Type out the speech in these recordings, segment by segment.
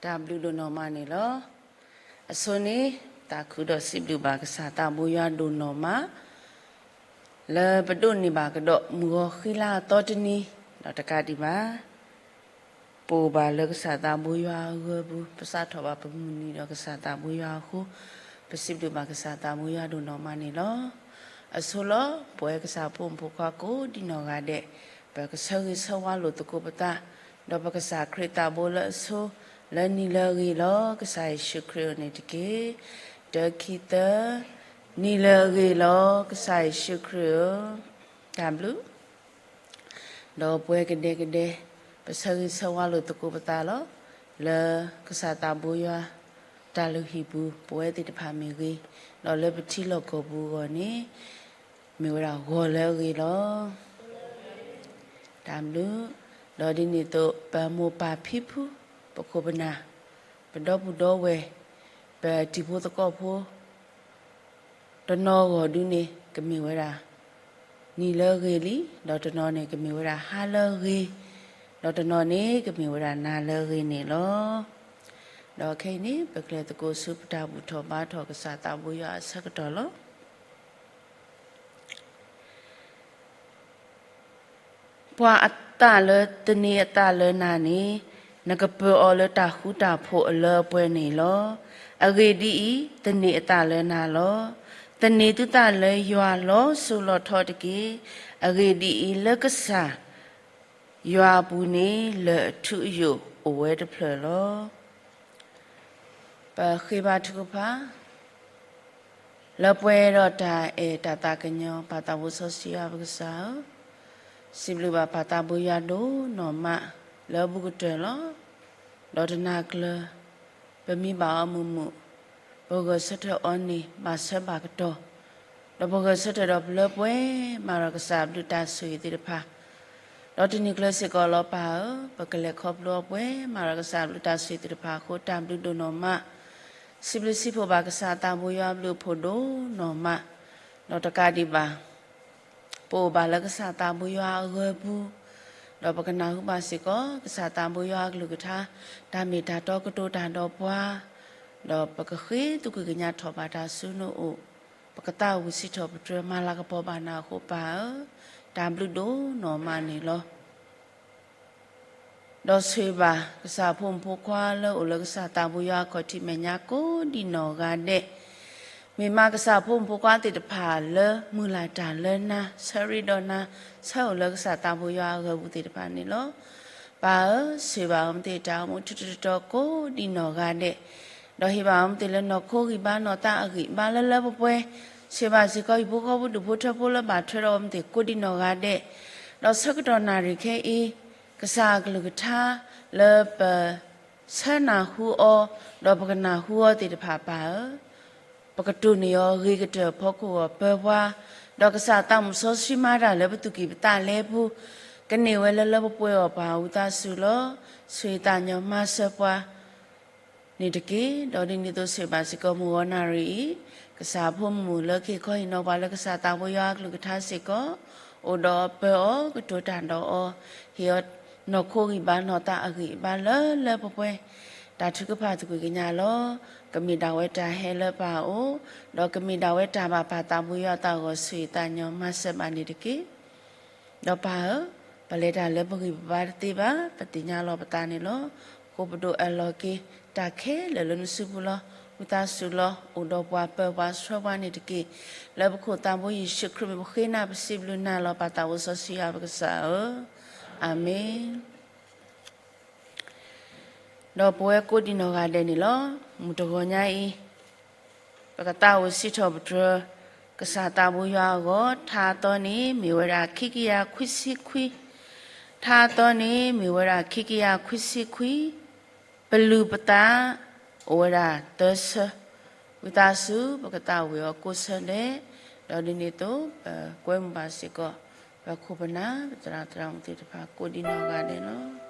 တၢ်ဘျုးဒိၣ်နီၢ်မးန့ၣ်လီၤ. အဆိန့ၣ် သးခုဒီးစံးဘျုးဘၣ်ကစၢ်သးဘိယွၤဒိၣ်နီၢ်မး လၢပဒိးန့ၢ်ဘၣ်ကဒီးမုၢ်ဂီၤဃံလၤအသီတနံၤ, ဒီးတကးဒံးဘၣ် ပအိၣ်ဘၣ်လၢကစၢ်သးဘိယွၤအဂၢၤပူၤ, ပစးထီၣ်ဘၣ်ပမုၢ်နံၤဒီးကစၢ်သးဘိယွၤအဃိ, ပစံးဘျုးဘၣ်ကစၢ်သးဘိယွၤဒိၣ်နီၢ်မးန့ၣ်လီၤ. အဆိလီၤ ပဝဲကစၢ်ဖိမုၣ်ဖိခွါကိးဒံနီၢ်ဂၤဒဲး, ပကဆၢဂ့ၤဆၢဝါလိာ်သကိးပသး, ဒီးပကစၢ်ခရံာ်သးဘိလၢအဆိ, လၢနံၤလၢအဂ့ၤလီၤ ကစၢ်ယ့ၣ်ၡူးခရံာ်ဧၢန့ၣ်တက့ၢ်. တၢ ခံ သၢ, နံၤလၢအဂ့ၤလီၤ ကစၢ်ယ့ၣ်ၡူးခရံာ်ဧၢ, တၢ်ဘျုး ဒီးပဝဲကဒဲကဒဲ, ပဆၢဂ့ၤဆၢဝါလိာ်သကိးပသးလီၤ. လၢကစၢ်သးဘိယွၤ တၢ်လုၢ်ဟံၣ်ပူၤ ပဝဲသ့ၣ်တဖၣ်မ့ၢ်ဂ့ၤ, ဒီးလၢပထံလီၢ်ကီၢ်ပူၤအဂီၢ်န့ၣ် မ့ၢ်ဝဲဒၣ်ဂီၤလၢအဂ့ၤလီၤ. တၢ်ဘျုး, ဒီးဒ်န့ၣ်အသိး ပမိၢ်ပၢ်ဖံဖု, ပခိၣ်ပနၢ်, ပဒီပုၢ်ဒီဝဲၢ်, ပတံၤဖိသကိးဖိ တနီၤအဂီၢ်ဒုန့ၣ် ကမ့ၢ်ဝဲဒၣ် နံၤလၢအဂ့ၤလံ, ဒီးတနီၤန့ၣ် ကမ့ၢ်ဝဲဒၣ်ဟါလၢအဂ့ၤ, ဒီးတနီၤန့ၣ် ကမ့ၢ်ဝဲဒၣ်နၤလၢအဂ့ၤန့ၣ်လီၤ. ဒီးခဲအံၤန့ၣ် ပကလဲၤသကိးဆူပတၢ်ဘူၣ်ထီၣ်ဘါထီၣ်ကစၢ်သးဘိယွၤအဆၢကတီၢ်လီၤ. ပှၤအသးလၢတန့ၤအသးလၢနၤန့ၣ်, နကပၢၤအီၤလၢတၢ်ဃူတၢ်ဖိးအလၢအပှဲၤန့ၣ်လီၤ. အဂ့ၢ်ဒ်အံၤ, တန့ၤအသးလၢနၤလီၤ. သန့ၤသုသးလၢယွၤလီၤစိၤလီၤထီတက့ၢ်. အဂ့ၢ်ဒ်အံၤ, လၢကစၢ်ယွၤအပူၤန့ၣ် လၢၢ်အထူအယိာ်အိၣ်ဝဲတဖျၢၣ်လီၤ. ပဃ့ဘါထုကဖၣ် လၢပှဲၤဒီးတၢ်အဲၣ်တၢ်သးကညီၤ ပၢ်သးဘိစီဆှံယွၤပကစၢ်ဧၢ, စံးဘျုးဘၣ်ပၢ်သးဘိယွၤဒိၣ်နီၢ်မး လၢအဘူးကတၢၢ်လီၤ. ဒီးတနၤကျၢၤ ပမံဘၣ်အီၤမုာ်မုာ်, ပဂဲၤဆၢထၢၣ်အီၤန့ၣ် ဘၣ်ဆၢဘၣ်ကတီၢ်, ဒီးပဂဲၤဆၢထၢၣ်ဒီးပလၢပှဲၤမးဒီးကစၢ်အဘျုးတၢ်ဆိၣ်ဂ့ၤသ့ၣ်တဖၣ်, ဒီးတနံၤကျၢၤစ့ၢ်ကီးလီၤပၢ်ဧၢ, ပကလဲၤခီဖျိအီၤပှဲၤမးဒီးကစၢ်အဘျုးတၢ်ဆိၣ်ဂ့ၤသ့ၣ်တဖၣ်အဃိ တၢ်ဘျုးဒိၣ်နီၢ်မး, စံးဘျုးစံးဖှိၣ်ဘၣ်ကစၢ်သးဘိယွၤအဘျုးအဖှိၣ်ဒိၣ်နီၢ်မး, ဒီးတကးဒံးဘၣ် ပအိၣ်ဘၣ်လၢကစၢ်သးဘိယွၤအဂၢၤပူၤ, ဒီးပကနၢ်ဟူဘၣ်စ့ၢ်ကီး ကစၢ်သးဘိယွၤအကလုၢ်ကထါ, တၢ်မ့ၢ်တၢ်တီကတိၤတၢ်ဒီးပှၤ, ဒီးပကဃ့သကွံာ်ကညးထီၣ်ဘၣ်တၢ်ဆူနအိၣ်, ပကသးဝံၣ်စံးထီၣ်ပတြၢၤမၤလၤကပီၤဘၣ်နၤအဃိပၢ်ဧၢ, တၢ်ဘျုးဒိၣ်နီၢ်မးန့ၣ်လီၤ. ဒီးဆိၣ်ဂ့ၤဘၣ် ကစၢ်ဖိမုၣ်ဖိခွါလၢအိၣ်လၢကစၢ်သးဘိယွၤအခီၣ်ထံးမဲာ်ညါကိးဒံနီၢ်ဂၤဒဲး, မ့ၢ်မးကစၢ်ဖိမုၣ်ဖိခွါသ့ၣ်တဖၣ်လၢမုၢ်လၢ်တၢ်လၢနၤ, ဆၢရ့ဒီးနၤ, ဆၢအိၣ်လၢကစၢ်သးဘိယွၤအဂၢၤပူၤသ့ၣ်တဖၣ်န့ၣ်လီၤ. ပၢ်ဧၢ, ဆိၣ်ဂ့ၤဘၣ်အဝဲသ့ၣ်တၢ်အိၣ်မူထူထူတီတီကိးဒံနီၢ်ဂၤဒဲး, ဒီးဟ့ၣ်ဘၣ်အဝဲသ့ၣ်လၢနီၢ်ခိဂံၢ်ဘါနီၢ်သးအဂံၢ်အဘါလၢလၢပှဲၤပှဲၤ, ဆိၣ်ဂ့ၤဘၣ်စ့ၢ်ကီးဟံၣ်ဖိဃီဖိဒူၣ်ဖိထၢဖိလၢဘၣ်ထွဲဒီးအဝဲသ့ၣ်ကိးဒံနီၢ်ဂၤဒဲး, ဒီးဆၢကတီၢ်နၣ်ရံၣ်ခဲအံၤ, ကစၢ်အကလုၢ်ကထါလၢပ ဆၢနၢ်ဟူအီၤ, ဒီးပကနၢ်ဟူအီၤသ့ၣ်တဖၣ်ပၢ်ဧၢ, ပကတိၢ်န့ၢ်အီၤဂ့ၤကတၢၢ်ဖီခိၣ်အဂီၢ်ပၢၤပှၤ, ဒီးကစၢ်သးမုၣ်စီဆှံမၤတၢ်လၢပသူၣ်ကံၢ်ပသးလဲပူၤ, ကန့ၢ်ဝဲလၢလၢပှဲၤပှဲၤအီၤပၢ်ဝံသးစူၤလီၤ. ဆိၣ်ဂ့ၤသးညီမၤစၢၤပှၤ န့ၣ်တက့ၢ်. ဒီးဒ်န့ၣ်အသိးဆိၣ်ဂ့ၤဘၣ်စ့ၢ်ကီးမုၢ်ဂီၤနၣ်ရံၣ်အံၤ, ကစၢ်ဖိမုၣ်လၢကဟ့ၣ်ခီဟ့ၣ်နီၤပှၤလၢကစၢ်သးဘိယွၤအကလုၢ်ကထါစ့ၢ်ကီး, အိၣ်ဒီးအီၤပၢၤအီၤ ကတိၤတၢ်ဒီးအီၤ, ဟ့ၣ်အီၤနီၢ်ခိဂံၢ်ဘါနီၢ်သးအဂံၢ်အဘါလၢလၢပှဲၤပှဲၤ, တၢ်ထုကဖၣ်သကွံာ်ကညးလီၤ. ကမ့ၢ်ဒၣ်ဝဲတၢ်ဟဲလၢပၢ်အအိၣ်, ဒီးကမ့ၢ်ဒၣ်ဝဲတၢ်ဘၣ်ပၢ်သးဘိယွၤအသးအဂီၢ် ဆိၣ်ဂ့ၤသးညီမၤစၢၤဘၣ်န့ၣ်တက့ၢ်. ဒီးပၢ်ဧၢ, ပလဲၤတၢ်လၢပဂံၢ်ပဘါတသ့ဘၣ်, ပသ့ၣ်ညါလီၤပသးန့ၣ်လီၤ. အဃိပဒိးအၢၣ်လီၤက့ၤတၢ်ခဲလၢာ်လၢနစုပူၤလီၤ. ဝံသးစူၤလီၤ. အိၣ်ဒီးပှၤပၢၤပှၤဆှၢပှၤန့ၣ်တက့ၢ်. လၢပခိၣ်သးဘိယ့ၣ်ၡူးခရံာ်မံၤပဃ့နၤပစံးဘျုးနၤလီၤ ပၢ်သးဘိစီဆှံယွၤပကစၢ်ဧၢ, အၤမ့ၣ်. ဒီးပဝဲကိးဒံနီၢ်ဂၤဒဲးန့ၣ်လီၤ. မုၢ်တဂီၤညါအံၤ ပကသးအိၣ်စံးထီၣ်ပတြၢၤ ကစၢ်သးဘိယွၤအဂီၢ်, ထါအသီန့ၣ် မ့ၢ်ဝဲဒၣ်ခံကယၤခွံဆံခွံ, ထါအသီန့ၣ် မ့ၢ်ဝဲဒၣ်ခံကယၤခွံဆံခွံ, ပလုၢ်ပသး အိၣ်ဝဲဒၣ်သၢဆၢ, ဝံသးစူၤ ပကသးဝံၣ်အီၤကိးဆၢဒဲး, ဒီးဒ်န့ၣ်အသိး ပကွဲမုာ်ဘၣ်စ့ၢ်ကီး ပခိၣ်ပနၢ် ပသရၣ်သရၣ်မုၣ်သ့ၣ်တဖၣ်ကိးဒံနီၢ်ဂၤဒဲးလီၤ.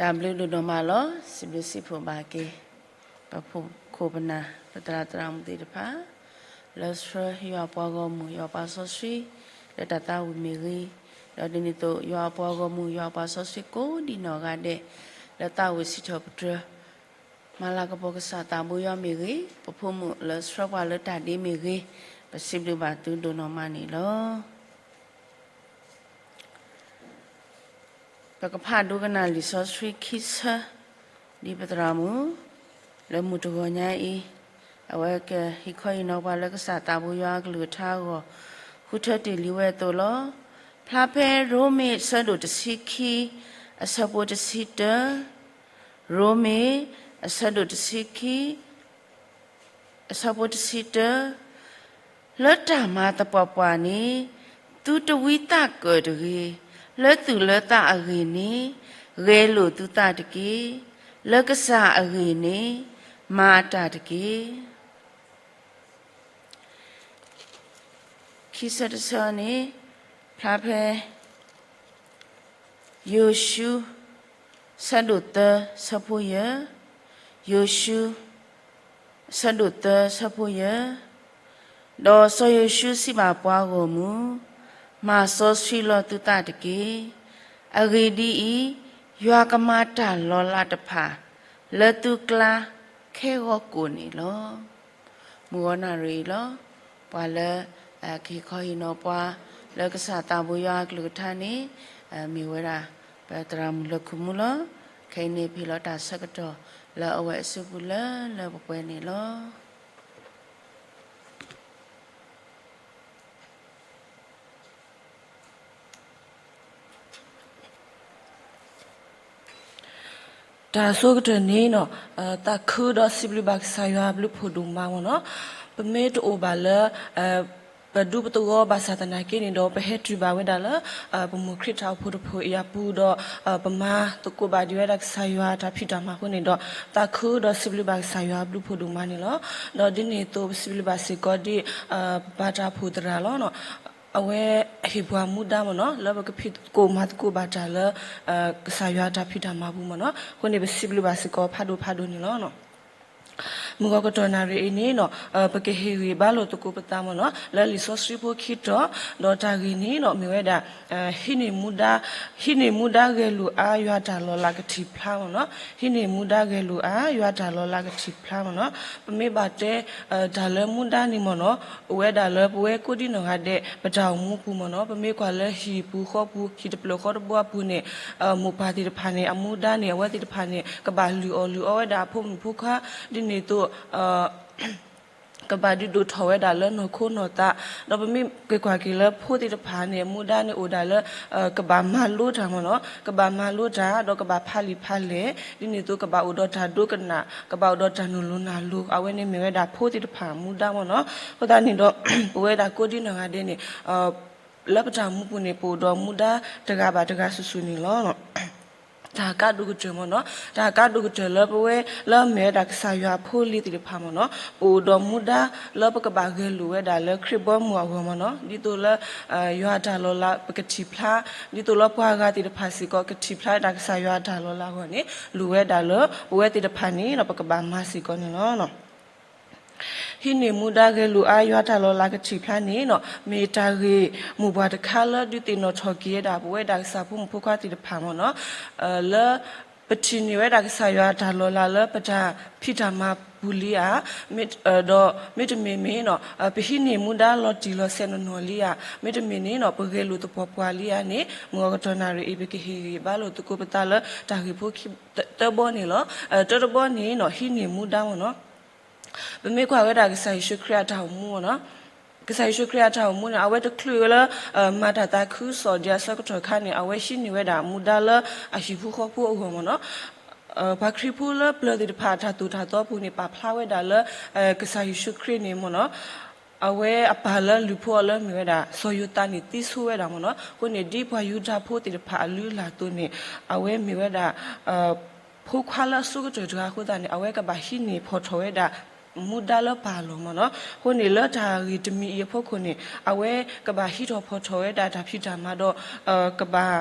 တၢ်ဘျုးဒိၣ်နီၢ်မးလီၤ. စံးဘျုးစံးဖှိၣ်ဘၣ်က့ၤ ပခိၣ်ပနၢ် ပသရၣ်သရၣ်မုၣ်သ့ၣ်တဖၣ် လၢဆှၢယွၤအပှၤဂီၢ်မုၢ် ယွၤပှၤစီဆှံ လၢတၢ်သးဝံၣ်မ့ၢ်ဂ့ၤ, ဒီးဒ်န့ၣ်အသိး ယွၤအပှၤဂီၢ်မုၢ် ယွၤပှၤစီဆှံကိးဒံနီၢ်ဂၤဒဲး လၢသးဝံၣ်စံးထီၣ်ပတြၢၤ မၤလၤကပီၤကစၢ်သးဘိယွၤမ့ၢ်ဂ့ၤ, ပဖိမုၣ်လၢဆှၢပှၤလၢတၢ်ဒ့မ့ၢ်ဂ့ၤ, ပစံးဘျုးဘၣ်သုဒိၣ်နီၢ်မးန့ၣ်လီၤ. ပကဖးဒိကနၣ်လံာ်စီဆှံခံဆၢ ဒ်ပသရၣ်မုၣ် လၢမုၢ်တဂီၤညါအံၤ အဝဲကဟ့ၣ်ခီဟ့ၣ်နီၤပှၤလၢကစၢ်သးဘိယွၤအကလုၢ်ကထါအဂီၢ် ဃုထၢတ့ၢ်လံဝဲအသိးလီၤ. ဖျါဖဲရိမ့ၤအဆၢဒိၣ်တဆံခံ အဆၢဖိတဆံတၢ, ရိမ့ၤ အဆၢဒိၣ်တဆံခံ အဆၢဖိတဆံတၢ, လၢတၢ်မၤသပှၢ်ပှၢ်န့ၣ် သုတဝံသးကၢၣ်တဂ့ၤ, လၢသူၣ်လၢသးအဂ့ၢ်န့ၣ် ဂဲၤလိာ်သုသးတက့ၢ်. လၢကစၢ်အဂ့ၢ်န့ၣ် မၤအတၢ်တက့ၢ်. ခံဆၢတဆၢန့ၣ် ဖျါဖဲ ယိၤၡူ ဆၢဒိၣ်သၢ ဆၢဖိယဲၢ်, ယိၤၡူ ဆၢဒိၣ်သၢ ဆၢဖိယဲၢ်, ဒီးစီၤယိၤၡူစံးဘၣ်ပှၤဂီၢ်မုၢ်, မၤစီဆှံလီၤသုသးတက့ၢ်. အဂ့ၢ်ဒ်အံၤ, ယွၤကမၤတၢ်လီၤလးတဖၣ် လၢသုကျါခဲဂီၤကိာ်န့ၣ်လီၤ. မုၢ်ဂီၤနၣ်ရံၣ်အံၤလီၤ. ပှၤလၢ ကဟ့ၣ်ခီဟ့ၣ်နီၤပှၤ လၢကစၢ်သးဘိယွၤအကလုၢ်ကထါန့ၣ် မ့ၢ်ဝဲဒၣ် ပသရၣ်မုၣ်လၢၢ်ခိၣ်မူလီၤ. ခဲအံၤန့ၣ် ပဟ့ၣ်လီၤတၢ်ဆၢကတီၢ် လၢအဝဲအစုပူၤလၢလၢပှဲၤပှဲၤန့ၣ်လီၤ. တၢ်ဆိကတၢၢ်န့ၣ် သးခုဒီးစံးဘျုးဘၣ်ကစၢ်ယွၤအဘျုးဖှိၣ်ဒိၣ်မးမ့ၢ်နီၤ. ပမ့ၢ်တအိၣ်ဘၣ်လၢ ပဒူပသဝီဘၣ်ဆၣ်သနာ်က့န့ၣ်ဒီး ပဟဲတုၤဘၣ်ဝဲဒၣ်လၢ ပမိၢ်ခရံာ်တၢ်အိၣ်ဖှိၣ်တဖှိၣ်အံၤအပူၤဒီး ပမၤသကိးဘၣ်ဒံးဝဲဒၣ်ကစၢ်ယွၤတၢ်ဖံးတၢ်မၤအဃိန့ၣ်ဒီး သးခုဒီးစံးဘျုးဘၣ်ကစၢ်ယွၤအဘျုးဖှိၣ်ဒိၣ်မးန့ၣ်လီၤ. ဒီးဒ်န့ၣ်အသိး ပစံးဘျုးဘၣ်စ့ၢ်ကီးဒ် ပပၢ်တၢ်အိၣ်ဖှိၣ်သရၣ်လီၤ. အဝဲဟ့ၣ်ပှၤမူဒါမ့ၢ်နီၤ လၢပကဖံးသကိးမၤသကိးဘၣ်တၢ်လၢ ကစၢ်ယွၤတၢ်ဖံးတၢ်မၤပူၤမ့ၢ်နီၤ. အဃိန့ၣ် ပစံးဘျုးဘၣ်စ့ၢ်ကီးဖးဒိၣ်ဖးဒိၣ်န့ၣ်လီၤ. မုၢ်ဂီၤကတီၢ်နၣ်ရံၣ်အံၤန့ၣ် ပကဟ့ၣ်ဂံၢ်ဘါလိာ်သကိးပသးမ့ၢ်နီၤ လၢလံာ်စီဆှံဖိခံတီၤ, ဒီးတၢ်ဂ့ၢ်န့ၣ် မ့ၢ်ဝဲဒၣ် ဟံးန့ၢ်မူဒါ ဟံးန့ၢ်မူဒါဂဲၤလိာ်အါ ယွၤတၢ်လီၤလးကထံၣ်ဖျါမ့ၢ်နီၤ. ဟံးန့ၢ်မူဒါဂဲၤလိာ်အါ ယွၤတၢ်လီၤလးကထံၣ်ဖျါမ့ၢ်နီၤ. ပမ့ၢ်ဘၣ်တဲ တၢ်လၢမူဒါန့ၣ်မ့ၢ်နီၤ အိၣ်ဝဲဒၣ်လၢပဝဲကိးဒံနီၢ်ဂၤဒဲး ပတၢ်အိၣ်မူပူၤမ့ၢ်နီၤ. ပမ့ၢ်ကွၢ်လၢဟံၣ်ပူၤဃီပူၤ ဟံၣ်တဖျၢၣ်ဃီတဘိအပူၤန့ၣ် မိၢ်ပၢ်သ့ၣ်တဖၣ်န့ၣ် အမူဒါန့ၣ် အဝဲသ့ၣ်တဖၣ်န့ၣ် ကဘၣ်လုၢ်အီၣ်လုၢ်အီဝဲဒၣ်အဖိမုၣ်ဖိခွါ ဒ်န့ၣ်အသိး ကဘၣ်ဒုးဒိၣ်ထီၣ်ဝဲဒၣ်လၢနီၢ်ခိနီၢ်သး, ဒီးပမ့ၢ်က့ၤကွၢ်က့ၤလၢဖိသ့ၣ်တဖၣ်န့ၣ် အမူဒါန့ၣ်အိၣ်ဒၣ်လၢ ကဘၣ်မၤလိတၢ်မ့ၢ်နီၤ, ကဘၣ်မၤလိတၢ် ဒီးကဘၣ်ဖးလံာ်ဖးလဲၢ်, ဒ်န့ၣ်အသိးကဘၣ်အိၣ်ဒီးတၢ်ဒိကနၣ်, ကဘၣ်အိၣ်ဒီးတၢ်နုာ်လီၤနၢ်လီၤ, အဝဲန့ၣ်မ့ၢ်ဝဲဒၣ်ဖိသ့ၣ်တဖၣ်အမူဒါမ့ၢ်နီၤ. အဃိသတးန့ၣ်ဒီး ပဝဲဒၣ်ကိးဒံနီၢ်ဂၤဒဲးန့ၣ် လၢပတၢ်မူပူၤန့ၣ် ပအိၣ်ဒီးမူဒါတဂၤဘၣ်တဂၤစုာ်စုာ်န့ၣ်လီၤ. တၢ်ကါဒိၣ်ကတၢၢ်မ့ၢ်နီၤ, တၢ်ကါဒိၣ်ကတၢၢ်လၢပဝဲလၢမ့ၢ်ဝဲဒၣ်ကစၢ်ယွၤအဖိအလံၤသ့ၣ်တဖၣ်မ့ၢ်နီၤ, ပအိၣ်ဒီးမူဒါလၢပကဘၣ်ဂဲၤလိာ်ဝဲဒၣ်လၢခရံာ်ဘီမုၢ်အဂီၢ်မ့ၢ်နီၤ, ဒ်သိးလၢ ယွၤအတၢ်လီၤလးပကထံၣ်ဖျါ, ဒ်သိးလၢပှၤဂၤသ့ၣ်တဖၣ်စ့ၢ်ကီး ကထံၣ်ဖျါဝဲဒၣ်ကစၢ်ယွၤအတၢ်လီၤလးအဂီၢ်န့ၣ် လိၣ်ဝဲဒၣ်လၢပဝဲသ့ၣ်တဖၣ်န့ၣ်ဒီး ပကဘၣ်မၤစ့ၢ်ကီးန့ၣ်လီၤ. ဟံးန့ၢ်မူဒါဂဲၤလိာ်အါ ယွၤတၢ်လီၤလးကထံၣ်ဖျါန့ၣ်နီၤ, မ့ၢ်တၢ်ဂ့ၢ်မိၢ်ပှၢ်တခါလၢဒုးသ့ၣ်နီၣ်ထီၣ်က့ၤဝဲဒၣ် ပဝဲဒၣ်ကစၢ်ဖိမုၣ်ဖိခွါသ့ၣ်တဖၣ်မ့ၢ်နီၤ, လၢ ပထံၣ်န့ၢ်ဝဲဒၣ်ကစၢ်ယွၤအတၢ်လီၤလးလၢပတၢ်ဖံးတၢ်မၤပူၤလံဧါ, ဒီးမ့တမ့ၢ်မ့ၢ်နီၤ ပဟံးန့ၢ်မူဒါလီၤတံၢ်လီၤဆဲးနီၢ်နီၢ်လံဧါ, မ့တမ့ၢ်န့ၣ်နီၤ ပဂဲၤလိာ်သပှၢ်ပှၢ်လံဧါန့ၣ် မုၢ်ဂီၤကတီၢ်နၣ်ရံၣ်အံၤ ပကဟ့ၣ်ဂံၢ်ဘါလိာ်သကိးပသးလၢတၢ်ဂ့ၢ်ဖိခံ တၢဘီန့ၣ်လီၤ. တၢတဘီန့ၣ်နီၤ ဟံးန့ၢ်မူဒါမ့ၢ်နီၤ ပမ့ၢ်ကွၢ်ဝဲဒၣ်ကစၢ်ယ့ၣ်ၡူးခရံာ်အတၢ်အိၣ်မူမ့ၢ်နီၤ, ကစၢ်ယ့ၣ်ၡူးခရံာ်အတၢ်အိၣ်မူန့ၣ် အဝဲတချုးလၢ မၤတၢ်သးခုကစီၣ်ဒံးအဆၢကတီၢ်ခါန့ၣ် အဝဲဟံးန့ၢ်ဝဲဒၣ်မူဒါလၢအဟံၣ်ဖိဃီဖိအဂီၢ်မ့ၢ်နီၤ, ပှၤခရံာ်ဖိလၢပျၢၤသ့ၣ်တဖၣ်အတၢ်သိၣ်တၢ်သီပူၤန့ၣ် ပာ်ဖျါဝဲဒၣ်လၢ ကစၢ်ယ့ၣ်ၡူးခရံာ်န့ၣ်မ့ၢ်နီၤ အဝဲအပၢ်လၢလုၢ်ဖိအီၤလၢမ့ၢ်ဝဲဒၣ် စီၤယိၤသးန့ၣ်သံဆိဝဲဒၣ်မ့ၢ်နီၤ, အဃိန့ၣ် ဒ်ပှၤယူဒၤဖိသ့ၣ်တဖၣ်အလုၢ်အလၢ်အသိးန့ၣ် အဝဲမ့ၢ်ဝဲဒၣ် ဖိခွါလၢအဆိကတၢၢ်တဂၤအဃိသတးန့ၣ် အဝဲကဘၣ်ဟံးန့ၢ်ဖီၣ်ထီၣ်ဝဲဒၣ် မူဒါလၢပၢ်အလီၢ်မ့ၢ်နီၤ, အဃိန့ၣ်လၢတၢ်ဂ့ၢ်တမံၤအံၤအဖီခိၣ်န့ၣ် အဝဲကဘၣ်ဟံးထီၣ်ဖီၣ်ထီၣ်ဝဲဒၣ်တၢ်ဖံးတၢ်မၤဒီး ကဘၣ်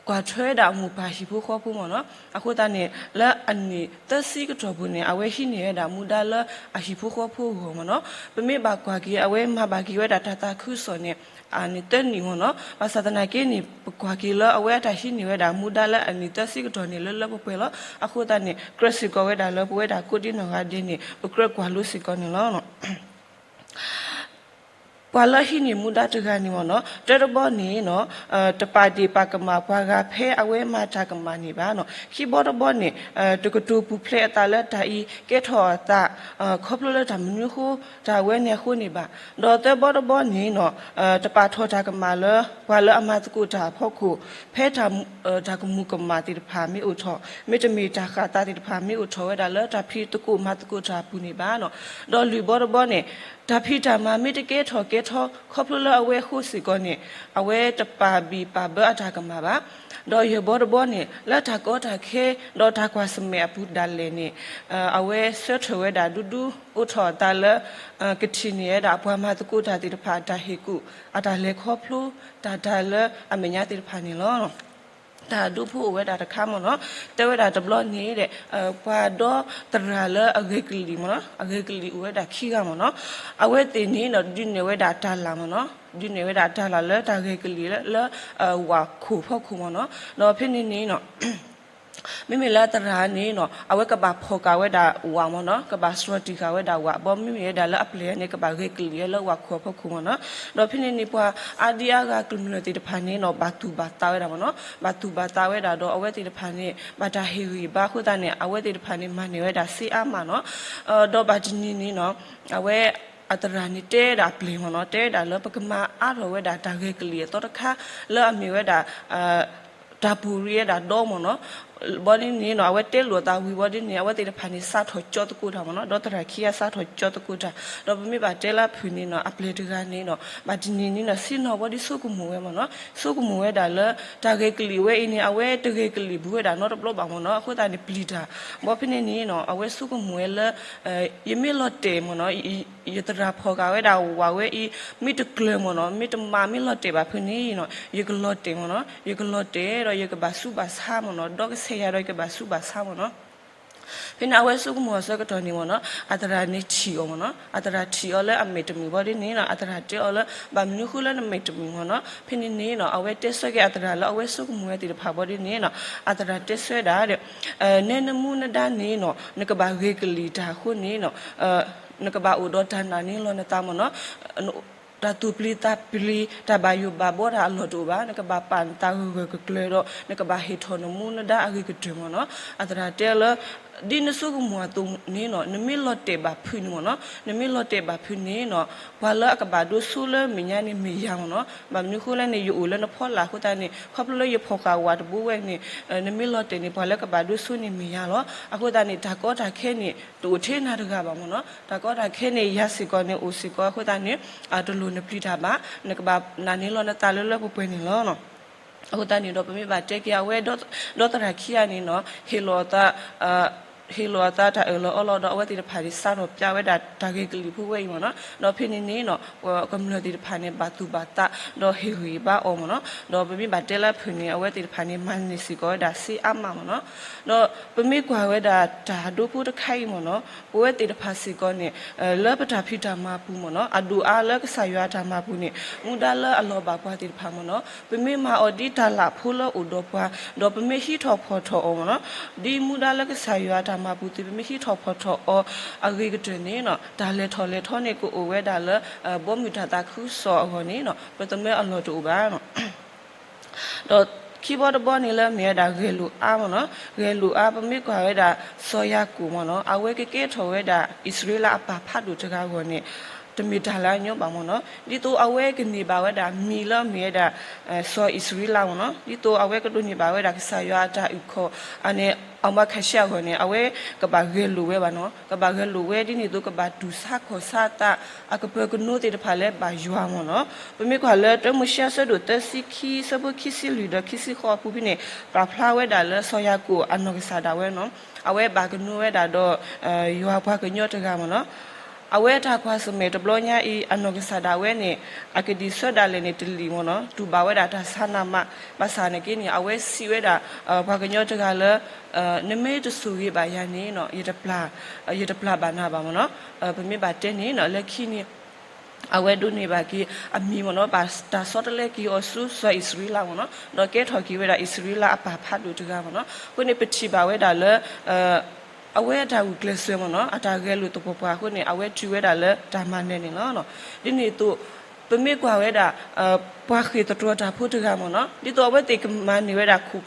ကွၢ်ထွဲဝဲဒၣ်အမိၢ်ပၢ်ဟံၣ်ဖိဃီဖိမ့ၢ်နီၤ. အဃိသတးန့ၣ် လၢအနံၣ်သၢဆံကတီၢ်ပူၤန့ၣ် အဝဲဟံးန့ၢ်ဝဲဒၣ်မူဒါလၢအဟံၣ်ဖိဃီဖိအဂီၢ်မ့ၢ်နီၤ. ပမ့ၢ်ဘၣ်ကွၢ်က့ၤ အဝဲမၤဘၣ်က့ၤဝဲဒၣ်တၢ်သးခုကစီၣ်န့ၣ် အနံၣ်သၢနံၣ်မ့ၢ်နီၤ. ဘၣ်ဆၣ်သနာ်က့န့ၣ် ပကွၢ်က့ၤလၢအဝဲအတၢ်ဟံးန့ၢ်ဝဲဒၣ်မူဒါလၢအနံၣ်သၢဆံကတီၢ်န့ၣ် လၢလၢပှဲၤပှဲၤလီၤ. အဃိသတးန့ၣ် ကြၢးစ့ၢ်ကီးဝဲဒၣ်လၢပဝဲဒၣ်ကိးဒံနီၢ်ဂၤဒဲးန့ၣ် ပကြၢးကွၢ်လိစ့ၢ်ကီးန့ၣ်လီၤ. ပှၤလၢအဟံးန့ၢ်မူဒါတဂၤန့ၣ်မ့ၢ်နီၤ, တၢတဘီန့ၣ်နီၤ, တပာ်ဒ့ၣ်ပာ်ကမၣ်ပှၤဂၤဖဲအဝဲမၤတၢ်ကမၣ်န့ၣ်ဘၣ်နီၤ. ခံဘီတဘီန့ၣ် တကတိၤပူၤဖျဲးအသးလၢတၢ်အံၤ ကဲထီၣ်အသး ခီဖျိလၢတၢ်မနုၤအဃိ တၢ်အဝဲန့ၣ်အဃိန့ၣ်ဘၣ်. ဒီးသၢဘီတဘီန့ၣ်နီၤ, တပာ်ထီၣ်တၢ်ကမၣ်လၢ ပှၤလၢအမၤသကိးတၢ်အဖီခိၣ် ဖဲတၢ် တၢ်ကမူၤကမၣ်သ့ၣ်တဖၣ်မ့ၢ်အိၣ်ထီၣ်, မ့တမ့ၢ်တၢ်ဃၣ်သးသ့ၣ်တဖၣ်မ့ၢ်အိၣ်ထီၣ်ဝဲဒၣ်လၢတၢ်ဖံးသကိးမၤသကိးတၢ်အပူၤန့ၣ်ဘၣ်နီၤ. ဒီးလွံၢ်ဘီတဘီန့ၣ် တၢ်ဖံးတၢ်မၤမ့ၢ်တကဲထီၣ်ကဲထီ ခီဖျိလၢအဝဲအဃိစ့ၢ်ကီးန့ၣ် အဝဲတပာ်ဘံၣ်ပာ်ဘၢအတၢ်ကမၣ်ဘၣ်. ဒီးယဲၢ်ဘီတဘီန့ၣ် လၢတၢ်ကီတၢ်ခဲ ဒီးတၢ်ကွၢ်ဆၢၣ်မဲာ်အပူၤဒၣ်လဲာ်န့ၣ် အဝဲဆၢထၢၣ်ဝဲဒၣ်ဒူဒူ အိၣ်ထီၣ်အသးလၢ ကထံၣ်န့ၢ်ဝဲဒၣ်ပှၤမၤသကိးတၢ်သ့ၣ်တဖၣ် အတၢ်ဟ့ၣ်ကူၣ် အတၢ်လဲၤခီဖျိ တၢ်တၢ်လၢအမဲာ်ညါသ့ၣ်တဖၣ်န့ၣ်လီၤ. တၢ်ဒိဖိအိၣ်ဝဲဒၣ်တခါမ့ၢ်နီၤ, တဲဝဲဒၣ်တဘျီန့ၣ်ဒီး ပှၤဒီသရၣ်လၢအဂဲၤကလံာ်မ့ၢ်နီၤ, အဂဲၤကလံာ်အိၣ်ဝဲဒၣ်ခံဂၤမ့ၢ်နီၤ, အဝဲသ့ၣ်န့ၣ်ဒီး ဒုးနဲၣ်ဝဲဒၣ်တၢ်လၢ်မ့ၢ်နီၤ, ဒုးနဲၣ်ဝဲဒၣ်တၢ်လၢ်လၢတၢ်ဂဲၤကလံာ်လၢ လၢဝၣ်ခိၣ်ဖီခိၣ်မ့ၢ်နီၤ, ဒီးဖဲန့ၣ်န့ၣ်နီၤ မ့မ့ၢ်လၢသရၣ်န့ၣ်နီၤ အဝဲကဘၣ်ဖီၣ်ဃာ်ဝဲဒၣ်ဝၣ်မ့ၢ်နီၤ, ကဘၣ်စှီၤတံၢ်ဃာ်ဝဲဒၣ်ဝၣ်, ဘီမ့မ့ၢ်ဝဲဒၣ်လၢအပျဲၢ်န့ၣ် ကဘၣ်ဂဲၤကလံာ်ဝဲလၢဝၣ်ခိၣ်အဖီခိၣ်မ့ၢ်နီၤ. ဒီးဖဲန့ၣ်န့ၣ် ပှၤအါဒံအါဂၤကမျၢၢ်သ့ၣ်တဖၣ်န့ၣ်နီၤ ဘၣ်သူၣ်ဘၣ်သးဝဲဒၣ်မ့ၢ်နီၤ, ဘၣ်သူၣ်ဘၣ်သးဝဲဒၣ်ဒီး အဝဲသ့ၣ်တဖၣ်န့ၣ် ဘၣ်တၢ်ဟ့ၣ်ဂံၢ်ဘါအဃိသတးန့ၣ် အဝဲသ့ၣ်တဖၣ်န့ၣ် မၤန့ၢ်ဝဲဒၣ်စ့အါမးနီၤ. ဒီးဘၣ်တနံၤန့ၣ်နီၤ အဝဲအသရၣ်န့ၣ်တဲဒၣ်အပျဲၢ်မ့ၢ်နီၤ, တဲဒၣ်လၢပကမၤအါထီၣ်ဝဲဒၣ်တၢ်ဂဲၤကလံာ်အသီတခါ လၢအမ့ၢ်ဝဲဒၣ် တၢ်ပူၤရံဝဲဒၣ်ဒီမ့ၢ်နီၤ. ဘီဒ်န့ၣ်နီၤ အဝဲတဲလိာ်အသးဝံၤဘီဒ်န့ၣ် အဝဲသ့ၣ်တဖၣ်န့ၣ် စးထီၣ်ကၠီသကိးတၢ်မ့ၢ်နီၤ, ဒီသရၣ်ခံဂၤစးထီၣ်ကၠီသကိးတၢ်, ဒီးပမ့ၢ်ဘၣ်တဲလၢဖုၣ်န့ၣ်နီၤ အပျဲၢ်တဂၤန့ၣ်နီၤ ဘၣ်တနံၤန့ၣ်နီၤ ဆ့ၣ်နီၤဘီဒ်ဆိကမိၣ်ဝဲမ့ၢ်နီၤ, ဆိကမိၣ်ဝဲဒၣ်လၢ တၢ်ဂဲၤကလံာ်ဝဲအံၤန့ၣ် အဝဲတဂဲၤကလံာ်ဘူးဝဲဒၣ်နီတဘျီဘၣ်မ့ၢ်နီၤ, အဃိသတးန့ၣ်ပျံၤတၢ်, ဘီဖဲန့ၣ်န့ၣ်နီၤ အဝဲဆိကမိၣ်ဝဲလၢ ယမ့ၢ်လီၤတဲာ်မ့ၢ်နီၤ ယသရၣ်ဖီၣ်ဃာ်ဝဲဒၣ်ဝၣ်ဝဲအံၤ မ့ၢ်တကျၢၤမ့ၢ်နီၤ မ့ၢ်တမၤမ့ၢ်လီၤတဲာ်ဘၣ်ဖဲန့ၣ်နီၤ ယကလီၤတဲာ်မ့ၢ်နီၤ ယကလီၤတဲာ်ဒီးယကဘၣ်ဆူးဘၣ်ဆါမ့ၢ်နီၤ ဒီကဆဲးယၤဒီးယကဘၣ်ဆူးဘၣ်ဆါမ့ၢ်နီၤ. ဖဲန့ၣ်အဝဲဆိကမိၣ်အဆၢကတီၢ်န့ၣ်မ့ၢ်နီၤ အသရၣ်န့ၣ်ထံၣ်အီၤမ့ၢ်နီၤ အသရၣ်ထံၣ်အီၤလၢအမဲာ်တမုာ်ဘီဒ်န့ၣ်နီၤ အသရၣ်တဲအီၤလၢ ဘၣ်မနုၤဃိလၢနမဲာ်တမုာ်မ့ၢ်နီၤ ဖဲန့ၣ်န့ၣ်နီၤ အဝဲတဲဆၢက့ၤအသရၣ်လၢအဝဲဆိကမိၣ်ဝဲသ့ၣ်တဖၣ်ဘီဒ်န့ၣ်နီၤ အသရၣ်တဲဆၢဒၣ်ဒီး နဲနမူနဒါန့ၣ်နီၤ နကဘၣ်ဂဲၤကလံာ်တၢ်အဃိန့ၣ်နီၤ နကဘၣ်အိၣ်ဒီးတၢ်နာ်န့ၢ်လီၤနသးမ့ၢ်နီၤ တၢ်သူၣ်ပျံၤသးပျံၤ တၢ်ဘၣ်ယိၣ်ဘၣ်ဘီတၢ်အလီၢ်တအိၣ်ဘၣ် နကဘၣ်ပာ်နသးဂၢၢ်ဂၢၢ်ကျၢၤကျၢၤဒီး နကဘၣ်ဟ့ၣ်ထီၣ်နမူနဒါအဂ့ၤကတၢၢ်မ့ၢ်နီၤ အသရၣ်တဲလၢ ဒ်နဆိကမိၣ်အသိးန့ၣ်နီၤ နမ့ၢ်လီၤတဲာ်ဘၣ်ဖုးန့ၣ်မ့ၢ်နီၤ နမ့ၢ်လီၤတဲာ်ဘၣ်ဖုးန့ၣ်နီၤ ပှၤလၢအကဘၣ်ဒိဆိလၢမဲာ်ညါန့ၣ်မ့ၢ်ယၤမ့ၢ်နီၤ ဘၣ်မနုၤဃိလဲၣ်န့ၣ် ယအိၣ်လၢနဖီလာ်အဃိသတးန့ၣ် ခီဖျိလၢယဖီၣ်ဃာ်ဝၣ်တဘိဝဲန့ၣ် နမ့ၢ်လီၤတဲာ်န့ၣ် ပှၤလၢကဘၣ်ဒိဆိန့ၣ်မ့ၢ်ယၤလီၤ အဃိသတးန့ၣ် တၢ်ကီတၢ်ခဲန့ၣ် တအိၣ်ထဲနၤတဂၤဘၣ်မ့ၢ်နီၤ တၢ်ကီတၢ်ခဲန့ၣ် ယၤစ့ၢ်ကီးန့ၣ်အိၣ်စ့ၢ်ကီးအဃိသတးန့ၣ် တလိၣ်နပျံၤတၢ်ဘၣ် နကဘၣ်နာ်န့ၢ်လီၤနသးလၢလၢပှဲၤပှဲၤန့ၣ်လီၤ အဃိသတးန့ၣ်ဒီး ပမ့ၢ်ဘၣ်တဲက့ၤအဝဲ ဒီသရၣ်ခံဂၤန့ၣ်နီၤ ဟ့ၣ်လီၤအသး ဟ့ၣ်လီၤအသးတၢ်အၢၣ်လီၤအီလီၤဒီး အဝဲသ့ၣ်တဖၣ်န့ၣ် စးထီၣ်ပျးဝဲဒၣ်တၢ်ဂ့ၢ်ကလံၤဖိဝဲအံၤမ့ၢ်နီၤ. ဒီးဖဲန့ၣ်န့ၣ်နီၤ ကမျၢၢ်သ့ၣ်တဖၣ်န့ၣ် ဘၣ်သူၣ်ဘၣ်သး ဒီးဟ့ၣ်ဂံၢ်ဘါအီၤမ့ၢ်နီၤ. ဒီးပမ့ၢ်ဘၣ်တဲလၢဖုၣ်န့ၣ် အဝဲသ့ၣ်တဖၣ်န့ၣ် မၤန့ၢ်စ့ၢ်ကီးဝဲဒၣ်စ့အါမးမ့ၢ်နီၤ. ဒီးပမ့ၢ်ကွၢ်ဝဲဒၣ်တၢ်ဒိဖိတခါအံၤမ့ၢ်နီၤ ပဝဲသ့ၣ်တဖၣ်စ့ၢ်ကီးန့ၣ် လၢပတၢ်ဖံးတၢ်မၤပူၤမ့ၢ်နီၤ အဒိၣ်အါလၢကစၢ်ယွၤအတၢ်မၤပူၤန့ၣ် မူဒါလၢအလီၤဘၣ်ပှၤသ့ၣ်တဖၣ်မ့ၢ်နီၤ ပမ့ၢ်မၤအီၤဒ်တၢ်လၢ်ဖိလၢအိၣ်ဒီးပှၤ ဒီးပမ့ၢ်ဟံးထီၣ်ဖီၣ်ထီၣ်အီၤမ့ၢ်နီၤ ဒ်မူဒါလၢကစၢ်ယွၤအတၢ်မၤပူၤသ့ၣ် ပမ့ၢ်ဟံးထီၣ်ဖီၣ်ထီၣ်အီၤအဂ့ၤကတၢၢ်န့ၣ်နီၤ တၢ်လဲၤထီၣ်လဲၤထီန့ၣ် ကအိၣ်ဝဲဒၣ်လၢ ဘီမုၢ်တၢ်သးခုကစီၣ်အဂီၢ်န့ၣ်နီၤ ပသမၢအလီၢ်တအိၣ်ဘၣ်နီၤ. ဒီးခံဘီတဘီန့ၣ်လၢမ့ၢ်ဝဲဒၣ်ဂဲၤလိာ်အါမ့ၢ်နီၤ, ဂဲၤလိာ်အါ ပမ့ၢ်ကွၢ်ဝဲဒၣ် စီၤယၤကိာ်မ့ၢ်နီၤ အဝဲကကဲထီၣ်ဝဲဒၣ် အံၣ်စရ့လးအပၢ်ဖးဒိၣ်တဂၤအဂီၢ်န့ၣ် တမ့ၢ်တၢ်လၢအညီဘၣ်မ့ၢ်နီၤ. ဒ်သိးအဝဲကန့ၢ်ဘၣ်ဝဲဒၣ်မံၤလၢအမ့ၢ်ဝဲဒၣ် စီၤအံၣ်စရ့လးမ့ၢ်နီၤ, ဒ်သိးအဝဲကဒိးန့ၢ်ဘၣ်ဝဲဒၣ်ကစၢ်ယွၤအတၢ်အုၣ်ခီၣ် အန့ၣ် အမၤခးဆံအဂီၢ်န့ၣ် အဝဲကဘၣ်ဂဲၤလိာ်ဝဲဘၣ်နီၤ, ကဘၣ်ဂဲၤလိာ်ဝဲဒ်န့ၣ်အသိး ကဘၣ်တူၢ်ဆါခီၣ်ဆါအသး အကပၢၤကနိသ့ၣ်တဖၣ်လၢဘၣ်ယွၤမ့ၢ်နီၤ. ပမ့ၢ်ကွၢ်လၢတၢမိၤၡ့အဆၢဒိၣ်သၢဆံခံ ဆၢဖိခံဆံလွံၢ်ဒီးခံဆံဃိးအပူၤဖဲန့ၣ် ပာ်ဖျါဝဲဒၣ်လၢစီၤယၤကိာ်အနီၢ်ကစၢ်ဒၣ်ဝဲနီၤ, အဝဲဘၣ်ကနိဝဲဒၣ်ဒီး ယွၤပှၤကညီတဂၤမ့ၢ်နီၤ. အဝဲတၢ်ကွၢ်ဆၢၣ်မဲာ်တဘျီညါအံၤ အနီၢ်ကစၢ်ဒၣ်ဝဲန့ၣ် အကဒံၣ်ဆၢဒၣ်လဲာ်န့ၣ်တလံၤမ့ၢ်နီၤ, တူၢ်ဘၣ်ဝဲဒၣ်တၢ်ဆါနးမး, ဘၣ်ဆၣ်နာ်က့န့ၣ် အဝဲစံးဝဲဒၣ် ပှၤကညီတဂၤလၢ နမ့ၢ်တဆိၣ်ဂ့ၤဘၣ်ယၤန့ၣ် ယတပျၢ်ဘၣ်နၤဘၣ်မ့ၢ်နီၤ. ပမ့ၢ်ဘၣ်တဲန့ၣ်နီၤ လၢခံန့ၣ် အဝဲဒိးန့ၢ်ဘၣ်က့ၤအမံၤမ့ၢ်နီၤ, ဘၣ်တၢ်ဆီတလဲက့ၤအီၤဆူစီၤအံၣ်စရ့လးမ့ၢ်နီၤ, ဒီးကဲထီၣ်က့ၤဝဲဒၣ်အံၣ်စရ့လးအပၢ်ဖးဒိၣ်တဂၤမ့ၢ်နီၤ. အဃိန့ၣ် ပထံၣ်ဘၣ်ဝဲဒၣ်လၢ အဝဲအတၢ်ဂုာ်ကျဲးစၢးမ့ၢ်နီၤ, အတၢ်ဂဲၤလိာ်သပှၢ်ပှၢ်အဃိန့ၣ် အဝဲတုၤဝဲဒၣ်လၢတၢ်မၤနၢၤန့ၣ်လီၤ. ဒ်န့ၣ်အသိး ပမ့ၢ်ကွၢ်ဝဲဒၣ် ပှၤဃ့ၢ်သတြီၤတၢ်ဖိတဂၤမ့ၢ်နီၤ, ဒ်သိးအဝဲသ့ၣ်ကမၤန့ၢ်ဝဲဒၣ် ခိၣ်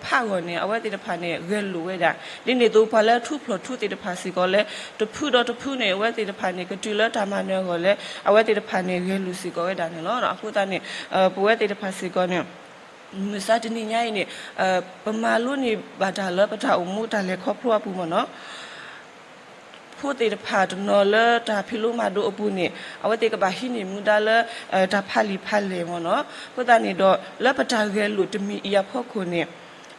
ဖးအဂီၢ်န့ၣ် အဝဲသ့ၣ်တဖၣ်န့ၣ် ဂဲၤလိာ်ဝဲဒၣ်, ဒ်န့ၣ်အသိး ပှၤလၢထူဖျိးထူသ့ၣ်တဖၣ်စ့ၢ်ကီးလၢ တဖုဒီးတဖုန့ၣ် အဝဲသ့ၣ်တဖၣ်န့ၣ် ကတုၤလၢတၢ်မၤနၢၤအဂီၢ်လၢ အဝဲသ့ၣ်တဖၣ်န့ၣ် ဂဲၤလိာ်စ့ၢ်ကီးဝဲဒၣ်န့ၣ်လီၤ. အဃိသတးန့ၣ် ပဝဲသ့ၣ်တဖၣ်စ့ၢ်ကီးန့ၣ် မုၢ်မဆါတနံၤညါအံၤန့ၣ် ပမၤလိန့ၢ်ဘၣ်တၢ်လၢပတၢ်အိၣ်မူတၢ်လဲၤခီဖျိအပူၤမ့ၢ်နီၤ ဖိသ့ၣ်တဖၣ်တနီၤလၢတၢ်ဖံးလိမၤဒိးအပူၤန့ၣ် အဝဲသ့ၣ်ကဘၣ်ဟံးန့ၢ်မူဒါလၢ တၢ်ဖးလံာ်ဖးလဲၢ်မ့ၢ်နီၤ. အဃိသတးန့ၣ်ဒီး လၢပတၢ်ဂဲၤလိာ်တမံၤအံၤအဖီခိၣ်န့ၣ်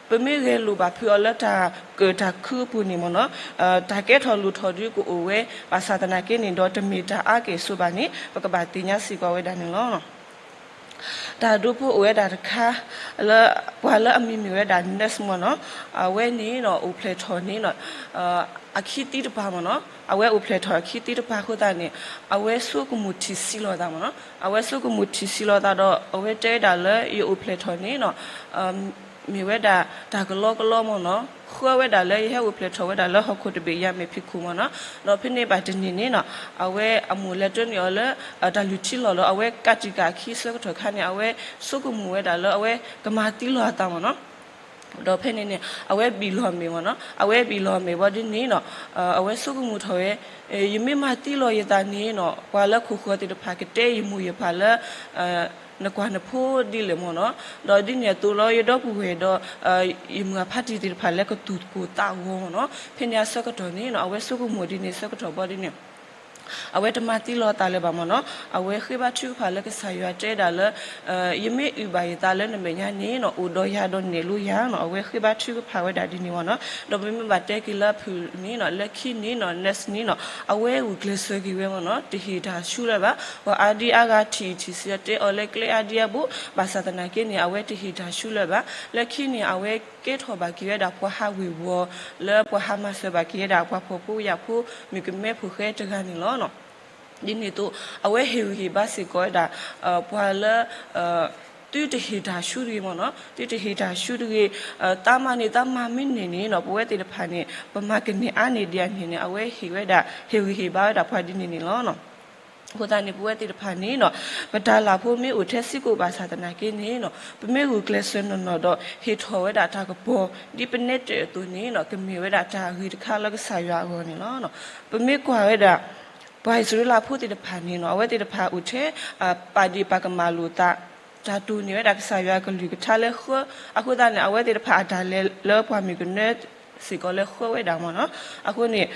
ပမ့ၢ်ဂဲၤလိာ်ဘၣ်ဖုးအီၤလၢတၢ်ကၢၣ်တၢ်ခုအပူၤန့ၣ်မ့ၢ်နီၤ တၢ်ကဲထီၣ်လိၣ်ထီၣ်ဒုကအိၣ်ဝဲ ဘၣ်ဆၣ်သနာ်က့န့ၣ်ဒီး တမ့ၢ်တၢ်အါကဲၣ်ဆိးဘၣ်န့ၣ် ပကဘၣ်သ့ၣ်ညါစ့ၢ်ကီးဝဲဒၣ်န့ၣ်လီၤ. တၢ်ဒိဖိအိၣ်ဝဲဒၣ်တခါ လၢ ပှၤလၢအမံၤမ့ၢ်ဝဲဒၣ် nurse မ့ၢ်နီၤ, အဝဲန့ၣ်နီၤ အိၣ်ဖျဲၣ်ထီၣ်န့ၣ်နီၤ အခံသံတပၤမ့ၢ်နီၤ, အဝဲအိၣ်ဖျဲၣ်ထီၣ်အခံသံတပၤအဃိသတးန့ၣ် အဝဲဆိကမိၣ်ထံၣ်ဆံးလိာ်သးမ့ၢ်နီၤ, အဝဲဆိကမိၣ်ထံၣ်ဆံးလိာ်သးဒီး အဝဲတဲဝဲဒၣ်လၢယအိၣ်ဖျဲၣ်ထီၣ်န့ၣ်နီၤ မ့ၢ်ဝဲဒၣ်တၢ်ကလီကလီမ့ၢ်နီၤ, ဃၢဝဲဒၣ်လၢယဟဲအိၣ်ဖျဲၣ်ထီၣ်ဝဲဒၣ်လၢဟီၣ်ခိၣ်တဘ့ၣ်ယၤမဲာ်ဖံးခိၣ်မ့ၢ်နီၤ, ဒီးဖဲန့ၣ်ဘၣ်တနံၤန့ၣ်နီၤ အဝဲအမိၢ်လဲၤတၢန့ၢ်အီၤလၢ တၢ်လုၢ်ထံလီၢ်ဒီး အဝဲကးတံာ်ဃာ်အခံဆၢကတီၢ်ခါန့ၣ် အဝဲဆိကမိၣ်ဝဲဒၣ်လၢအဝဲကမၤသံလီၤအသးမ့ၢ်နီၤ ဒီးဖဲန့ၣ်န့ၣ် အဝဲဘံၣ်လီၤမဲာ်မ့ၢ်နီၤ, အဝဲဘံၣ်လီၤမဲာ်ဘီဒ်န့ၣ်နီၤ အဝဲဆိကမိၣ်ထီၣ်ဝဲ ယမ့ၢ်မၤသံလီၤယသးန့ၣ်နီၤ ပှၤလၢခိၣ်ဃၢၤသ့ၣ်တဖၣ်ကတဲယမိၢ်ယပၢ်လၢ နကွၢ်နဖိဒ်လဲၣ်မ့ၢ်နီၤ, ဒီးဒ်န့ၣ်အသိးလီၤ ယဒီပုၢ်ဝဲၢ်ဒီး ယမုၢ်အဖါတံၢ်သ့ၣ်တဖၣ်လၢကသူၣ်ကိၢ်သးဂီၤမ့ၢ်နီၤ, ဖဲန့ၣ်အဆၢကတီၢ်န့ၣ်နီၤ အဝဲဆိကမိၣ်ဒ်န့ၣ်ဆၢကတီၢ်ဘီဒ်န့ၣ် အဝဲတမၤသံလီၤသးလၢၤဘၣ်မ့ၢ်နီၤ, အဝဲဃ့ဘါထုကဖၣ်လၢကစၢ်ယွၤတဲဒၣ်လၢ ယမ့ၢ်အုၣ်ဘၣ်ယသးလၢနမဲာ်ညါန့ၣ်နီၤ အိၣ်ဒီးယၤဒီးနဲၣ်လိယၤနီၤ, အဝဲဃ့ဘါထုကဖၣ်ဝဲဒၣ်ဒ်န့ၣ်မ့ၢ်နီၤ, ဒီးပမ့ၢ်ဘၣ်တဲက့ၤလၢအဖုၣ်န့ၣ်နီၤ လၢခံန့ၣ်နီၤ nurse န့ၣ်နီၤ အဝဲဂုာ်ကျဲးစၢးက့ၤဝဲမ့ၢ်နီၤ တဟ့ၣ်တၢ်ဆူလၢၤဘၣ်, ပှၤအါဒံအါဂၤထံၣ်အံၤထံၣ်ဆံးအီၤတဲအီၤလၢကျဲအါဒံအါဘိ, ဘၣ်ဆၣ်သနာ်က့န့ၣ် အဝဲတဟ့ၣ်တၢ်ဆူလၢၤဘၣ်, လၢခံန့ၣ် အဝဲကဲထီၣ်ဘၣ်က့ၤဝဲဒၣ်ပှၤဟးဝ့ၤဝီၤ လၢပှၤဟးမၤစၢၤဘၣ်က့ၤဝဲဒၣ်ပှၤဖှီၣ်ဖိယာ်ဖိ မုၣ်ကမဲဖိဃဲတဂၤန့ၣ်လီၤ. ဒ်န့ၣ်အသိး အဝဲဟ့ၣ်ဂံၢ်ဟ့ၣ်ဘါစ့ၢ်ကီးဝဲဒၣ် ပှၤလၢ သုတဟ့ၣ်တၢ်ဆူတဂ့ၤမ့ၢ်နီၤ, သုတဟ့ၣ်တၢ်ဆူတဂ့ၤ, သးမၤန့ၢ်သးမၤမ့ၢ်န့ၢ်န့ၣ်နီၤ ပဝဲသ့ၣ်တဖၣ်န့ၣ် ပမၤကန့ၢ်အါန့ၢ်ဒံးအန့ၣ်န့ၣ် အဝဲဟ့ၣ်ဝဲဒၣ် ဟ့ၣ်ဂံၢ်ဟ့ၣ်ဘါဝဲဒၣ်ပှၤဒ်န့ၣ်န့ၣ်လီၤ. အဃိသတးန့ၣ် ပဝဲသ့ၣ်တဖၣ်န့ၣ်နီၤ ပတၢ်လၢ်ဖိမ့ၢ်အိၣ်ထဲစ့ၢ်ကီးဘၣ်ဆၣ်သနာ်က့န့ၣ်နီၤ ပမ့ၢ်ဂုာ်ကျဲးစၢးနီၢ်နီၢ်ဒီး ဟ့ၣ်ထီၣ်ဝဲဒၣ်တၢ်ကပီၤ ဒ်ပနဲတၢၣ်အသိးန့ၣ်နီၤ ကမ့ၢ်ဝဲဒၣ်တၢ်ဂ့ၤတခါလၢကစၢ်ယွၤအဂီၢ်န့ၣ်လီၤ. ပမ့ၢ်ကွၢ်ဝဲဒၣ် ပှၤအံၣ်စရ့လးဖိသ့ၣ်တဖၣ်န့ၣ်နီၤ အဝဲသ့ၣ်တဖၣ်အိၣ်ထဲ ပာ်ဒ့ၣ်ပာ်ကမၣ်လိာ်သး တၢ်တိၢ်န့ၢ်ဝဲဒၣ်ကစၢ်ယွၤအကလုၢ်ကထါလၢဃၢ အဃိသတးန့ၣ် အဝဲသ့ၣ်တဖၣ်အတၢ်လဲၤလၢပှၢ်မုၢ်ကနၢစ့ၢ်ကီးလၢဃၢဝဲဒၣ်မ့ၢ်နီၤ. အဃိန့ၣ်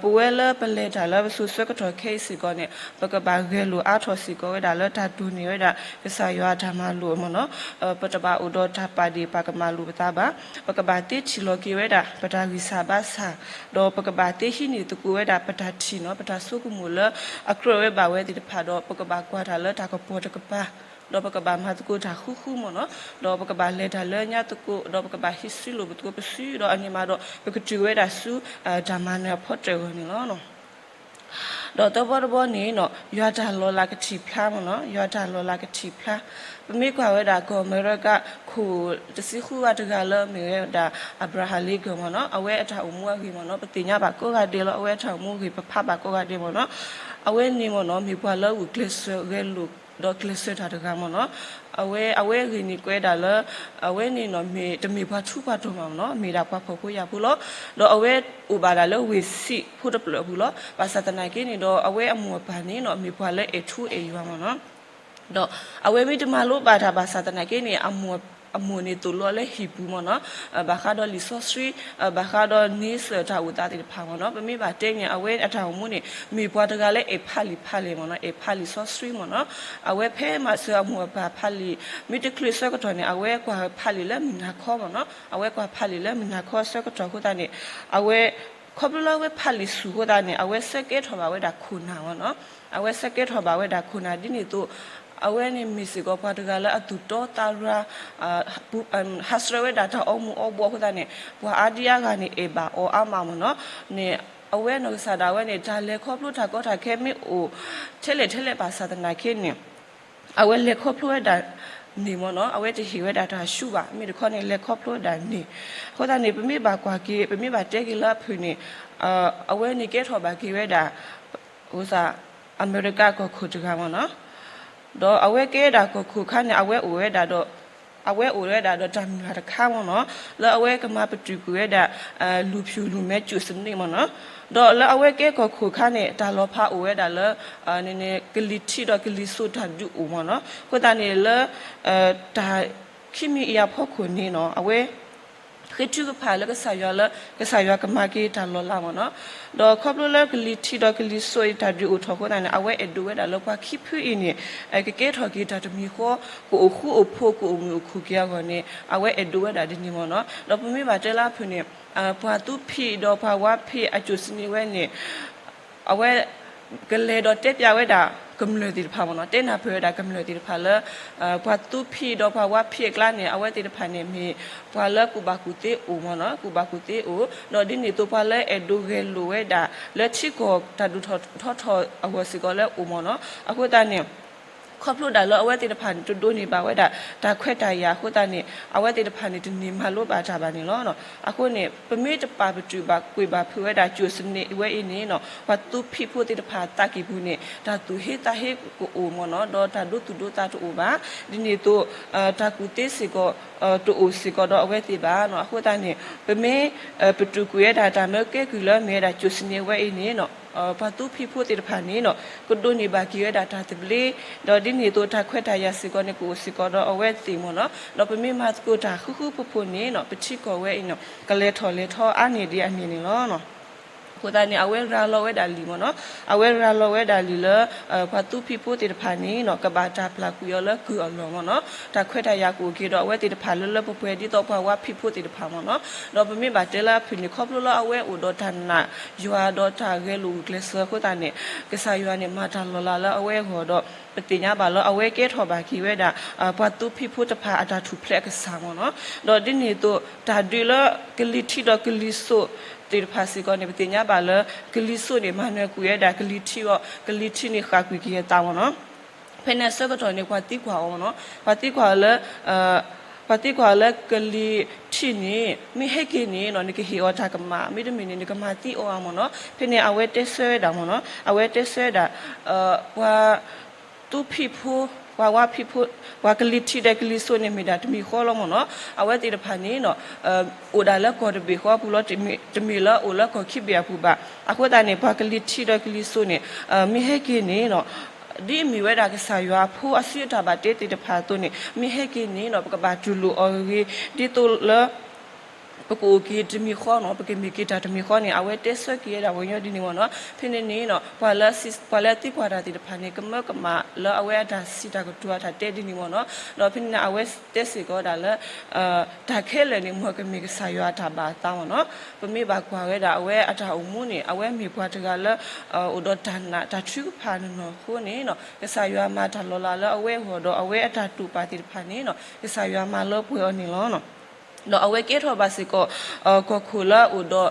ပဝဲလၢပလဲၤတၢ်လၢပစိၤဆၢကတီၢ်ခဲအံၤစ့ၢ်ကီးန့ၣ် ပကဘၣ်ဂဲၤလိာ်အါထီၣ်စ့ၢ်ကီးဝဲဒၣ်လၢတၢ်တိၢ်န့ၢ်ဝဲဒၣ် ကစၢ်ယွၤအတၢ်မၤလိာ်မ့ၢ်နီၤ. ပတဘၣ်အိၣ်ဒီးတၢ်ပာ်ဒ့ၣ်ပာ်ကမၣ်လိာ်ပသးဘၣ်. ပကဘၣ်သ့ထံၣ်လီၤက့ၤဝဲဒၣ် ပတၢ်ဂံၢ်စၢ်ဘါစၢ်, ဒီးပကဘၣ်သ့ဟံးန့ၢ်သကိးဝဲဒၣ် ပတၢ်ထံၣ်နီၤ ပတၢ်ဆိကမိၣ်လၢအကြၢးဝဲဘၣ်ဝဲသ့ၣ်တဖၣ်ဒီး ပကဘၣ်ကွၢ်တၢ်လၢတၢ်ကပီၤတကပၤ, ဒီးပကဘၣ်မၤသကိးတၢ်ဃူဃူမ့ၢ်နီၤ. ဒီးပကဘၣ်လဲၤတၢ်လၢညါသကိး, ဒီးပကဘၣ်ဟံးစုလိာ်ပသကိးပစု, ဒီးအန့ၣ်မးဒီး ပကတုၤဝဲဒၣ်ဆူ တၢ်မၤနၢၤအဖီတၢၣ်အဂီၢ်န့ၣ်လီၤ. ဒီးသၢဘီတဘီန့ၣ်နီၤ ယွၤတၢ်လီၤလးကထံၣ်ဖျါမ့ၢ်နီၤ, ယွၤတၢ်လီၤလးကထံၣ်ဖျါ. ပမ့ၢ်ကွၢ်ဝဲဒၣ်ကီၢ်အမဲရကၤ ခိၣ်တဆံဃုဂၤတဂၤလၢမ့ၢ်ဝဲဒၣ် Abraham Lincoln မ့ၢ်နီၤ, အဝဲအတၢ်အိၣ်မူအဂ့ၢ်မ့ၢ်နီၤ ပသ့ၣ်ညါဘၣ်ကိးဂၤဒဲးလီၤ. အဝဲအတၢ်အိၣ်မူအဂ့ၢ် ပဖးဘၣ်ကိးဂၤဒဲးမ့ၢ်နီၤ. အဝဲန့ၣ်မ့ၢ်နီၤ မ့ၢ်ပှၤလၢဂုာ်ကျဲးစၢးဂဲၤလိာ် ဒီးကျဲးစၢးတၢ်တဂၤမ့ၢ်နီၤ. အဝဲ အဝဲအဂ့ၢ်န့ၣ်ကွဲးဒၣ်လၢ အဝဲန့ၣ်နီၤ မ့ၢ်တမ့ၢ်ပှၤထူးပှၤတီၤမးမ့ၢ်နီၤ, မ့ၢ်ဒၣ်ပှၤဖှီၣ်ဖိယာ်ဖိလီၤ. ဒီးအဝဲအိၣ်ဘၣ်ဒၣ်လၢဝ့ၢ်ဆံးဖိတဖျၢၣ်အပူၤလီၤ. ဘၣ်ဆၣ်သနာ်က့န့ၣ်ဒီး အဝဲအမိၢ်အပၢ်န့ၣ်နီၤ မ့ၢ်ပှၤလၢအဲၣ်ထူအဲၣ်ယွၤမ့ၢ်နီၤ. ဒီးအဝဲမ့ၢ်တမၤလိဘၣ်တၢ်ဘၣ်ဆၣ်သနာ်က့န့ၣ် အမိၢ်န့ၣ်သိၣ်လိလၢဟံၣ်ပူၤမ့ၢ်နီၤ, ဘၣ်ဃးဒီးလံာ်စီဆှံ, ဘၣ်ဃးဒီးန့ဆၢၣ်တၢ်အိၣ်သးသ့ၣ်တဖၣ်မ့ၢ်နီၤ. ပမ့ၢ်ဘၣ်တဲန့ၣ် အဝဲအတၢ်အိၣ်မူန့ၣ် မ့ၢ်ပှၤတဂၤလၢအဲၣ်ဖးလံာ်ဖးလဲၢ်မ့ၢ်နီၤ, အဲၣ်ဖးလံာ်စီဆှံမ့ၢ်နီၤ. အဝဲဖဲမၤစၢၤအမိၢ်အပၢ်ဖးလံာ် မ့ၢ်တချုးဆၢကတီၢ်န့ၣ် အဝဲကွၢ်ဖးလံာ်လၢမုၢ်နၤခီမ့ၢ်နီၤ, အဝဲကွၢ်ဖးလံာ်လၢမုၢ်နၤခီဆၢကတီၢ်အဃိသတးန့ၣ် အဝဲ ခီဖျိလၢအဝဲဖးလံာ်ဆူၣ်အဃိသတးန့ၣ် အဝဲဆၢကဲထီၣ်ဘၣ်ဝဲဒၣ်ခိၣ်နၢ်မ့ၢ်နီၤ, အဝဲဆၢကဲထီၣ်ဘၣ်ဝဲဒၣ်ခိၣ်နၢ်ဒ်န့ၣ်အသိး အဝဲန့ၣ်မ့ၢ်စ့ၢ်ကီးပှၤတဂၤလၢအသူၣ်တီသးရၤ ဟးဆှဲးဝဲဒၣ်တၢ်အီမူၤအီဘှီးအဃိသတးန့ၣ် ပှၤအါဒံအါဂၤန့ၣ် အဲၣ်ဘၣ်အီၤအါမးမ့ၢ်နီၤ. န့ၣ် အဝဲနီၢ်ကစၢ်ဒၣ်ဝဲန့ၣ် တၢ်လဲၤခီဖျိတၢ်ကီတၢ်ခဲမ့ၢ်အိၣ် ထဲလဲၣ်ထဲလဲၣ်ဘၣ်ဆၣ်သနာ်က့န့ၣ် အဝဲလဲၤခီဖျိဝဲဒၣ်န့ၣ်မ့ၢ်နီၤ, အဝဲတဟ့ၣ်ဝဲဒၣ်တၢ်ဆူၣ်ဘၣ်, မ့ၢ်တခီန့ၣ် လဲၤခီဖျိဝဲဒၣ်န့ၣ်. အဃိသတးန့ၣ် ပမ့ၢ်ဘၣ်ကွၢ်က့ၤ ပမ့ၢ်ဘၣ်တဲက့ၤလၢအဖုၣ်န့ၣ် အဝဲန့ၣ်ကဲထီၣ်ဘၣ်က့ၤဝဲဒၣ် အမဲရကၤကီၢ်ခိၣ်တဂၤမ့ၢ်နီၤ. ဒီးအဝဲကဲဒၣ်ကီၢ်ခိၣ်အခါန့ၣ် အဝဲအိၣ်ဝဲဒၣ်ဒီး အဝဲအိၣ်ဝဲဒၣ်ဒီးတၢ်မုၢ်လၢ်တခါမ့ၢ်နီၤ, လၢအဝဲကမၤပတုာ်ကွံာ်ဝဲဒၣ် လူၤဖၠူၣ်လူၤမဲကၠိၣ်စနံးမ့ၢ်နီၤ. ဒီးလၢအဝဲကဲကီၢ်ခိၣ်အခါန့ၣ် တၢ်လီၤဖးအိၣ်ဝဲဒၣ်လၢ ကလံၤထံးဒီးကလံၤစိးတၢ်ဒုးအိၣ်မ့ၢ်နီၤ. အဃိသတးန့ၣ်လၢ တၢ်ခံမံၤအံၤအဖီခိၣ်န့ၣ်နီၤ အဝဲ ဃ့ထုကဖၣ်လၢကစၢ်ယွၤလၢ ကစၢ်ယွၤကမၤက့ၤတၢ်လီၤလးမ့ၢ်နီၤ. ဒီးခီဖျိလၢကလံၤထံးဒီးကလံၤစိးအံၤတၢ်ဒုးအိၣ်ထီၣ်အဃိသတးန့ၣ် အဝဲအဲၣ်ဒိးဝဲဒၣ်လၢပှၤခံဖုအံၤန့ၣ် ကကဲထီၣ်က့ၤတၢ်တမံၤဃီ ကအိၣ်ဃူအိၣ်ဖိး ကအိၣ်မုာ်အိၣ်ခုၣ်က့ၤအဂီၢ်န့ၣ် အဝဲအဲၣ်ဒိးဝဲဒၣ်ဒ်န့ၣ်မ့ၢ်နီၤ. ဒီးပမ့ၢ်ဘၣ်တဲလၢအဖုၣ်န့ၣ် ပှၤသူဖံးဒီးပှၤဝါဖံးအကၠိၣ်စနံးဝဲန့ၣ် အဝဲ ကလဲၤဒီးတဲပျးဝဲဒၣ် ကမျၢၢ်သ့ၣ်တဖၣ်မ့ၢ်နီၤ, တဲနၢ်ပၢၢ်ဝဲဒၣ်ကမျၢၢ်သ့ၣ်တဖၣ်လၢ ပှၤသူဖံးဒီးပှၤဝါဖံးအကျါန့ၣ် အဝဲသ့ၣ်တဖၣ်န့ၣ်မ့ၢ် ပှၤလၢကူၣ်ဘၣ်ကူၣ်သ့အိၣ်မ့ၢ်နီၤ, ကူၣ်ဘၣ်ကူၣ်သ့အိၣ်, ဒီးဒ်န့ၣ်အသိးပှၤလၢအဲၣ်ဒိးဂဲၤလိာ်ဝဲဒၣ် လၢထံကီၢ်တၢ်ဒိၣ်ထီၣ်ထီထီၣ်အဂီၢ်စ့ၢ်ကီးလၢအိၣ်မ့ၢ်နီၤ. အဃိသတးန့ၣ် ခီဖျိဒၣ်လၢအဝဲသ့ၣ်တဖၣ်န့ၣ် တဒိးန့ၢ်ဘၣ်ဝဲဒၣ် တၢ်ခွဲးတၢ်ယာ်အဃိသတးန့ၣ် အဝဲသ့ၣ်တဖၣ်န့ၣ် တန့ၢ်မၤလိဘၣ်တၢ်ဘၣ်န့ၣ်လီၤ. အဃိန့ၣ် ပမ့ၢ်တပာ်ပတုာ်ဘၣ်ကွံာ်ဘၣ်ဖုးဝဲဒၣ်ကၠိၣ်စနံးဝဲအံၤန့ၣ်နီၤ ပှၤသူဖံးဖိသ့ၣ်တဖၣ်အသးကံၢ်ပူၤန့ၣ် တၢ်သူၣ်ဟ့သးဟ့ကအိၣ်မ့ၢ်နီၤ, ဒီးတၢ်ဒိသူၣ်ဒိသးတအိၣ်ဘၣ်, ဒ်န့ၣ်အသိး တၢ်ကူၣ်သ့စ့ၢ်ကီး တအိၣ်စ့ၢ်ကီးဒီးအဝဲသ့ၣ်ဘၣ်နီၤ. အဃိသတးန့ၣ် ပမ့ၢ် ပတုာ်ကွံာ်ဝဲဒၣ်တၢ်မၢကဲကုၢ်လၢမ့ၢ်ဝဲဒၣ်ကၠိၣ်စနံးဝဲအံၤန့ၣ်နီၤ ပှၤသူဖံးဖိသ့ၣ်တဖၣ်န့ၣ်နီၤ ကဒိးန့ၢ်ဘၣ်က့ၤဝဲဒၣ်တၢ်သဘျ့, ဒီးဒ်န့ၣ်အသိးတၢ်ခွဲးတၢ်ယာ်စ့ၢ်ကီးန့ၣ် ကအိၣ်စ့ၢ်ကီးဒီးအဝဲသ့ၣ်မ့ၢ်နီၤ. ဒီးပမ့ၢ်မၤသကိးတၢ်ဃူဃူဖိးဖိးန့ၣ်နီၤ ပထံကီၢ်ဝဲအံၤနီၤ ကလဲၤထီၣ်လဲၤထီအါန့ၢ်ဒံးအန့ၣ်န့ၣ်လီၤ. အဃိသတးန့ၣ် အဝဲရၤလီၤဝဲဒၣ်လံာ်မ့ၢ်နီၤ, အဝဲရၤလီၤဝဲဒၣ်လံာ်လၢ ပှၤသူဖံးဖိသ့ၣ်တဖၣ်န့ၣ်နီၤ ကဘၣ်တၢ်ပျၢ်ကွံာ်အီၤလၢကုၢ်အလီၢ်မ့ၢ်နီၤ, တၢ်ခွဲးတၢ်ယာ်ကအိၣ်က့ၤဒီးအဝဲသ့ၣ်တဖၣ်လၢလၢပှဲၤပှဲၤ ဒ်သိးပှၤဝါဖံးဖိသ့ၣ်တဖၣ်မ့ၢ်နီၤ. ဒီးပမ့ၢ်ဘၣ်တဲလၢအဖုၣ်န့ၣ် ခီဖျိလၢအဝဲအိၣ်ဒီးတၢ်နာ်ယွၤဒီးတၢ်ဂဲၤလိာ်ဂုာ်ကျဲးစၢးအဃိသတးန့ၣ် ကစၢ်ယွၤန့ၣ် မၤတၢ်လီၤလးလၢအဝဲအဂီၢ်ဒီး ပသ့ၣ်ညါဘၣ်လၢအဝဲကဲထီၣ်ဘၣ်က့ၤဝဲဒၣ် ပှၤသူဖံးဖိတဖၣ်အတၢ်ထူၣ်ဖျဲးအကစၢ်မ့ၢ်နီၤ. ဒီးဒ်န့ၣ်အသိး တၢ်ဒုးလၢကလံၤထံးဒီးကလံၤစိးသ့ၣ်တဖၣ်စ့ၢ်ကီးန့ၣ် ပသ့ၣ်ညါဘၣ်လၢ ကလံၤစိးန့ၣ် မၤနၢၤကွံာ်ဝဲဒၣ်ကလံၤထံးအီၤ, ကလံၤထံးန့ၣ်ဃၣ်ကွံာ်ကယဲၢ်သးမ့ၢ်နီၤ. ဖဲန့ၣ်အဆၢကတီၢ်န့ၣ် ပှၤသံကွၢ်အီၤမ့ၢ်နီၤ, ပှၤသံကွၢ်အီၤလၢ ပှၤသံကွၢ်အီၤလၢကလံၤထံးန့ၣ် မ့ၢ်ဟဲက့ၤန့ၣ်နီၤ နကဟ့ၣ်အီၤတၢ်ကမၣ်, မ့တမ့ၢ်န့ၣ် နကမၤသံအီၤဧါမ့ၢ်နီၤ. ဖဲန့ၣ်အဝဲတဲဆၢဝဲဒၣ်မ့ၢ်နီၤ, အဝဲတဲဆၢဝဲဒၣ် ပှၤ သူဖံးဖိ, ပှၤဝါဖံးဖိ, ပှၤကလံၤထံးဒီးကလံၤစိးန့ၣ်မ့ၢ်ဒၣ်တမံၤဃီလီၤမ့ၢ်နီၤ. အဝဲသ့ၣ်တဖၣ်န့ၣ်နီၤ အိၣ်ဒၣ်လၢကီၢ်တဘ့ၣ်ဃီပူၤလီၤ, တမ့ၢ်လၢအိၣ်လၢကီၢ်ခံဘ့ၣ်အပူၤဘၣ်. အဃိသတးန့ၣ် ပှၤကလံၤထံးဒီးကလံၤစိးန့ၣ် မ့ၢ်ဟဲက့ၤန့ၣ်နီၤ ဒ်အမ့ၢ်ဝဲဒၣ်ကစၢ်ယွၤအဖိအစုအတၢ်ဘၣ်တ့သ့ၣ်တဖၣ်အသိးန့ၣ် မ့ၢ်ဟဲက့ၤန့ၣ်နီၤ ပကဘၣ်တူၢ်လိာ်အီၤဂ့ၤဂ့ၤ ဒ်သိးလၢ ပကအိၣ်က့ၤတမံၤဃီနီၤ, ပကမ့ၢ်က့ၤတၢ်တမံၤဃီန့ၣ် အဝဲတဲဆၢက့ၤဝဲဒၣ်ပှၤကညီဒ်န့ၣ်မ့ၢ်နီၤ. ဖဲန့ၣ်န့ၣ်နီၤ ပှၤလၢသံကွၢ်တၢ်သ့ၣ်တဖၣ်န့ၣ် ကမၢကမၣ်လၢအဝဲအတၢ်စံးတၢ်ကတိၤအတၢ်တဲဒ်န့ၣ်မ့ၢ်နီၤ. ဒီးဖဲန့ၣ်အဝဲတဲစ့ၢ်ကီးဝဲဒၣ်လၢ တၢ်ခဲလၢာ်န့ၣ် မ်ကမ့ၢ်ကစၢ်ယွၤအတၢ်ဘၣ်အသးမ့ၢ်နီၤ. ပမ့ၢ်ဘၣ်ကွၢ်ဝဲဒၣ်အဝဲအတၢ်အိၣ်မူန့ၣ် အဝဲမ့ၢ်ပှၤတဂၤလၢ အိၣ်ဒီးတၢ်နာ်တၢ်ထုကဖၣ်နီၢ်နီၢ်အဃိန့ၣ်နီၤ ကစၢ်ယွၤမၤတၢ်လီၤလးလၢအဝဲအဂီၢ်ဒီးအဝဲအတၢ်တိာ်ပာ်သ့ၣ်တဖၣ်န့ၣ်နီၤ ကစၢ်ယွၤမၤလၢပှဲၤအီၤန့ၣ်လီၤ. ဒီးအဝဲကဲထီၣ်ဘၣ်စ့ၢ်ကီး ကီၢ်ခိၣ်လၢအအိၣ်ဒီး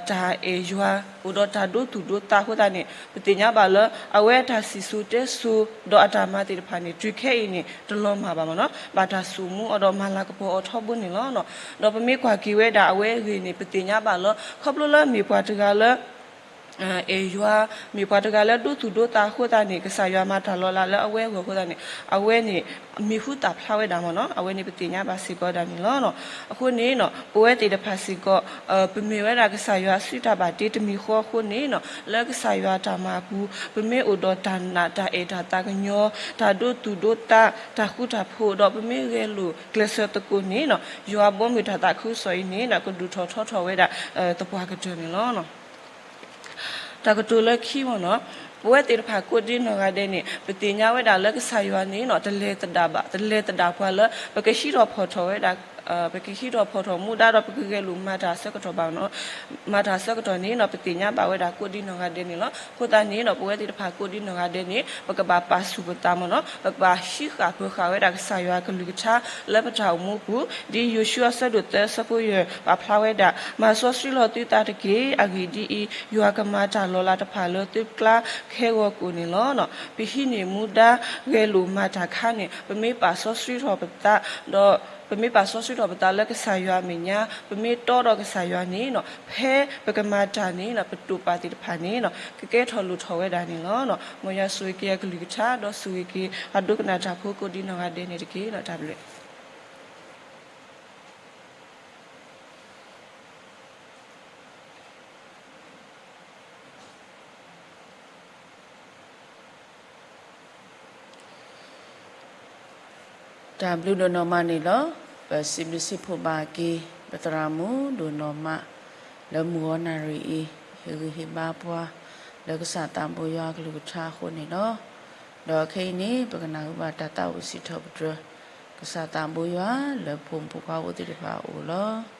တၢ်အဲၣ်ယွၤ အိၣ်ဒီးတၢ်ဒိသူၣ်ဒိသးအဃိသတးန့ၣ် ပသ့ၣ်ညါဘၣ်လၢ အဝဲအတၢ်စံၣ်စိၤတဲစိၤ ဒီးအတၢ်မၤသ့ၣ်တဖၣ်န့ၣ် တုၤခဲအံၤန့ၣ် တလီၤမၢ်ဘၣ်မ့ၢ်နီၤ ဘၣ်တၢ်ဆိၣ်မူအီၤဒီးမၤလၤကပီၤအီၤထီဘိန့ၣ်လီၤ. ဒီးပမ့ၢ်ကွၢ်က့ၤဝဲဒၣ်အဝဲအဂ့ၢ်န့ၣ် ပသ့ၣ်ညါဘၣ်လၢ ခီဖျိလၢမ့ၢ်ပှၤတဂၤလၢ အဲၣ်ယွၤ မ့ၢ်ပှၤတဂၤလၢဒိသူၣ်ဒိသးအဃိသတးန့ၣ် ကစၢ်ယွၤမၤတၢ်လီၤလးလၢအဝဲအဂီၢ်အဃိသတးန့ၣ် အဝဲန့ၣ် မံၤဟူသၣ်ဖျါဝဲဒၣ်မ့ၢ်နီၤ အဝဲန့ၣ်ပသ့ၣ်ညါဘၣ်စ့ၢ်ကီးဒၣ်န့ၣ်လီၤ. အဃိန့ၣ်နီၤ ပဝဲသ့ၣ်တဖၣ်စ့ၢ်ကီး ပမ့ၢ်ဝဲဒၣ်ကစၢ်ယွၤအစုတၢ်ဘၣ်တ့တမံၤဃီအဃိန့ၣ်နီၤ လၢကစၢ်ယွၤအတၢ်မၤအပူၤ ပမ့ၢ်အိၣ်ဒီးတၢ်နာ်တၢ်အဲၣ်တၢ်သးကညီၤ တၢ်ဒိသူၣ်ဒိသး တၢ်ဃူတၢ်ဖိး ဒီးပမ့ၢ်ဂဲၤလိာ်ကျဲးစၢးသကိးန့ၣ်နီၤ ယွၤဘီမုၢ်တၢ်သးခုကစီၣ်အံၤန့ၣ် ကဒိၣ်ထီၣ်ထီထီၣ်ဝဲဒၣ် သပှၢ်ကတၢၢ်န့ၣ်လီၤ. တၢ်ကတိၤလၢခံမ့ၢ်နီၤ ပဝဲသ့ၣ်တဖၣ်ကိးဒံနီၢ်ဂၤဒဲးန့ၣ် ပသ့ၣ်ညါဝဲဒၣ်လၢကစၢ်ယွၤန့ၣ်နီၤ တလဲၤသဒၣ်ဘၣ် တလဲၤသဒၣ်ပှၤလၢ ပကဟံးထီၣ်ဖီၣ်ထီၣ်ဝဲဒၣ် ပကဟံးထီၣ်ဖီၣ်ထီၣ်မူဒါဒီး ပကဂဲၤလိာ်မၤတၢ်အဆၢကတီၢ်ဘၣ် မၤတၢ်အဆၢကတီၢ်န့ၣ် ပသ့ၣ်ညါဘၣ်ဝဲဒၣ်ကိးဒံနီၢ်ဂၤဒဲးန့ၣ်လီၤ. အဃိသတးန့ၣ်ဒီး ပဝဲသ့ၣ်တဖၣ်ကိးဒံနီၢ်ဂၤဒဲးန့ၣ် ပကဘၣ်ပာ်ဆူၣ်ပသးမ့ၢ်နီၤ, ပကဘၣ်ဟံးဃာ်ပၢၤဃာ်ဝဲဒၣ်ကစၢ်ယွၤအကလုၢ်ကထါ လၢပတၢ်အိၣ်မူပူၤ, ဒ်ယိၤၡူအဆၢဒိၣ်သၢဆၢဖိယဲၢ် ပာ်ဖျါဝဲဒၣ်, မၤစီဆှံလီၤသုသးတက့ၢ်. အဂ့ၢ်ဒ်အံၤ, ယွၤကမၤတၢ်လီၤလးတဖၣ်လၢသုကျါခဲဂီၤကိာ်န့ၣ်လီၤ. ပဟံးန့ၢ်မူဒါဂဲၤလိာ်မၤတၢ်ခါန့ၣ် ပမ့ၢ်ပာ်စီဆှံထီၣ်ပသး ဒီး ပမ့ၢ်ပာ်စီဆှံထီၣ်ပသးလၢကစၢ်ယွၤအမဲာ်ညါ, ပမ့ၢ်တီဒီးကစၢ်ယွၤန့ၣ် ဖဲပကမၤတၢ်န့ၣ် ပတိာ်ပာ်သ့ၣ်တဖၣ်န့ၣ် ကကဲထီၣ်လိၣ်ထီၣ်ဝဲဒၣ်န့ၣ်လီၤ. မ်ယွၤဆိၣ်ဂ့ၤက့ၤအကလုၢ်ကထါ ဒီးဆိၣ်ဂ့ၤက့ၤအဒိကနၣ်တၢ်ဖိကိးဒံနီၢ်ဂၤဒဲးန့ၣ်တက့ၢ်. တၢ်ဘျုး တၢ်ဘျုးဒိၣ်နီၢ်မးန့ၣ်လီၤ. ပစံးဘျုးစံးဖှိၣ်ဘၣ်က့ၤ ပသရၣ်မုၣ်ဒိၣ်နီၢ်မး လၢမုၢ်ဂီၤနၣ်ရံၣ်အံၤ ဟ့ၣ်ဂံၢ်ဟ့ၣ်ဘါပှၤ လၢကစၢ်သးဘိယွၤအကလုၢ်ကထါအဃိန့ၣ်လီၤ. ဒီးခဲအံၤန့ၣ် ပကနၢ်ဟူဘၣ်တၢ်သးဝံၣ်စံးထီၣ်ပတြၢၤ ကစၢ်သးဘိယွၤလၢဖိမုၣ်ဖိခွါဖိသ့ၣ်တဖၣ်အအိၣ်လီၤ.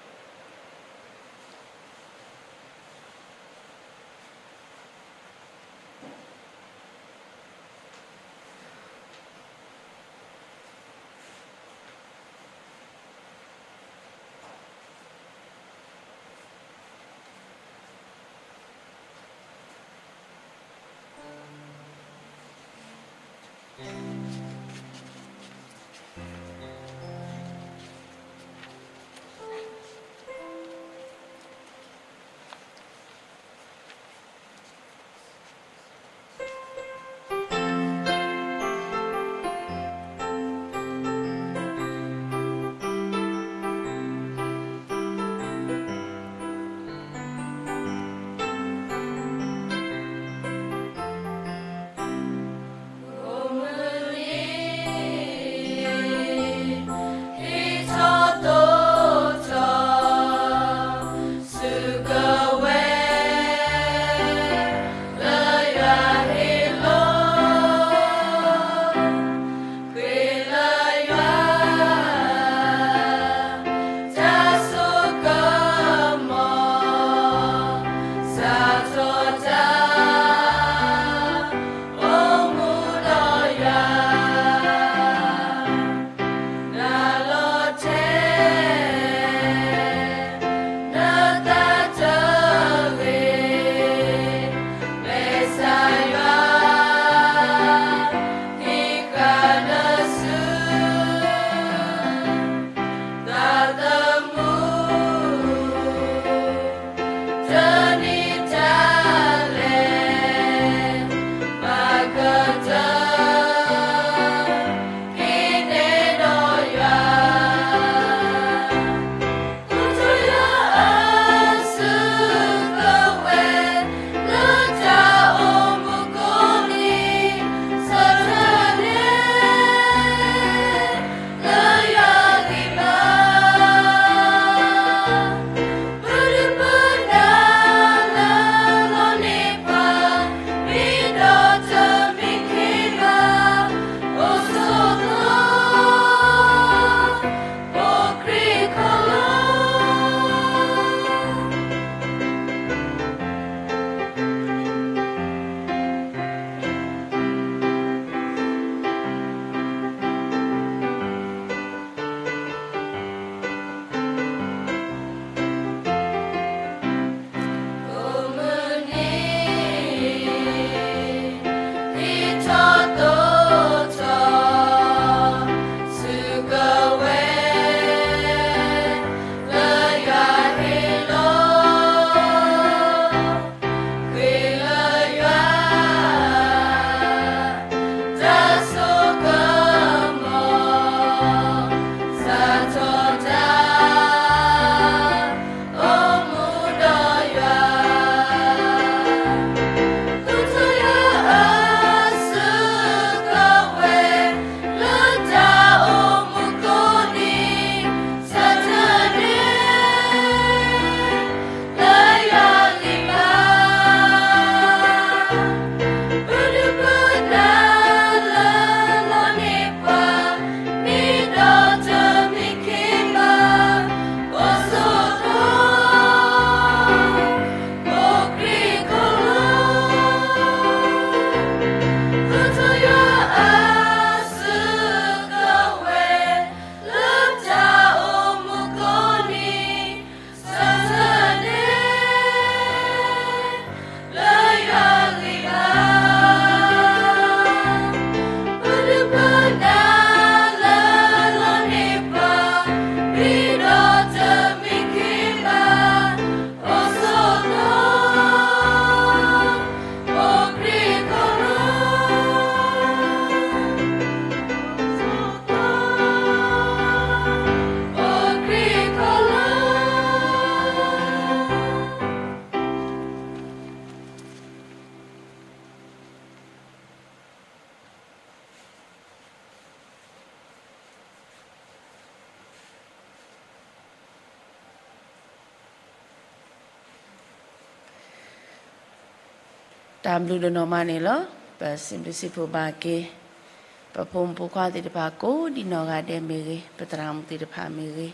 တၢ်ဘျုးဒိၣ်နီၢ်မးန့ၣ်လီၤ. ပစံးဘျုးစံးဖှိၣ်ဘၣ်က့ၤ ပဖိမုၣ်ဖိခွါသ့ၣ်တဖၣ်ကိးဒံးနီၢ်ဂၤဒဲးမ့ၢ်ဂ့ၤ, ပသရၣ်မုၣ်သ့ၣ်တဖၣ်မ့ၢ်ဂ့ၤ, ဒီး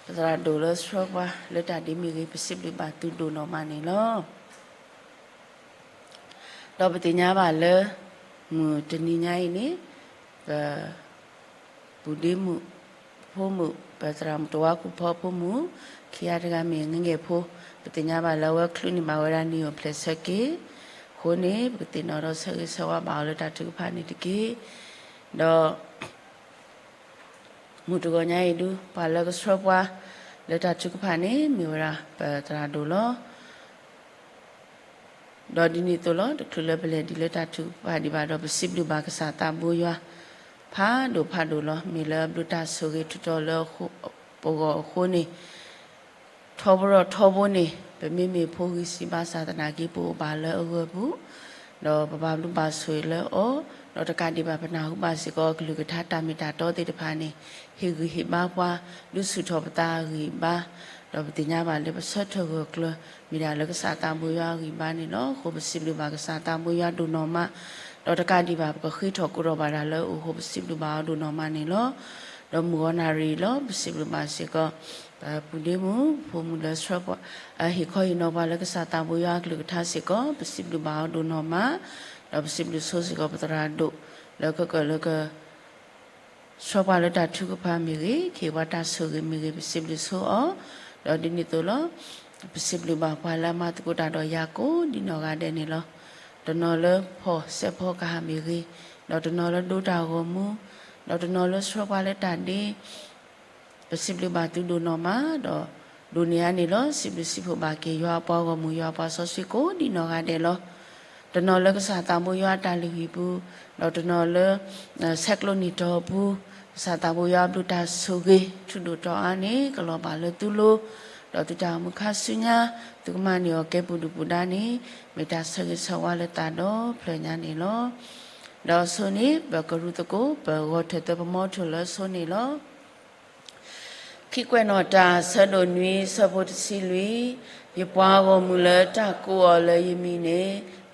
ပသရၣ်ဒိၣ်လၢဆှၢပှၤလၢတၢ်ဒ့မ့ၢ်ဂ့ၤ, ပစံးဘျုးဘၣ်သုဒိၣ်နီၢ်မးန့ၣ်လီၤ. ဒီးပသ့ၣ်ညါဘၣ်လၢ မုၢ်တနံၤညါအံၤန့ၣ် ပ ပုၢ်ဒ့မုၣ်ဖိမုၣ် ပသရၣ်မုၣ်တဝါကူၣ်ဖီဖိမုၣ် ခံဂၤတဂၤမ့ၢ်ဂ့ၤ ငဲၤဖိ, ပသ့ၣ်ညါဘၣ်လၢအဝဲချုးန့ၢ်ဘၣ်ဝဲဒၣ်နံၣ်အိၣ်ဖျဲၣ်ဆၢက့ၤအဃိန့ၣ် ပကသ့ၣ်နီၣ်ဒီးဆၢဂ့ၤဆၢဝါဘၣ်အီၤလၢတၢ်ထုကဖၣ်န့ၣ်တက့ၢ်. ဒီး မုၢ်တဂီၤညါအံၤဒု ပှၤလၢကဆှၢပှၤလၢတၢ်ထုကဖၣ်န့ၣ် မ့ၢ်ဝဲဒၣ်ပသရၣ်ဒိၣ်လီၤ. ဒီးဒ်န့ၣ်အသိးလီၤ တချုးလၢပလဲၤဒံးလၢတၢ်ထုကဖၣ်ဒံးဘၣ်ဒီး ပစံးဘျုးဘၣ်ကစၢ်သးဘိယွၤ ဖးဒိၣ်ဖးဒိၣ်လီၤ. မ့ၢ်လၢအဘျုးတၢ်ဆိၣ်ဂ့ၤထူးထီၣ်လၢပဂီၢ်အဃိန့ၣ် ထီဘိဒီးထီဘိန့ၣ် ပမ့မ့ၢ်ဖိဂံၢ်စၢ်ဘါစၢ်သနာ်က့ ပအိၣ်ဘၣ်လၢအဂၢၢ်ပူၤ, ဒီးပဘၣ်ဘျုးဘၣ်ဆိၣ်ဂ့ၤလၢအီၤ, ဒီးတကးဒံးဘၣ်ပနၢ်ဟူဘၣ်စ့ၢ်ကီးအကလုၢ်ကထါတၢ်မ့ၢ်တၢ်တီသ့ၣ်တဖၣ်န့ၣ် ဟ့ၣ်ဂံၢ်ဟ့ၣ်ဘါပှၤ, ဒုးဆူၣ်ထီၣ်ပသးအဂံၢ်အဘါ, ဒီးပသ့ၣ်ညါဘၣ်လၢပဆၢထၢၣ်ဂၢၢ်ကျၢၤ မ့ၢ်ဒၣ်လၢကစၢ်သးဘိယွၤအဂံၢ်အဘါန့ၣ်လီၤ. အဃိပစံးဘျုးဘၣ်ကစၢ်သးဘိယွၤဒိၣ်နီၢ်မး, ဒီးတကးဒံးဘၣ် ပကဃ့ထီၣ်ကိးထီၣ်ဘၣ်တၢ်လၢအအိၣ်အဃိ ပစံးဘျုးဘၣ်အီၤဒိၣ်နီၢ်မးန့ၣ်လီၤ. ဒီးမုၢ်ဂီၤနၣ်ရံၣ်လီၤ ပစံးဘျုးဘၣ်စ့ၢ်ကီး ပပုၢ်ဒ့မုၣ် ဖိမုၣ်လၢဆှၢပှၤ ဟ့ၣ်ခီဟ့ၣ်နီၤပှၤလၢကစၢ်သးဘိယွၤအကလုၢ်ကထါစ့ၢ်ကီး ပစံးဘျုးဘၣ်အီၤဒိၣ်နီၢ်မး, ဒီးပစံးဘျုးဆိစ့ၢ်ကီးပသရၣ်ဒိၣ် လၢကကၢၢ်လၢက ဆှၢပှၤလၢတၢ်ထုကဖၣ်မ့ၢ်ဂ့ၤ, ဟ့ၣ်ပှၤတၢ်ဆိၣ်ဂ့ၤမ့ၢ်ဂ့ၤ ပစံးဘျုးဆိအီၤ, ဒီးဒ်န့ၣ်အသိးလီၤ ပစံးဘျုးဘၣ်ပှၤလၢအမၤသကိးတၢ်ဒီးယၤကိးဒံးနီၢ်ဂၤဒဲးန့ၣ်လီၤ. တနီၤလၢဖီၣ်စဲးဖီကဟၣ်မ့ၢ်ဂ့ၤ, ဒီးတနီၤလၢဒိတၢ်ဂီၤမူ, ဒီးတနီၤလၢဆှၢပှၤလၢတၢ်ဒ့ ပစံးဘျုးဘၣ်သုဒိၣ်နီၢ်မး, ဒီးဒိၣ်န့ၢ်အါန့ၣ်လီၤ စံးဘျုးစံးဖှိၣ်ဘၣ်က့ၤ ယွၤအပှၤဂီၢ်မုၢ် ယွၤအပှၤစီဆှံကိးဒံးနီၢ်ဂၤဒဲးလီၤ. တနီၤလၢကစၢ်သးဘိယွၤအတၢ်လုၢ်ဟံၣ်ပူၤ, ဒီးတနီၤလၢ ဆဲးကျိးနံၣ်တီၢ်ပူၤ, ကစၢ်သးဘိယွၤအဘျုးတၢ်ဆိၣ်ဂ့ၤ ထူးဒိၣ်တီၤအါန့ၣ် ကလီၤဘၣ်လၢသုလိၤ, ဒီးသုတၢ်အိၣ်မူခါဆူညါ သုကမၤန့ၢ်အီၤကဲပူၤဒုၣ်ပူၤဒါန့ၣ် မ့ၢ်တၢ်ဆၢဂ့ၤဆၢဝါလၢသးဒီဖျၢၣ်ညါန့ၣ်လီၤ. ဒီးအဆိန့ၣ် ပကရူၢ်သကိး ပဂီၤထၢၣ်သၢပမီထိၣ်လၢအဆိန့ၣ်လီၤ. ခံကွဲးနီၣ်တၢ် ဆၢဒိၣ်နွံ ဆၢဖိတဆံလွံၢ်, ယပှၤဂီၢ်မုၢ်လၢတၢ်ကိးအီၤလၢယမံၤန့ၣ်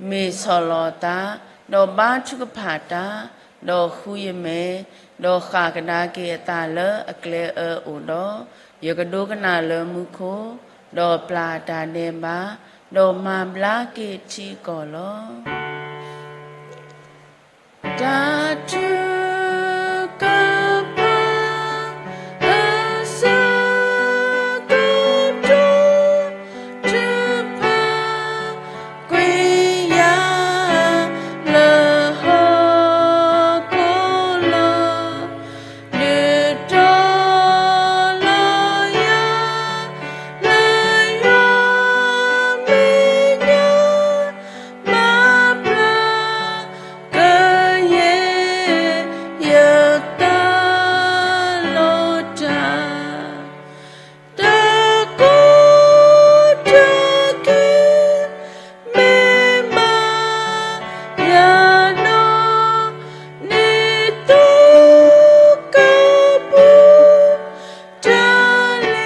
မ့ၢ်ဆီၣ်လီၤအသး, ဒီးဘါထုကဖၣ်တၢ်, ဒီးဃုယမဲာ်, ဒီးဃၣ်ကဒါက့ၤအသးလၢအကျဲအၢအအိၣ်ဒီး, ယကဒိကနၣ်လၢမူခိၣ်, ဒီးပျၢ်တၢ်ဒဲးဘး, ဒီးမၤဘျါက့ၤထံကီၢ်လီၤ. တၢ်ထုကဖၣ် အဆၢကတီၢ် ထုကဖၣ်ကွံာ်ယၤ လၢဟီၣ်ခိၣ်လီၤ. ဒုးတီလီၤယၤ လၢယွၤမဲာ်ညါ မၤဘျါကယဲၢ် ယသးလီၤတၢ် တၢ်ကိးတၢ်ဂီၤ မ့ၢ်မၤယၤနီၢ် နံၤသိကပူၤ တၢ်လ့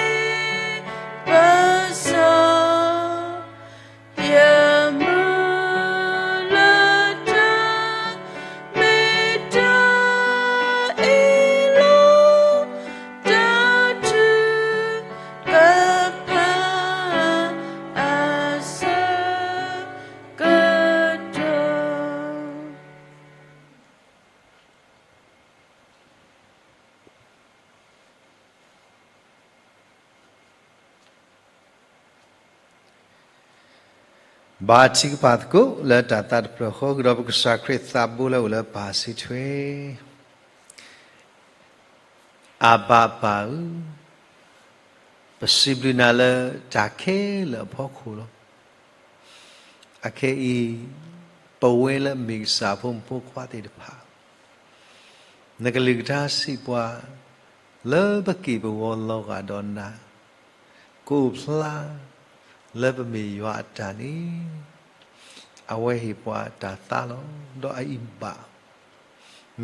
ပစီ ယမုၢ်လၢတၢ် မ့ၢ်တၢ်အ့ၣ်လိာ် တၢ်ထုကဖၣ် အဆၢကတီၢ် ဘါထုကဖၣ်သကိးလၢတၢ်သးတဖျၢၣ်ဃီ ဃုာ်ဒီးပကစၢ်ခရံာ်သးဘိလၢအိၣ်လၢပၢ်စံးထွဲ, အဘၤပၢ်ဧၢ, ပစံးဘျုးနၤလၢတၢ်ခဲလၢာ်အဖီခိၣ်လီၤ. အခဲအံၤ ပဝဲလၢအမ့ၢ်ကစၢ်ဖိမုၣ်ဖိခွါသ့ၣ်တဖၣ် နကလုၢ်ကထါစံးပှၤ လၢပက့ၢ်ပဂီၤလီၤဂာ်ဒီးနၤ, ကအိၣ်ဖျါလၢပမ့ၢ်ယွၤအတၢ်န့ၣ်, အဝဲဟ့ၣ်ပှၤတၢ်သါလီၤ. ဒီးအအံၤဘၣ်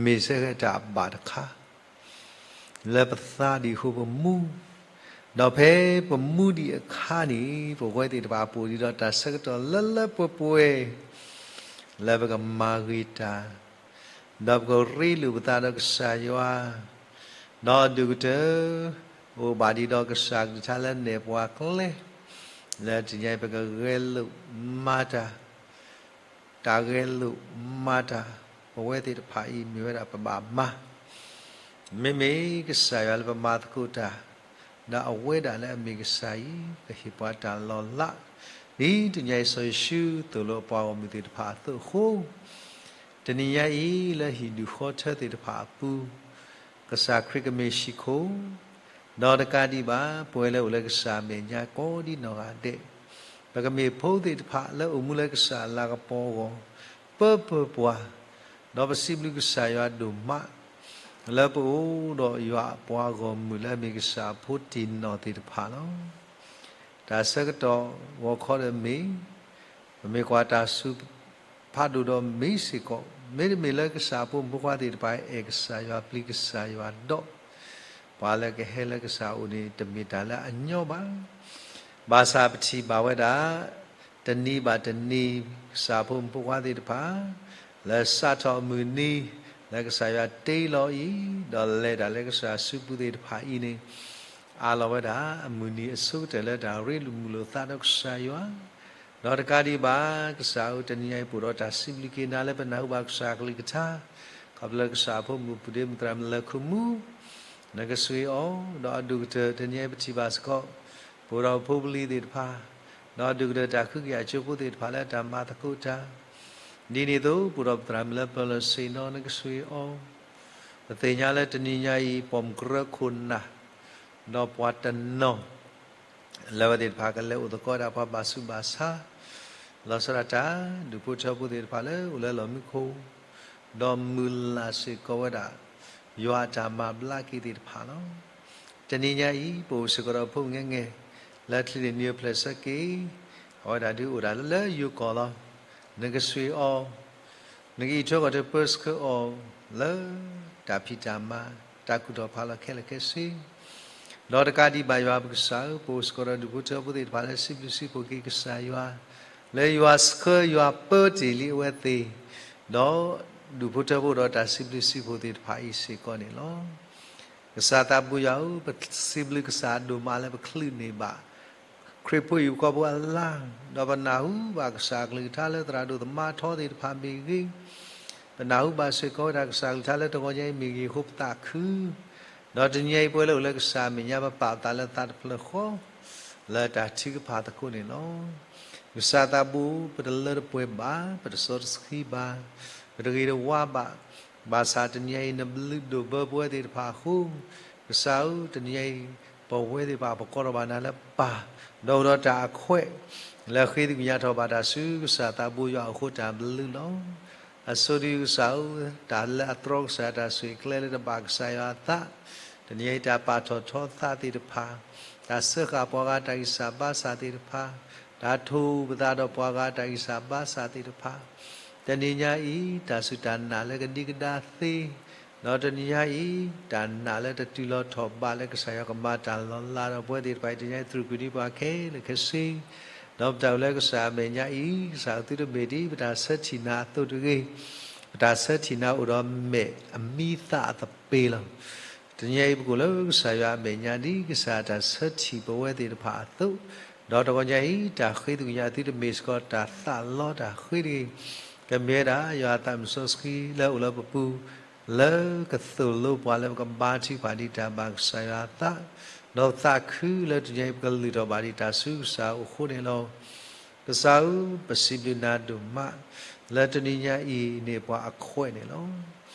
မ့ၢ်စ့ၢ်ကီးတၢ်ဘၣ်တခါ လၢပသါဒံးအဃိပမူ ဒီးဖဲပမူဒံးအခါန့ၣ် ပဝဲသ့ၣ်တဖၣ်ပအိၣ်ဒံးဒီးတၢ်ဆၢကတီၢ်လၢလၢပှဲၤပှဲၤ လၢပကမၤဂ့ၤတၢ်, ဒီးပကရ့လိာ်ပသးဒီးကစၢ်ယွၤ, ဒီးဒုးကတၢၢ် အိၣ်ဘၣ်ဒံးဒီးကစၢ်ကလုၢ်ကထါလၢနဲၣ်ပှၤကျဲ, လၢတနံၤအံၤပကဂဲၤလိာ်မၤတၢ်, တၢ်ဂဲၤလိာ်မၤတၢ် ပဝဲသ့ၣ်တဖၣ်အံၤမ့ၢ်ဝဲဒၣ်ပဘၣ်မၤ မ့မ့ၢ်ကစၢ်ယွၤလၢပမၤသကိးတၢ်, ဒီးအဝဲဒၣ်လၢအမ့ၢ်ကစၢ်အံၤ ကဟ့ၣ်ပှၤတၢ်လီၤလး, ဒ်တနံၤအံၤစီၤယိၤၡူသိၣ်လိပှၤဂီၢ်မုၢ်သ့ၣ်တဖၣ်အသိးအဃိ, တနံၤညါအံၤလၢဟံၣ်ဒူၣ်ဃီထၢသ့ၣ်တဖၣ်အပူၤ, ကစၢ်ခရံာ်ကမ့ၢ်ဟံၣ်ခိၣ်, ဒီးတကးဒံးဘၣ် ပဝဲလၢအိၣ်လၢကစၢ်အမဲာ်ညါကိးဒ်နီၢ်ဂၤဒဲး, ပကမ့ၢ်ဖိသ့ၣ်တဖၣ်လၢအိၣ်မူလၢကစၢ်အလၤကပီၤအဂီၢ်, ပၢပၢပှၤ, ဒီးပစံးဘျုးကစၢ်ယွၤဒိၣ်မး လၢပအိၣ်ဒီးယွၤအပှၤဂီၢ်မုၢ်လၢအမ့ၢ်ကစၢ်အဖိတံၢ်နီၢ်သ့ၣ်တဖၣ်လီၤ. တၢ်ဆၢကတီၢ်ဂီၤခီဒီးမ့ၢ်, ပမ့ၢ်ကွၢ်တၢ်စူၤဖးဒိၣ်ဒီးမ့ၢ်စ့ၢ်ကီး, မ့တမ့ၢ်လၢကစၢ်အဖိမုၣ်ဖိခွါသ့ၣ်တဖၣ်အဲၣ်ကစၢ်ယွၤပျံၤကစၢ်ယွၤဒီး, ပှၤလၢကဟဲလၢကစၢ်အအိၣ်န့ၣ် တမ့ၢ်တၢ်လၢအညီဘၣ်. ဘၣ်ဆၣ်ပထံၣ်ဘၣ်ဝဲဒၣ် တနံၤဘၣ်တနံၤ ကစၢ်ဖိမုၣ်ဖိခွါသ့ၣ်တဖၣ် လၢစးထီၣ်အမုၢ်နံၤ လၢကစၢ်ယွၤတ့လီၤအံၤ, ဒီးလဲၤတၢ်လၢကစၢ်စုပူၤသ့ၣ်တဖၣ်အံၤန့ၣ်, အးလီၤဝဲဒၣ်အမုၢ်နံၤအဆိကတၢၢ်လၢတၢ်ရ့လိာ်မုာ်လိာ်သးဒီးကစၢ်ယွၤ, ဒီးတကးဒံးဘၣ် ကစၢ်ဧၢ တနံၤညါအံၤပအိၣ်ဒီးတၢ်စံးဘျုးက့ၤနၤလၢပနၢ်ဟူဘၣ်ကစၢ်အကလုၢ်ကထါ, ခီဖျိလၢကစၢ်အဖိမုၣ်ဖိဒ့မုၣ်သရၣ်မုၣ်လၢခိၣ်မူ နကဆှ့အီၤ, ဒီးအဒိၣ်ကတၢၢ် တနံၤညါအံၤပထံၣ်ဘၣ်စ့ၢ်ကီး ပအိၣ်ဒီးဖိပလံၤသ့ၣ်တဖၣ်, ဒီးအဒိၣ်ကတၢၢ်တၢ်ဃုကယာ်အကၠိဖိသ့ၣ်တဖၣ်လၢတၢ်မၤသကိးတၢ်, ဒ်န့ၣ်အသိး ပအိၣ်ဒီးပသရၣ်မုၣ်လၢပၢၤလီၢ်ဆ့ၣ်နီၤ နကဆှ့အီၤ, ပသ့ၣ်ညါလၢတနံၤညါအံၤ ပိာ်မုၣ်ကရၢခိၣ်နၢ် ဒီးပှၤတနီၤ လၢအဝဲသ့ၣ်တဖၣ်ကလဲၤအိၣ်သကိးဒၣ်ပှၤဘၣ်ဆူးဘၣ်ဆါ, လီၤဆီဒၣ်တၢ် ဒူၣ်ဖိထၢဖိသ့ၣ်တဖၣ်လၢအိၣ်လၢလီၢ်မံခိၣ်, ဒီးမုၢ်လၢ်စ့ၢ်ကီးဝဲဒၣ် ယွၤအတၢ်မၤဘျါက့ၤသ့ၣ်တဖၣ်လီၤ. တနံၤညါအံၤ ပအိၣ်စ့ၢ်ကီးဒီးဖိမုၣ်ငဲငဲၢ် လၢချံးန့ၣ်နံၤအဖျဲၣ်ဆၢက့ၤ, အဝဲဒၣ်ဒုးအိၣ်ဒၣ်လၢယိၤကီၢ်လီၤ. နကဆှ့အီၤ, နကအံးထွဲကွၢ်ထွဲပၢဆှၢအီၤ လၢတၢ်ဖံးတၢ်မၤ တၢ်ကူၣ်ထီၣ်ဖးလီၤခဲလၢာ်ခဲဆ့ ဒီးတကးဒံးဘၣ်ယွၤပကစၢ်ဧၢ, ပအိၣ်စ့ၢ်ကီးဒီးဒူၣ်ဖိထၢဖိသ့ၣ်တဖၣ်လၢစံးဘျုးစံးဖှိၣ်က့ၤကစၢ်ယွၤ, လၢယွၤဆှၢယွၤပၢတ့ၢ်လံအဝဲသ့ၣ်, ဒီးဒူၣ်ဖိထၢဖိဒီးတၢ်စံးဘျုးစံးဖှိၣ်သ့ၣ်တဖၣ်အံၤစ့ၢ်ကီးန့ၣ်လီၤ. ကစၢ်သးဘိယွၤဧၢ, ပစံးဘျုးကစၢ်ဒိၣ်မးလၢပချုးန့ၢ်ဘၣ် ခရံာ်ဖိဟံၣ်ဖိဃီဖိအလါ, ဒီးပနၢ်ဟူဘၣ်ကစၢ်အကလုၢ်ကထါလၢသရၣ်ဒိၣ်သမါထီသ့ၣ်တဖၣ်မ့ၢ်ဂ့ၤ, ပနၢ်ဟူဘၣ်စ့ၢ်ကီးဝဲဒၣ်ကစၢ်အကလုၢ်ကထါလၢတဂီၤညါအံၤမ့ၢ်ဂ့ၤအဃိပသးခု, ဒီးတနံၤညါအံၤပဝဲလၢအိၣ်လၢကစၢ်အမဲာ်ညါ ပပာ်ပသးလၢသးတဖျၢၣ်ဃီ လၢတၢ်ထုကဖၣ်သကိးန့ၣ်လီၤ. ကစၢ်သးဘိ, ပတလၢတပှဲၤဘၣ်, ပတစီတဆှံဘၣ်, ပတဂ့ၤတဝါဘၣ်, ဘၣ်ဆၣ်တနံၤညါအံၤ နဘျုးဒိၣ်ဘၢပဝဲသ့ၣ်တဖၣ်အဃိ, ကစၢ်ဧၢ, တနံၤညါအံၤ ပဝဲသ့ၣ်တဖၣ်ပကိးထီၣ်ဘၣ်နၤလၢပၢ်, ဒီးအိၣ်ဒီးတၢ်အခွဲး လၢဃ့သကွံာ်ညါထီၣ်ဘၣ်တၢ်ဆူကစၢ်သးဘိယွၤအဃိတၢ်ဘျုးလီၤ. အဆိဒုးကစၢ်ဧၢ, တၢ်လၢအတြီကစၢ်တၢ်ဆိၣ်ဂ့ၤကျဲလၢတဘၣ်ကစၢ်ယွၤအသး, တနံၤညါအံၤတၢ်ပာ်ထီၣ်ထီသးသ့ၣ်တဖၣ်, တၢ်စၢဃာ်ပှၤဂၤတၢ်ဂံၢ်စၢ်ဘါစၢ်သ့ၣ်တဖၣ်, တၢ်ထိၣ်ပသးဒီးပှၤဂၤတၢ်ဂံၢ်စၢ်ဘါစၢ်သ့ၣ်တဖၣ်, တနံၤညါအံၤ တၢ်စူၢ်တၢ်နာ်လၢကဒံကဒါသ့, ဒီးတနံၤညါအံၤ တၢ်နာ်လၢတတုၤလီၤထီၣ်ဘးလၢကစၢ်ယွၤကမၤတၢ်လီၤလးဒီးပဝဲသ့ၣ်တဖၣ်အံၤ တနံၤညါအံၤ သရူးကွံာ်န့ၢ်ပှၤခဲလၢာ်ခဲဆ့, ဒီးပတၢ်အိၣ်လၢကစၢ်အမဲာ်ညါအံၤ ကစၢ်သုတမ့ၢ်ဒ်ပတၢ်ဆၢထံၣ်နၤအသိးတဂ့ၤ, ပတၢ်ဆၢထံၣ်နၤအိၣ်ဒီးမဲာ်အမံသးအသပ့ၤလီၤ. တနံၤညါအံၤ ပကအိၣ်လၢကစၢ်ယွၤအမဲာ်ညါဒ်ကစၢ်တၢ်ဆၢထံၣ်ပဝဲသ့ၣ်တဖၣ်အသိး, ဒီးတဂီၤညါအံၤ တၢ်ဃ့သကွံာ်ညါသုတမ့ၢ်စ့ၢ်ကီးတၢ်သးလီတၢ်ဃ့တဂ့ၤ, ကမ့ၢ်ဝဲဒၣ် ယွၤအသးစီဆှံလၢအိၣ်လၢပပူၤ လၢကသိၣ်လိပှၤလၢပကဘါထုကဖၣ်ဒံးတၢ်ဘၣ်ကစၢ်ယွၤအသး, ဒီးသးခုလၢတနံၤညါအံၤ ပကလုၢ်ထီၣ်ဘၣ်ဒံးတၢ်ဆူကစၢ်အအိၣ်အဃိန့ၣ်လီၤ. ကစၢ်ဧၢ, ပစံးဘျုးနၤဒိၣ်မး လၢတနံၤညါအံၤန့ၣ်ပှၤအခွဲးန့ၣ်လီၤ.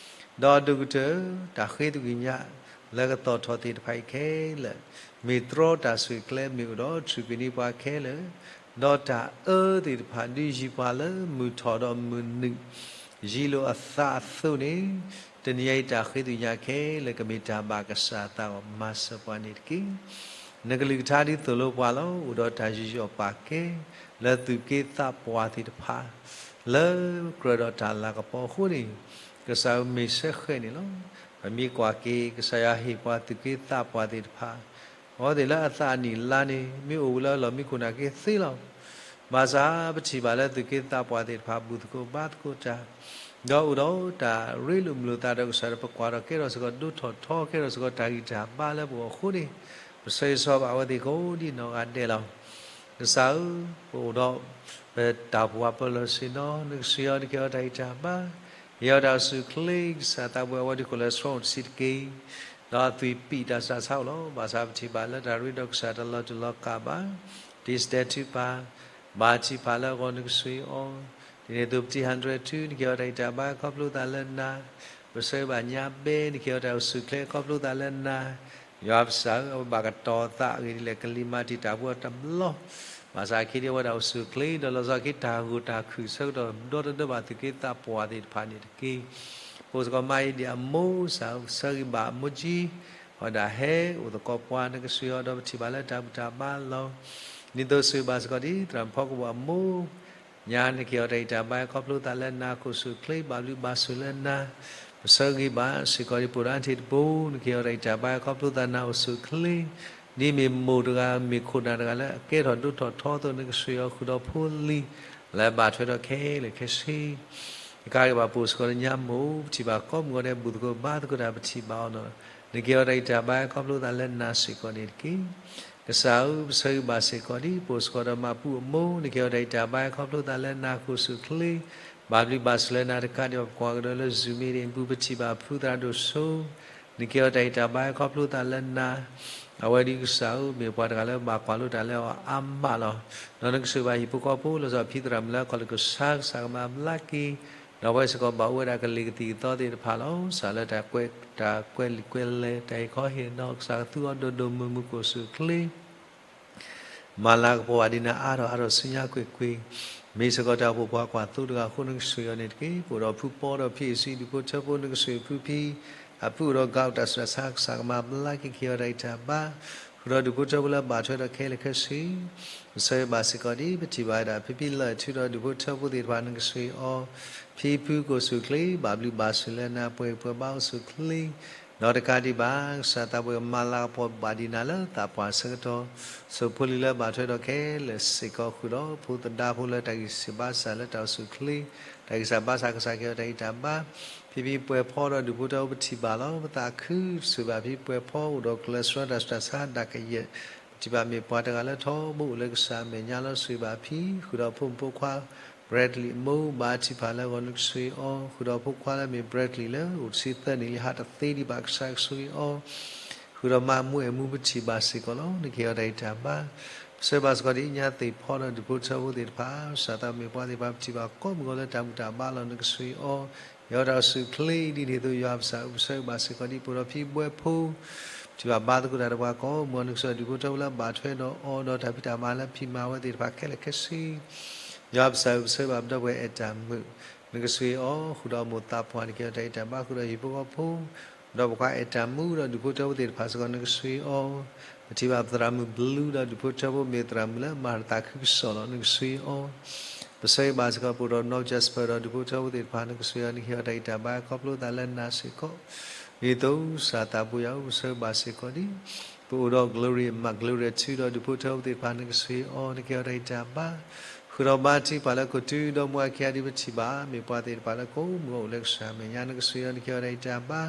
ဒီးအဒိၣ်ကတၢၢ် တၢ်ဃ့သကွံာ်ညါလၢကသီၣ်ထီၣ်သ့ၣ်တဖၣ်အံၤခဲလၢာ်, မ့ၢ်တြီတၢ်ဆိၣ်ဂ့ၤကျဲမ့ၢ်အိၣ်ဒီး သရူးကွံာ်န့ၢ်ပှၤခဲလၢာ်, ဒီးတၢ်အၢသ့ၣ်တဖၣ်ဒုးယံၤပှၤလၢမုၢ်ထီၣ်ဒီးမုၢ်နုာ် ယံၤလိာ်အသးအသိးန့ၣ်, တနံၤညါအံၤတၢ်ဃ့သကွံာ်ညါခဲလၢာ် ကမ့ၢ်တၢ်ဘၣ်ကစၢ်အသးအဂီၢ် မၤစၢၤပှၤန့ၣ်တက့ၢ်. နကလုၢ်ကထါဒ်သိၣ်လိပှၤလီၤ. အိၣ်ဒီးတၢ်ယူးယီၣ်ပာ်ကဲ လၢသူၣ်က့သးပှၢ်သ့ၣ်တဖၣ် လၢကြၢးဒီးတၢ်လၤကပီၤအဃိန့ၣ်, ကစၢ်ဧၢ မ့ၢ်ဆၢဃဲၤန့ၣ်လီၤ. ပမ့ၢ်ကွၢ်က့ၤ ကစၢ်ယွၤဟ့ၣ်ပှၤသူၣ်က့သးပှၢ်သ့ၣ်တဖၣ် အဝဲသ့ၣ်လၢအသးအနံၣ်လါန့ၣ် မ့ၢ်အိၣ်ဝဲလၢအလီၢ်မံခိၣ်နၢ်က့သ့လီၤ. ဘၣ်ဆၣ်ပထံၣ်ဘၣ်လၢသုးက့သးပှၢ်သ့ၣ်တဖၣ် ဘူၣ်သကိးဘါသကိးတၢ်, ဒီးအိၣ်ဒီးတၢ်ရ့လိာ်မုာ်လိာ်သးဒီးကစၢ်ဒီး ပကွၢ်ထီၣ်ကဲထီၣ်စ့ၢ်ကီး ဒိးထီၣ်ထီကဲထီၣ်စ့ၢ်ကီး တၢ်ဂံၢ်တၢ်ဘါလၢပဂီၢ်အဃိန့ၣ်, ပဆၢဂ့ၤဆၢဝါဘၣ်အဝဲသ့ၣ်ကိးဒ်နီၢ်ဂၤဒဲးလီၤ. ကစၢ်ဧၢ, ပအိၣ်ဒီး ပတၢ်ပှၤပၢၤလီၢ်ဆ့ၣ်နီၤ နကစၢ်ယွၤ နကဟ့ၣ်အီၤတၢ်ဂံၢ်တၢ်ဘါ, ဟ့ၣ်အီၤတၢ်အိၣ်ဆူၣ်အိၣ်ချ့, ကစၢ်သးဘိအဝဲဒၣ်ဃီလၢ ဆှီတဆံးတက့ၢ်, ဒီးအသွံၣ်ပံာ်တၢ်စးဆါအိၣ်လီၤ. ဘၣ်ဆၣ်ပထံၣ်ဘၣ်လၢတၢ်ရ့ဒီးကစၢ်တလီၤတူာ်လီၤကာ်ဘၣ်, တံၤစတဲထုကဖၣ်, ဘါထုကဖၣ်လၢအဂီၢ် နကစၢ်ယွၤ, ဒ်န့ၣ်အသိး ပတံၤဟၣ်ဒြဲၣ်ထု နကဟ့ၣ်အီၤတၢ်ဂံၢ်တၢ်ဘါ ခီဖျိသးလၢနၤ, ပဆၢဂ့ၤဘၣ်ညါဘဲ နကဟ့ၣ်အီၤတၢ်အိၣ်ဆူၣ်အိၣ်ချ့ ခီဖျိသးလၢနၤ, ယွၤပကစၢ်ဧၢ, အဝဲဘၣ်ကတီၤသးအဂ့ၢ်ဒ်လဲၣ် ကလံၤမၤတံာ်တာ်ပှၤတဘျီ, ဘၣ်ဆၣ်အခံဒ်အဝဲဒၣ်အိၣ်ဆူၣ်အိၣ်ချ့ ဒီးလီၤဆီခံတၢ်ဂိၢ်တၢ်ခုၣ်ဆၢကတီၢ် ဒီတဒၢဘၣ်သုးက့သးပှၢ်သ့ၣ်တဖၣ်န့ၣ်တက့ၢ်. ပအိၣ်စ့ၢ်ကီးမါအ့ဒံးအမိၢ် ကစၢ်ဧၢ ပဆၢဂ့ၤဘၣ်အမိၢ်ကၠံ, အဝဲဒၣ်ဟဲအိၣ်သကိးပှၤ နကစၢ်ယွၤ ဒီးပထံၣ်ဘၣ်လၢတၢ်ဘူၣ်တၢ်ဘါလီၤ. ဒ်သိးဆၢဂ့ၤဘၣ်စ့ၢ်ကီးဒ် သရၣ်မုၣ်ဖီကပီၤအမိၢ် ညါ နကဟ့ၣ်အီၤတၢ်ဂံၢ်တၢ်ဘါ ခီဖျိသးလၢနၤ ကအိၣ်ဆူၣ်အိၣ်ချ့ ဘၣ်ဘျုးဘၣ်ဆိၣ်လၢနၤ, ပဆၢဂ့ၤဘၣ်စ့ၢ်ကီးဒ် ပအိၣ်ဒီးအါထံၣ်တဘိ နကဟ့ၣ်အီၤတၢ်ဂံၢ်တၢ်ဘါ ခီဖျိသးနၤ အိၣ်ဆူၣ်အိၣ်ချ့, ဒ်မ့ၢ်မိၢ်တဂၤ မ့ၢ်ခိၣ်နၢ်တဂၤလၢအကဲထီၣ်ဒိးထီၣ်ထီအသိး နကစၢ်ယွၤ ဃုာ်ဒီးဖိလံၤ လၢအဘၣ်ထွဲဒီးခဲလၢာ်ခဲဆ့ တကးဒံးဘၣ် ပအိၣ်စ့ၢ်ကီးလၢညါမိၢ် ပထံၣ်ဘၣ်ကိးမုၢ်ဂီၤဒဲး ဘူၣ်သကိးဘါသကိးတၢ် ပထံၣ်ဘၣ်အီၤဒီး နကဟ့ၣ်အီၤတၢ်ဂံၢ်တၢ်ဘါ ခီဖျိသးလၢနၤစ့ၢ်ကီးန့ၣ်တက့ၢ်. ကစၢ်ဧၢ ပဆၢဂ့ၤဘၣ်စ့ၢ်ကီးဒ် ပအိၣ်စ့ၢ်ကီးဒီးမၤပူအမိၢ် နကဟ့ၣ်အီၤတၢ်ဂံၢ်တၢ်ဘါ ခီဖျိသးလၢနၤ ကအိၣ်ဆူၣ်အိၣ်ချ့, ဘၣ်ဘျုးဘၣ်ဆိၣ်လၢနၤ တကးဒံးဘၣ် ပကွၢ်ကဒီးလၢ Zoom meeting အပူၤ ပထံၣ်ဘၣ်ဖုသရၣ်ဒိၣ်စိ နကဟ့ၣ်အီၤတၢ်ဂံၢ်တၢ်ဘါ ခီဖျိသးလၢနၤ, အဝဲဒၣ်ကစၢ်ဧၢ မ့ၢ်ပှၤတဂၤလၢဘၣ်ကွၢ်လိတၢ်လၢအီၤအါမးလီၤ. ဒီးနကစၢ်ဘၣ်ဟံၣ်ဖိဃီဖိ လီၤဆီဖံသရၣ်မုၣ်လၢအခီၣ်လၢကစၢ် ကစၢ်ကမၤဘျါက့ၤ, ဒီးအဝဲစ့ၢ်ကီးဘၣ်အိၣ်ဝဲဒၣ်ကလံၤကသံၣ်ကသီသ့ၣ်တဖၣ်လီၤ. စးလၢတၢ်ကွဲး တၢ်ကွဲးလံာ်ကွဲးလဲၢ် တၢ်ဟ့ၣ်ခီဟ့ၣ်နီၤ ကစၢ်ကသူအီၤဒိၣ်ဒိၣ်မုၢ်မုၢ် ကအိၣ်ဆူၣ်အိၣ်ချ့ မၤလၤကပီၤဘၣ်ဒံးနၤအါထီၣ်အါထီၣ်ဆူညါကွ့ၢ်ကွ့ၢ်, မ့ၢ်စ့ၢ်ကီးတၢ်အိၣ်ဖှိၣ်ပှၤကွၢ်သိတဂၤအဃိ နကစၢ်ယွၤန့ၣ်တက့ၢ်. ပအိၣ်ဒီးဖုပီဒီးဖံအ့ၣ်စံ ဒူၣ်ဖိထၢဖိ နကစၢ်ယွၤဖုဖံ အဖုအိၣ်ဒီးကးအိၣ်တၢ်ဆူးတၢ်ဆါ ကစၢ်ကမၤဘျါက့ၤ ကဟ့ၣ်အီၤတၢ်ဂံၢ်တၢ်ဘါ, ဃုာ်ဒီးဒူၣ်ဖိထၢဖိလၢဘၣ်ထွဲဒီးခဲလၢာ်ခဲဆ့ ပဆၢဂ့ၤဘၣ်စ့ၢ်ကီးဒ် ပထံၣ်ဘၣ်ဝဲဒၣ်ဖံဖံလၢာ်ထုဒီးဒူၣ်ဖိထၢဖိသ့ၣ်တဖၣ် နကစၢ်ယွၤ ဖံဖုကအိၣ်ဆူၣ်အိၣ်ချ့ ဘၣ်ဘျုးဘၣ်ဆိၣ်လၢနၤ ပှဲၤပှဲၤဘါအိၣ်ဆူၣ်အိၣ်ချ့ ဒီးတကးဒံးဘၣ် ကစၢ်သးဘိယကမၤလၤကပီၤဘၣ်ဒံးနၤလၢသးပှၢ်ဆၢကတီၢ်, ဆိးဖိလံၤလၢဘၣ်ထွဲဒီးခဲလၢာ်စ့ၢ်ကီး ဃုာ်ဒီးဖိသဒါဖိလၢတၢ်ဂံၢ်စၢ်ဘါစၢ်လၢတၢ်အိၣ်ဆူၣ်အိၣ်ချ့, တၢ်ဂံၢ်စၢ်ဘါစၢ် ကစၢ်ကဟ့ၣ်အီၤတၢ်ဂံၢ်တၢ်ဘါ, ဖံဖံပှဲၤဖီဒီးဒူၣ်ဖိထၢဖိ ပထံၣ်ဘၣ်လီၤ. ပသးခုစံးဘၣ်ဖံပှဲၤဖီ အိၣ်ဒီးကျဲးစၢးတၢ်ဆူးတၢ်ဆါဒၣ်ကယဲၢ်, ပထံၣ်ဘၣ်မ့ၢ်ပှၤတဂၤလၢထီဘိအိၣ်လၢကစၢ်အမဲာ်ညါလီၤ. စံးဘၣ်ဖံ ဃုာ်ဒီးဖိမုၣ်ဖိခွါ Bradley အမိၢ် ဘါထုကဖၣ်လၢအဂီၢ် နကစၢ်ယွၤ ဃုာ်ဒီးဖိခွါလၢအမ့ၢ် Bradley လၢအိၣ်တဆံသၢနံၣ်လံ ဟးတသ့ဒံးဘၣ် ကစၢ်ကဆိၣ်ဂ့ၤအီၤ, ဃုာ်ဒီးမါမူအဲၣ်မူ ပထံၣ်ဘၣ်စ့ၢ်ကီးလီၤ. နကဟ့ၣ်အီၤတၢ်ဂံၢ်တၢ်ဘါ, ပဆၢဂ့ၤဘၣ်စ့ၢ်ကီးဒ်ညါသ့ၣ်ဖီဒီးဒူၣ်ဖိထၢဖိသ့ၣ်တဖၣ်, ကစၢ်သးမ့ၢ်ပှၤသ့ၣ်တဖၣ် ပထံၣ်ဘၣ်ကိးမုၢ်ဂီၤလၢတၢ်ဘူၣ်တၢ်ဘါလီၤ. နကစၢ်ယွၤ ဟ့ၣ်အီၤတၢ်အိၣ်ဆူၣ်အိၣ်ချ့ ဒ်န့ၣ်အသိး ယွၤပကစၢ်ဧၢ ပဆၢဂ့ၤဘၣ်စ့ၢ်ကီးဒ် ပအိၣ်ဒီးဖံဘှဲဖိ ပထံၣ်ဘၣ်ဘါသကိးတၢ်ဒီးပှၤကိးမုၢ်ဂီၤ နကစၢ်ယွၤ ဒူၣ်ဖိထၢဖိလၢဘၣ်ထွဲဒီးအီၤဒီးတၢ်ဖံးတၢ်မၤလၢဖံးမၤဝဲသ့ၣ်တဖၣ်ခဲလၢာ်ခဲဆ့ ယွၤပကစၢ်ဧၢ ပဆၢဂ့ၤဘၣ်ပဒီပုၢ်ဝဲၢ်အဲၣ်တၢ်မုၣ်, နကစၢ်ယွၤ ဃုာ်ဒီးအမိၢ်သးပှၢ် နကဟ့ၣ်အီၤတၢ်ဂံၢ်တၢ်ဘါ ဃုာ်ဒီးဟံၣ်ဖိဃီဖိ, ဒီးပှၤအဲၣ်တၢ်မုၣ်ဒီးဒူၣ်ဖိထၢဖိသ့ၣ်တဖၣ်စ့ၢ်ကီး နကစၢ်ယွၤ ပထံၣ်ဘၣ်ပသရၣ်မုၣ်ဘျုးဒီးဒူၣ်ဖိထၢဖိ မ့ၢ်သရၣ်မုၣ်လၢမၤတၢ်သးခုကစီၣ်လီၤ. နကစၢ်ယွၤ ပဆၢဂ့ၤဘၣ်စ့ၢ်ကီး ပအိၣ်ဒီးနီၢ် Jasper ဒီးဒူၣ်ဖိထၢဖိသ့ၣ်တဖၣ် နကစၢ်ယွၤ နကဟ့ၣ်အီၤတၢ်ဂံၢ်တၢ်ဘါ ခီဖျိသးလၢနၤစ့ၢ်ကီး ဒ်သိးကစၢ်သးပူၤယၤဧၢ ပဆၢဂ့ၤဘၣ်စ့ၢ်ကီးဒ် ပအိၣ်ဒီး Gloria မါ Gloria ထူဒီးဒူၣ်ဖိထၢဖိသ့ၣ်တဖၣ် နကစၢ်ယွၤ နကဟ့ၣ်အီၤတၢ်ဂံၢ်တၢ်ဘါ, ဃုာ်ဒီးဘါထုကဖၣ်လၢကီၢ်သူလ့ၤဒီးမိၢ်အခံဂၤဒ်ပထံၣ်ဘၣ် မ့ၢ်ပှၤသ့ၣ်တဖၣ်လၢကိးမုၢ်ဂီၤအိၣ်လၢကစၢ်အမဲာ်ညါ နကစၢ်ယွၤ နကဟ့ၣ်အီၤတၢ်ဂံၢ်တၢ်ဘါ,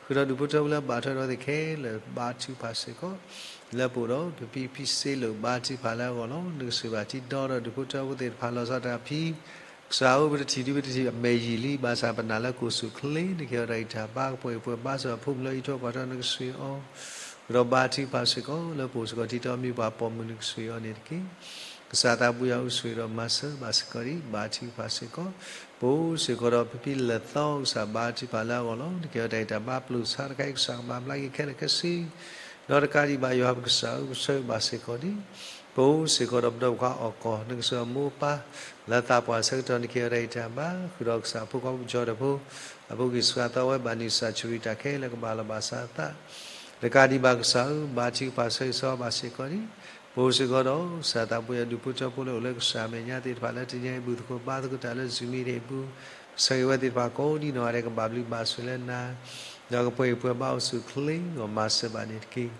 ဃုာ်ဒီးဒူၣ်ဖိထၢဖိလၢဘၣ်ထွဲဒီးသ့ၣ်ခဲလၢာ် ဘါထုကဖၣ်စ့ၢ်ကီး လၢပအိၣ်ဒီး ပဖံဖံစ့လိာ် ဘါထုကဖၣ်လၢအဂီၢ်လီၤ. နကစၢ်ယွၤ ထံဒီဒီးဒူၣ်ဖိထၢဖိသ့ၣ်တဖၣ် လီၤဆီတၢ်ဖံ ကစၢ်ဧၢ ပတထံၣ်ဒ်ပတထံၣ်အမဲာ်ယံာ်လံ ဘၣ်ဆၣ်ပနာ်လၢကအိၣ်ဆူၣ်အိၣ်ချ့ နကဟ့ၣ်အီၤတၢ်ဂံၢ်တၢ်ဘါ ကပှဲၤကပှဲၤဘါစ့ၢ်ကီး ဖိမုၣ်လၢအအံးထွဲကွၢ်ထွဲ နကစၢ်ယွၤ ဃုာ်ဒီးဘါထုကဖၣ်စ့ၢ်ကီး လၢပအိၣ်စ့ၢ်ကီး ထံတီမံၤပှၤပိာ်မုၣ် နကစၢ်ယွၤန့ၣ်တက့ၢ်. ကစၢ်သးပူၤယၤ အိၣ်ဆိၣ်ဂ့ၤဒီးမၤစၢၤဘၣ်စ့ၢ်ကီးဒ် ဘါထုကဖၣ်စ့ၢ်ကီး ပအိၣ်စ့ၢ်ကီးဒီးဖံဖံလၢာ်သီ ကစၢ်ဘါထုကဖၣ်လၢအဂီၢ်လီၤ. နကဟ့ၣ်အီၤတၢ်ဂံၢ်တၢ်ဘါ ပျုၢ်ဆါတခါအံၤ ကစၢ်ကမၤဘျါက့ၤခဲလၢာ်ခဲဆ့ ဒီးတကးဒံးဘၣ် ယွၤပကစၢ်ဧၢ ပဆၢဂ့ၤဘၣ်စ့ၢ်ကီးဒ် ပအိၣ်စ့ၢ်ကီးဒီးပဒီပုၢ်ဝဲၢ်အီၣ်ကီၢ် နကစၢ်ယွၤမိၢ်ပၢ် လၢသးပှၢ်ဆၢကတီၢ် နကဟ့ၣ်အီၤတၢ်ဂံၢ်တၢ်ဘါ ဃုာ်ဒီးကစၢ်ဖိခွါဖိကၠီတဖိ အဖိဂံၢ်ဆှါသီဝဲ ဘၣ်နံၣ်စၢ်ဆူၣ်ရံၣ်တၢ်ခဲလၢာ် ကဘၣ်လီၤဘၣ်စးအသး တကးဒံးဘၣ် ကစၢ်ဧၢ ဘါထုကဖၣ်ဆၢဂ့ၤဆၢဝါဘၣ်စ့ၢ်ကီးဒ် ပအိၣ်စ့ၢ်ကီးဒီး ကစၢ်သးပူၤယၤ ဒူၣ်ဖိထၢဖိလၢအိၣ်လၢကစၢ်အမဲာ်ညါသ့ၣ်တဖၣ် လၢတနံၤအံၤ ဘူၣ်သကိးဘါသကိးတၢ်လၢ Zoom meeting အပူၤ ကဆၢဂ့ၤဝဲသ့ၣ်တဖၣ်ကိးဒ်နီၢ်ဂၤဒဲး ကဘၣ်ဘျုးဘၣ်ဆိၣ်လၢနၤ ဒီးကပှဲၤကပှဲၤဘါအိၣ်ဆူၣ်အိၣ်ချ့ ဒီးမၤစၢၤဘၣ်န့ၣ်တက့ၢ်.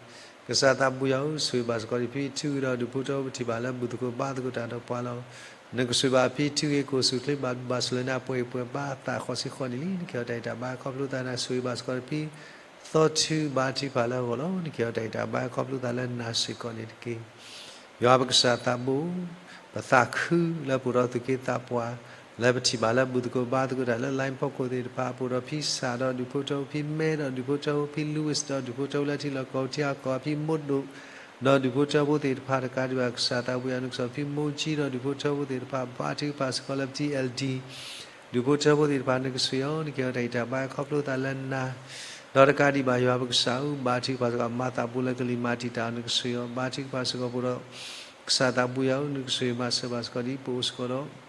ကစၢ်သးဘိယွၤဧၢ, ဆိၣ်ဂ့ၤဘၣ်စ့ၢ်ကီးဒံးဖံထံဂ့ၤဒီးဒူၣ်ဖိထၢဖိ ပထံၣ်ဘၣ်လၢဘူၣ်သကိးဘါသကိးတၢ်ဒီးပှၤလီၤ. နကဆိၣ်ဂ့ၤဘၣ်ဖံထံဂ့ၤ ကအိၣ်ဆူၣ်အိၣ်ချ့ ဘၣ်ဘျုးဘၣ်ဆိၣ်လၢနၤ ပှဲၤအံၤပှဲၤဘါသးဃိးဆံဃိးနံၣ်လံ. နကဟ့ၣ်အီၤတၢ်ဂံၢ်တၢ်ဘါ ခီဖျိသးနၤ, ဆိၣ်ဂ့ၤဘၣ်စ့ၢ်ကီးဒံးဖံသီထု ဘါထုကဖၣ်လၢအဂီၢ်လီၤ. နကဟ့ၣ်အီၤတၢ်ဂံၢ်တၢ်ဘါ ခီဖျိသးလၢနၤစ့ၢ်ကီးန့ၣ်တက့ၢ်. ယွၤပကစၢ်သးဘိ, ပသးခုလၢပအိၣ်ဒီးသူၣ်က့သးပှၢ်, လၢပထံၣ်ဘၣ်လၢဘူၣ်သကိးဘါသကိးတၢ်လၢ line ဖီခိၣ်သ့ၣ်တဖၣ်, ပအိၣ်ဒီးဖံစၢ်ဒီးဒူၣ်ဖိထၢဖိ, ဖံမဲဒီးဒူၣ်ဖိထၢဖိ, ဖံ Louis ဒီးဒူၣ်ဖိထၢဖိလၢထံလီၢ်ကီၢ်ပူၤ ထံအကီၢ်, ဖံမိၢ်ဒိၣ် ဒီးဒူၣ်ဖိထၢဖိသ့ၣ်တဖၣ်, တကးဒံးဘၣ်ကစၢ်သးဘိယွၤ နကဆိၣ်ဂ့ၤဖံမိၢ်ကၠံဒီးဒူၣ်ဖိထၢဖိသ့ၣ်တဖၣ်, ဘါထုကဖၣ်စ့ၢ်ကီးလၢပ T L D ဒူၣ်ဖိထၢဖိသ့ၣ်တဖၣ် နကဆိၣ်ဂ့ၤအီၤ, နကဟ့ၣ်အီၤတၢ်ဂံၢ်တၢ်ဘါ ခီဖျိသးလၢနၤ, ဒီးတကးဒံးဘၣ်ယွၤပကစၢ်ဧၢ, ဘါထုကဖၣ်စ့ၢ်ကီး မၤသးပူၤလၢကလံၤမၤတံာ်တာ်အီၤ နကဆိၣ်ဂ့ၤအီၤ, ဘါထုကဖၣ်စ့ၢ်ကီးပအိၣ်ဒီး ကစၢ်သးဘိယွၤဧၢ, နကဆိၣ်ဂ့ၤမၤစၢၤဘၣ်စ့ၢ်ကီးဒံး ပအိၣ်စ့ၢ်ကီးဒီး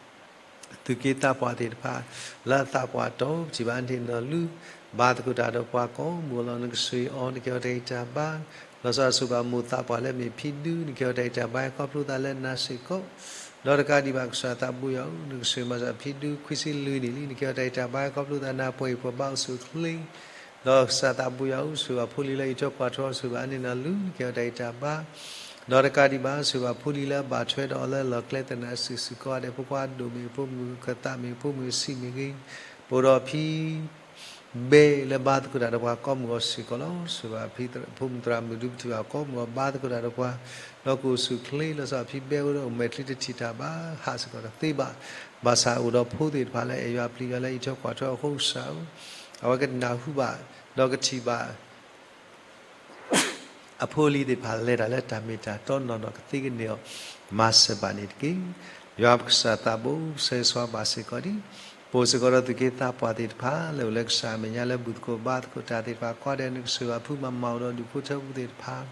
သူၣ်က့သးပှၢ်သ့ၣ်တဖၣ် လၢအသးပှၢ်တီၤ ပထံၣ်ဘၣ်အန့ၣ်နီၢ်လူၤ ဘါသကိးတၢ်ဒီးပှၤကိးမုၢ်ဂီၤလီၤ နကဆိၣ်ဂ့ၤအီၤ, နကဟ့ၣ်အီၤတၢ်ဂံၢ်တၢ်ဘါ, လီၤဆီဒၣ်တၢ်ဆိၣ်ဂ့ၤဘၣ်မိၢ်သးပှၢ်လၢအမ့ၢ်ဖံဒူ, နကဟ့ၣ်အီၤတၢ်ဂံၢ်တၢ်ဘါ ခီဖျိသးလၢနၤစ့ၢ်ကီး, ဒီးတကးဒံးဘၣ်ကစၢ်သးဘိယွၤဧၢ, နကဆိၣ်ဂ့ၤမၤစၢၤဖံဒူခွံဆံလွံၢ်နံၣ်လံ, နကဟ့ၣ်အီၤတၢ်ဂံၢ်တၢ်ဘါ ခီဖျိသးနၤပှဲၤအံၤပှဲၤဘါအိၣ်ဆူၣ်အိၣ်ချ့ ဒီးကစၢ်သးဘိယွၤဧၢ, ဆိၣ်ဂ့ၤဘၣ်ဖိလံၤလၢအံးထွဲကွၢ်ထွဲအီၤ ဆိၣ်ဂ့ၤဘၣ်အန့ၣ်နီၢ်လူၤ နကဟ့ၣ်အီၤတၢ်ဂံၢ်တၢ်ဘါ, ဒီးတကးဒံးဘၣ် ဆိၣ်ဂ့ၤဘၣ်ဖိလံၤလၢအဘၣ်ထွဲဒီးအီၤလၢလီၢ်ကျဲသနာ်က့ စ့ၢ်စ့ၢ်ကီးဒဲး ဖိခွါဒိၣ်မ့ၢ်ဂ့ၤ ဖိမုၣ်ကသးမ့ၢ်ဂ့ၤ ဖိမုၣ်အဆံးမ့ၢ်ဂ့ၤ, ပအိၣ်ဒီးဖံ ဘဲလၢဘါသကိးတၢ်ဒီးပှၤကိးမုၢ်ဂီၤစ့ၢ်ကီးလီၤ. ဆိၣ်ဂ့ၤဘၣ်ဖံ ဖိမုၣ်သရၣ်မုၣ်ဒူပထံၣ်ဘၣ်ကိးမုၢ်ဂီၤဘါသကိးတၢ်ဒီးပှၤ, ဒီးကအိၣ်ဆူၣ်အိၣ်ချ့ လီၤဆီဒၣ်ဖံဘဲအိၣ်ဒီးအိၣ်မဲာ်ချံတထံၣ်တၢ်ဘၣ် ဟးစ့ၢ်ကီးတသ့ဘၣ်, ဘၣ်ဆၣ်အိၣ်ဒီးဖိသ့ၣ်တဖၣ်လၢအဲၣ်ယွၤပျံၤယွၤလၢအံးထွဲကွၢ်ထွဲအီၤအဃိကစၢ်ဧၢ, အဝဲကနၢ်ဟူဘၣ် ဒီးကထံၣ်ဘၣ် အဖိအလံၤသ့ၣ်တဖၣ်လဲၤတၢ်လၢတၢ်မ့ၢ်တၢ်တီနီၢ်နီၢ်ကသ့ကန့ၢ်အီၤ မၤစၢၤဘၣ်န့ၣ်တက့ၢ်. ယွၤပကစၢ်သးဘိ ပဆၢဂ့ၤဆၢဝါဘၣ်စ့ၢ်ကီးဒံး ပအိၣ်စ့ၢ်ကီးဒီးသူၣ်က့သးပှၢ်သ့ၣ်တဖၣ် လၢအိၣ်လၢကစၢ်အမဲာ်ညါလၢဘူၣ်သကိးဘါသကိးတၢ်သ့ၣ်တဖၣ် ကိးဂၤဒဲး နကဆိၣ်ဂ့ၤဘၣ်ဖုမၤမၤအိၣ်ဒီးဒူၣ်ဖိထၢဖိသ့ၣ်တဖၣ်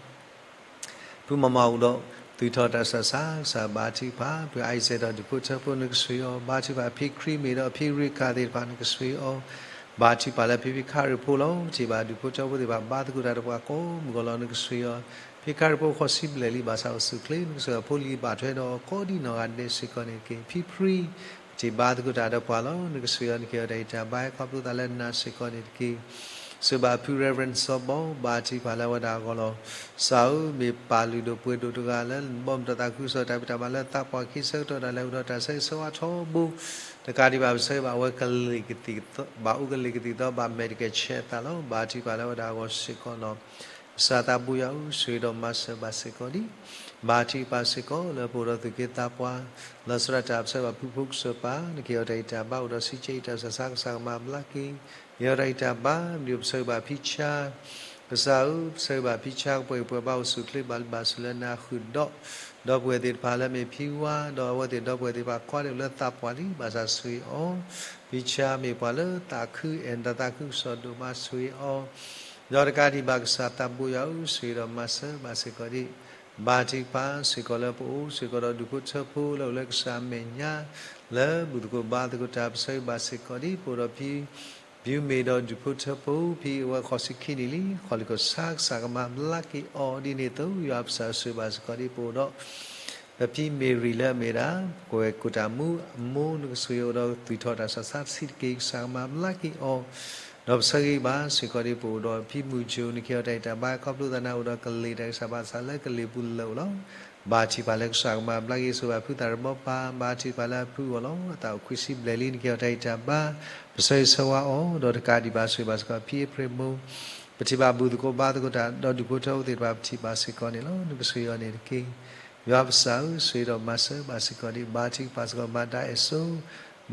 ဖုမၤမၤအိၣ်ဒီး သူၣ်ထီၣ်တၢ်ဆးဆး ကစၢ်ဘါထုကဖၣ် ဖုအံစဲးဒီးဒူၣ်ဖိထၢဖိ နကဆိၣ်ဂ့ၤအီၤ, ဘါထုကဖၣ်ဖံခရံမ့ၢ်ဒီးဖံရ့ခၣ်သ့ၣ်တဖၣ် နကဆိၣ်ဂ့ၤအီၤ, ဘါထုကဖၣ်လၢဖံဖံခရံဖိလီၤ. ပထံၣ်ဘၣ်ဒူၣ်ဖိထၢဖိသ့ၣ်တဖၣ် ဘါသကိးတၢ်ဒီးပှၤကိးမုၢ်ဂီၤလီၤ နကဆိၣ်ဂ့ၤအီၤ, ဖံခရံဖိဃိးဆံဘျဲၣ်လံ ဘၣ်ဆၣ်အိၣ်ဆူၣ်အိၣ်ချ့ နကဆိၣ်ဂ့ၤအဖိလံၤဘၣ်ထွဲဒီးအီၤကိးဒံးနီၢ်ဂၤဒဲးစ့ၢ်ကီးန့ၣ်တက့ၢ်. ဖံဖရံ ပထံၣ်ဘါသကိးတၢ်ဒီးပှၤလီၤ နကဆိၣ်ဂ့ၤအီၤ နကဟ့ၣ်အီၤတၢ်ဂံၢ်တၢ်ဘါ ခီဖျိသးလၢနၤစ့ၢ်ကီးန့ၣ်တက့ၢ်. ဆိၣ်ဂ့ၤဘၣ်ဖု Reverend စီၤဘီ ဘါထုကဖၣ်လၢအဝဲဒၣ်အဂီၢ်လီၤ. ကစၢ်ဧၢ မ့ၢ်ပၢ်လုၢ်ဒိၣ်ပှ့ၤဒိၣ်တဂၤလၢ ဘီမုၢ်တၢ်သးခုကစီၣ်တၢ်ဖံးတၢ်မၤလၢသးပှၢ်ခံဆၢကတီၢ်ဒၣ်လဲာ် အိၣ်ဒီးတၢ်ဆၢဂ့ၤဆၢဝါထီဘိ, တကးဒံးဘၣ် ပဆၢဂ့ၤဘၣ်အဝဲကလ့ၤကသံၣ်ကသီ ဘၣ်အိၣ်ကလ့ၤကသံၣ်ကသီ ဘၣ်မဲာ်တကဲးဆဲးအသးလီၤ. ဘါထုကဖၣ်လၢအဝဲဒၣ်အဂီၢ်စ့ၢ်ကီးလီၤ. ကစၢ်သးဘိယွၤဧၢ, ဆိၣ်ဂ့ၤဒီးမၤစၢၤဘၣ်စ့ၢ်ကီးဒံး ဘါထုကဖၣ်စ့ၢ်ကီးလၢပအိၣ်ဒီးသူၣ်က့သးပှၢ်, လီၤဆီဒၣ်တၢ်ပဆၢဂ့ၤဘၣ်ဖုဖိကစၢၢ်ပၢ်, နကဟ့ၣ်အီၤတၢ်ဂံၢ်တၢ်ဘါ အိၣ်ဒီးစံးကဲအံၤတၢ်ဆးဆး ကစၢ်ကမၤဘျါက့ၤ ဟ့ၣ်အီၤတၢ်ဂံၢ်တၢ်ဘါ, မ့ၢ်ပဆၢဂ့ၤဘၣ်ဖံဆါ, ကစၢ်ဧၢ, ပဆၢဂ့ၤဘၣ်ဖံဆါ ကပှဲၤအံၤပှဲၤဘါအိၣ်ဆူၣ်အိၣ်ချ့ ဘၣ်လုၢ်ဘၣ်စူၢ်လၢနၤဃုာ်ဒီး ဒီပုၢ်ဝဲၢ်သ့ၣ်တဖၣ်လၢမ့ၢ်ဖံဝါ, ဒီးအဝဲသ့ၣ်ဒီပုၢ်ဝဲၢ်သ့ၣ်တဖၣ်ကိးဂၤဒဲးလၢသးပှၢ်လံ ဘၣ်ဆၣ်ဆိၣ်ဂ့ၤအီၤ, ဖံဆါမ့ၢ်ပှၤလၢသးခုအဲၣ်ဒီးသးခုကစီၣ်ဒိၣ်မး ဆိၣ်ဂ့ၤအီၤ, ဒီးတကးဒံးဘၣ်ကစၢ်သးဘိယွၤဧၢ, ဆိၣ်ဂ့ၤဒီးမၤစၢၤဘၣ်စ့ၢ်ကီးဒံး ဘါထုကဖၣ်စ့ၢ်ကီးလၢပအိၣ်စ့ၢ်ကီးဒီးဒူၣ်ဖိထၢဖိ လၢအိၣ်လၢကစၢ်အမဲာ်ညါ လၢဘူၣ်သကိးဘါသကိးတၢ် ပဆၢဂ့ၤဘၣ်စ့ၢ်ကီးဒံး ပအိၣ်ဒီးဖံ ဖံမ့ၢ်ဒီးဒူၣ်ဖိထၢဖိ ဖံအဝဲဃိးဆံခံနံၣ်လံ ခီၣ်လ့ၣ်ကီၢ်ဆါကစၢ်ကမၤဘျါက့ၤအီၤဒ်န့ၣ်အသိး ယွၤပကစၢ်ဆိၣ်ဂ့ၤဘၣ်စ့ၢ်ကီးဒံး ပအိၣ်ဒီး ပဖံမ့ၤရံလၢအမ့ၢ်ဒၣ် ပဝဲၢ်ကိၣ်တၢ်မူအမိၢ် နကဆိၣ်ဂ့ၤအီၤဒီးသူၣ်ထီၣ်တၢ်ဆးဆးတဆံးတက့ၢ် ကစၢ်ကမၤဘျါက့ၤအီၤ ဒီးပဆၢဂ့ၤဘၣ်စ့ၢ်ကီးဒံး ပအိၣ်ဒီးဖံမုၢ်ကၠိ နကဟ့ၣ်အီၤတၢ်ဂံၢ်တၢ်ဘါ ခီဖျိသးနၤအိၣ်ဒီးကလ့ၤတၢ်ဂံၢ်စၢ်ဘါစၢ်လၢကလ့ၤပူၤလၢအအိၣ်လီၤ. ဘါထုကဖၣ်လၢကစၢ်ကမၤဘျါက့ၤ ဆိၣ်ဂ့ၤဘၣ်ဖုသးရဘီပၢ် ဘါထုကဖၣ်လၢအဖုအဂီၢ်လီၤ. အသးအိၣ်ခွံဆံဘျဲၣ်လံ နကဟ့ၣ်အီၤတၢ်ဂံၢ်တၢ်ဘါ ပဆၢဂ့ၤဆၢဝါအီၤ ဒီးတကးဒံးဘၣ်ဆိၣ်ဂ့ၤဘၣ်စ့ၢ်ကီးဖံအ့ဖြ့ၣ်မိၢ် ပထံၣ်ဘၣ်ဘူၣ်သကိးဘါသကိးတၢ် ဒီးဒူၣ်ဖိထၢဖိသ့ၣ်တဖၣ် ပထံၣ်ဘၣ်စ့ၢ်ကီးန့ၣ်လီၤ. နကဆိၣ်ဂ့ၤအီၤန့ၣ်တက့ၢ်. ယွၤပကစၢ်ဧၢ, ဆိၣ်ဂ့ၤဒီးမၤစၢၤဘၣ်စ့ၢ်ကီးဒံး ဘါထုကဖၣ်စ့ၢ်ကီးမၤဒါအဲၣ်စိ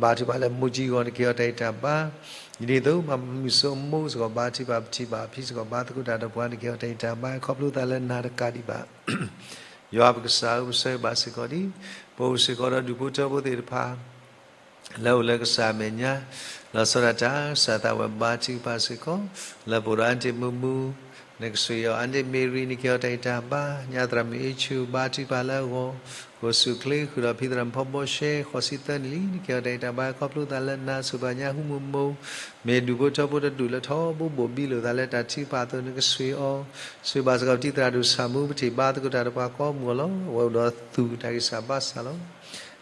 ဘါထုကဖၣ်လၢမိၢ်ကၠံအဂီၢ် နကဟ့ၣ်အီၤတၢ်ဂံၢ်တၢ်ဘါ ဒ်န့ၣ်အသိး မၤမုာ်စိအမိၢ်စ့ၢ်ကီး ဘါထုကဖၣ် ပထံၣ်ဘၣ်ဖံစ့ၢ်ကီး ဘါသကိးတၢ်ဒီးပှၤ နကဟ့ၣ်အီၤတၢ်ဂံၢ်တၢ်ဘါ ခီဖျိသးလၢနၤတကးဒံးဘၣ် ယွၤပကစၢ်ဧၢ, ပဆၢဂ့ၤဘၣ်စ့ၢ်ကီးဒံး ပအိၣ်စ့ၢ်ကီးဒီးဒူၣ်ဖိထၢဖိသ့ၣ်တဖၣ် လၢအိၣ်လၢကစၢ်အမဲာ်ညါ လီၤဆီဒၣ်တၢ် ကစၢ်သးဝဲဘါထုကဖၣ်စ့ၢ်ကီး လၢပအိၣ်ဒီးအၣ်တ့ၢ်မူမူ နကဆိၣ်ဂ့ၤအီၤ အၣ်တ့ၢ်မ့ၤရံ နကဟ့ၣ်အီၤတၢ်ဂံၢ်တၢ်ဘါ ညါသရၣ်မုၣ်အ့ဆူ ဘါထုကဖၣ်လၢအဂီၢ် ကအိၣ်ဆူၣ်အိၣ်ချ့ ဃုာ်ဒီးဖံသရၣ်မုၣ်ဖီဘီရှဲ ဃိးဆံသၢနံၣ်လံ နကဟ့ၣ်အီၤတၢ်ဂံၢ်တၢ်ဘါ ခီဖျိသးလၢနၤ ဆိၣ်ဂ့ၤဘၣ်ညါဟူမိၢ်မိၢ် မ့ၢ်ဒူၣ်ဖိထၢဖိတဒူၣ်လၢထီဘိဘိၣ်ဘံလိာ်သးလၢတၢ်ထုကဖၣ်အသိး နကဆိၣ်ဂ့ၤအီၤ ဆိၣ်ဂ့ၤဘၣ်စ့ၢ်ကီးပတံၤသရၣ်ဒိၣ်ဆၣ်မူ ပထံၣ်ဘါသကိးတၢ်ဒီးပှၤကိးမုၢ်အဂီၢ်လီၤ. အဝဲအိၣ်ဒီးသူၣ်တၢ်ဂံၢ်စၢ်ဘါစၢ်လီၤ.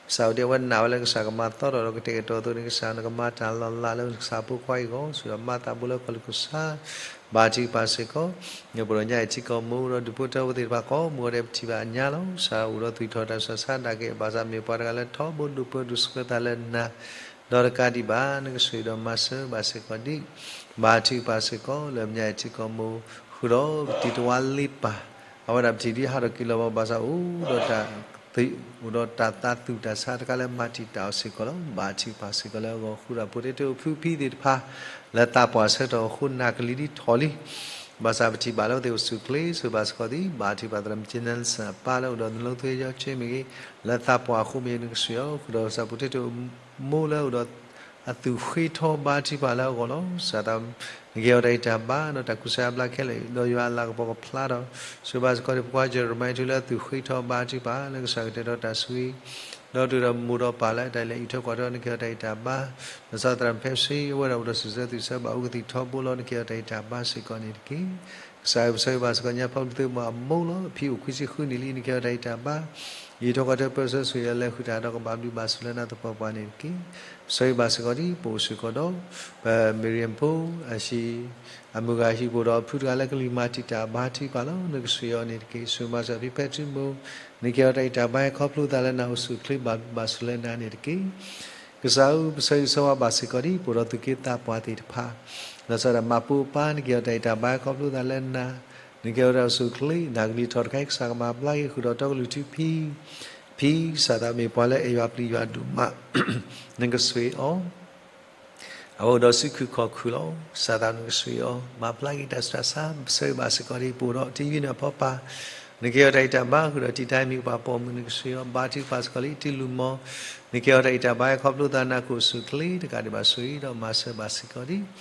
ကစၢ်ဧၢ, ဒ်အဝဲနာ်ဝဲလၢကစၢ်ကမၤသီထီၣ်ဒီးကတဲာ်ကတီၤအသိးန့ၣ် ကစၢ်နကမၤတၢ်လီၤလးလၢကစၢ်ဖိခွါအံၤအဂီၢ် ဆိၣ်ဂ့ၤဒီးမၤသးဘိလၢခီၣ်လ့ၣ်ကီၢ်ဆၣ် ဘါထုကဖၣ်စ့ၢ်ကီး, ပအိၣ်ဒီးညၣ်အံၤထံကီၢ်မူ ဒီးဒူၣ်ဖိထၢဖိသ့ၣ်တဖၣ်ကိးမူ အဝဲသ့ၣ်ပထံၣ်ဘၣ်အညါလီၤ. ကစၢ်အိၣ်ဒီးသွံၣ်ထီၣ်တၢ်ဆူးတၢ်ဆါဒၣ်က့ၤ ဘၣ်ဆၣ်မ့ၢ်ပှၤတဂၤလၢထီဘိဒိၣ်ပှၢ်ဒိၣ်ဆှၢသးလၢနၤ ဒီးတကးဒံးဘၣ် နကဆိၣ်ဒီးမၤစၢၤဘၣ်စ့ၢ်ကီးဒံး, ဘါထုကဖၣ်စ့ၢ်ကီး လၢညၣ်အံၤထံကီၢ်မူ ဃုာ်ဒီးပတံၤတဝါလ့ပၢ်, အဝဲဒၣ်ပထံၣ်ဒ်ဟးထီၣ်က့ၤလီၤဘၣ် ဘၣ်ဆၣ်အိၣ်ဒီးတၢ် အိၣ်ဒီးတၢ်သးသူၣ်တၢ်ဆါတခါလၢမၤတံာ်တာ်အီၤစ့ၢ်ကီးလီၤ. ဘါထုကဖၣ်စ့ၢ်ကီးလၢအဂီၢ် ဃုာ်ဒီးဖိတ့ၢ်တ့ၢ်အိၣ်ဖုဖံသ့ၣ်တဖၣ် လၢသးပှၢ်ဆၢကတီၢ်အဃိနၢ်ကလံၤဒ်ထီၣ်လံ ဘၣ်ဆၣ်ပထံၣ်ဘၣ်လၢအဝဲသ့ၣ်အိၣ်ဆူၣ်ချ့ ဆိၣ်ဂ့ၤဘၣ်စ့ၢ်ကီးဒံး, ဘါထုကဖၣ်သရၣ်မုၣ်ကၠ့နၣ်စၣ်အပၢ်လၢအိၣ်ဒီးနလီၤသွဲၣ်ယီၤကၠ့မ့ၢ်ဂ့ၤ, လၢသးပှၢ်အဃိမ့ၢ်ဂ့ၤ နကဆိၣ်အီၤ, ဃုာ်ဒီးကစၢ်ဖိတ့ၢ်တ့ၢ်အိၣ်မူလၢအိၣ်ဒီး အသူၣ်ဃ့ထီဘါထုကဖၣ်လၢအဂီၢ်လီၤ. ကစၢ်သး နကဟ့ၣ်အီၤတၢ်ဂံၢ်တၢ်ဘါ ဒီးတၢ်ကူစါအဘျါခဲလၢာ် ဒီးယွၤအလၤကပီၤကဖျါဒီး ဆိၣ်ဂ့ၤဘၣ်စ့ၢ်ကီးဒံး ပကွၢ်ယရမၤအံၤ ထူလၢအသူၣ်ဃ့ထီဘါထုကဖၣ် လၢကစၢ်ကတဲာ်ကတီၤတၢ်ဆိၣ်ဂ့ၤ ဒီးတုၤဒီးမိၢ်ဒီးပၢ်လၢအတၢ်လဲၤအံးထွဲကွၢ်ထွဲ နကဟ့ၣ်အီၤတၢ်ဂံၢ်တၢ်ဘါ, လီၤဆီဒၣ်တၢ်ဖဲဆှံ အဝဲဒၣ်အိၣ်ဒီးစံးဆၢသူၣ်ဆၢဘၣ်အူကသံၣ်ထီဘိလီၤ နကဟ့ၣ်အီၤတၢ်ဂံၢ်တၢ်ဘါစ့ၢ်ကီးန့ၣ်တက့ၢ်. ကစၢ်ဧၢ ပဆိၣ်ဂ့ၤဘၣ်စ့ၢ်ကီး ညါဖီလူၤသုးမီၤအမိၢ်လီၤ. အဖံအိၣ်ခွံဆံဃုနံၣ်လံ နကဟ့ၣ်အီၤတၢ်ဂံၢ်တၢ်ဘါ, အံးထွဲကွၢ်ထွဲပၢဆှၢဆိၣ်ဂ့ၤအလဲၤဃုာ်တၢ်ဒီးကဘၣ်ဘျုးဘၣ်ဆိၣ်လၢနၤသပှၢ်ပှၢ်န့ၣ်တက့ၢ်. ပဆိၣ်ဂ့ၤဘၣ်စ့ၢ်ကီးဒံး ပအိၣ်စ့ၢ်ကီးဒီး ပမ့ၢ်ရံၣ်ဖိ အဟံၣ် အမုၢ်ဂၤဟံၣ်ပအိၣ်ဒီးအဖုတဂၤလၢကလုၢ်မၤတံာ်တာ်ဘါထုကဖၣ်လီၤ. နကဆိၣ်အီၤန့ၣ်တက့ၢ်. ဆိၣ်ဂ့ၤဘၣ်စ့ၢ်ကီးဖံဖဲထူမိၢ်, နကဟ့ၣ်အီၤတၢ်ဂံၢ်တၢ်ဘါ ဟဲခီဖျိသးလၢနၤ အိၣ်ဆူၣ်ချ့ဘၣ်ဘျုးဘၣ်ဆိၣ်လၢနၤန့ၣ်တက့ၢ်. ကစၢ်ဧၢ ပဆၢဂ့ၤဆၢဝါဘၣ်စ့ၢ်ကီးဒံး ပအိၣ်ဒီးသူၣ်က့သးပှၢ်သ့ၣ်တဖၣ်, လီၤဆီဒၣ်မၤပိာ်ပၢ် နကဟ့ၣ်အီၤတၢ်ဂံၢ်တၢ်ဘါ ဟဲခီဖျိသးလၢနၤ, နကဟ့ၣ်အီၤတၢ်အိၣ်ဆူၣ်ချ့ နၢ်ကလံၤထီၣ်တခါအံၤ ကစၢ်ကမၤဘျါက့ၤဃုာ်ဒီးတီကလုၢ်ထူဖံ ဖံကစၢ်သးမ့ၢ်ပှၤလၢအဲၣ်ယွၤပျံၤယွၤဒိၣ်မး, နကဆိၣ်အီၤ အဝဲအိၣ်ဒီးစုခုၣ်ခီၣ်ခုၣ်လီၤ. ကစၢ်သးနကဆိၣ်အီၤ မၤဘျါက့ၤတၢ်ဆူးတၢ်ဆါ, ပဆၢဂ့ၤဘၣ်စ့ၢ်ကီးဒံး ပအိၣ်ဒီးတံၤယုၢ်န့ၣ်အဖီပၢ်, နကဟ့ၣ်အီၤတၢ်ဂံၢ်တၢ်ဘါ ဃုာ်ဒီးတံၤတၢ်အမံၤကပၤပိာ်မုၣ် နကဆိၣ်အီၤ ဘါထုကဖၣ်စ့ၢ်ကီးလၢတံၤလူၤမီၤ, နကဟ့ၣ်အီၤတၢ်ဂံၢ်တၢ်ဘါ ဟဲခီဖျိသးနၤ ကအိၣ်ဆူၣ်ချ့ တကးဒံးဘၣ်ဆိၣ်ဂ့ၤဒီးမၤစၢၤဘၣ်စ့ၢ်ကီးဒံး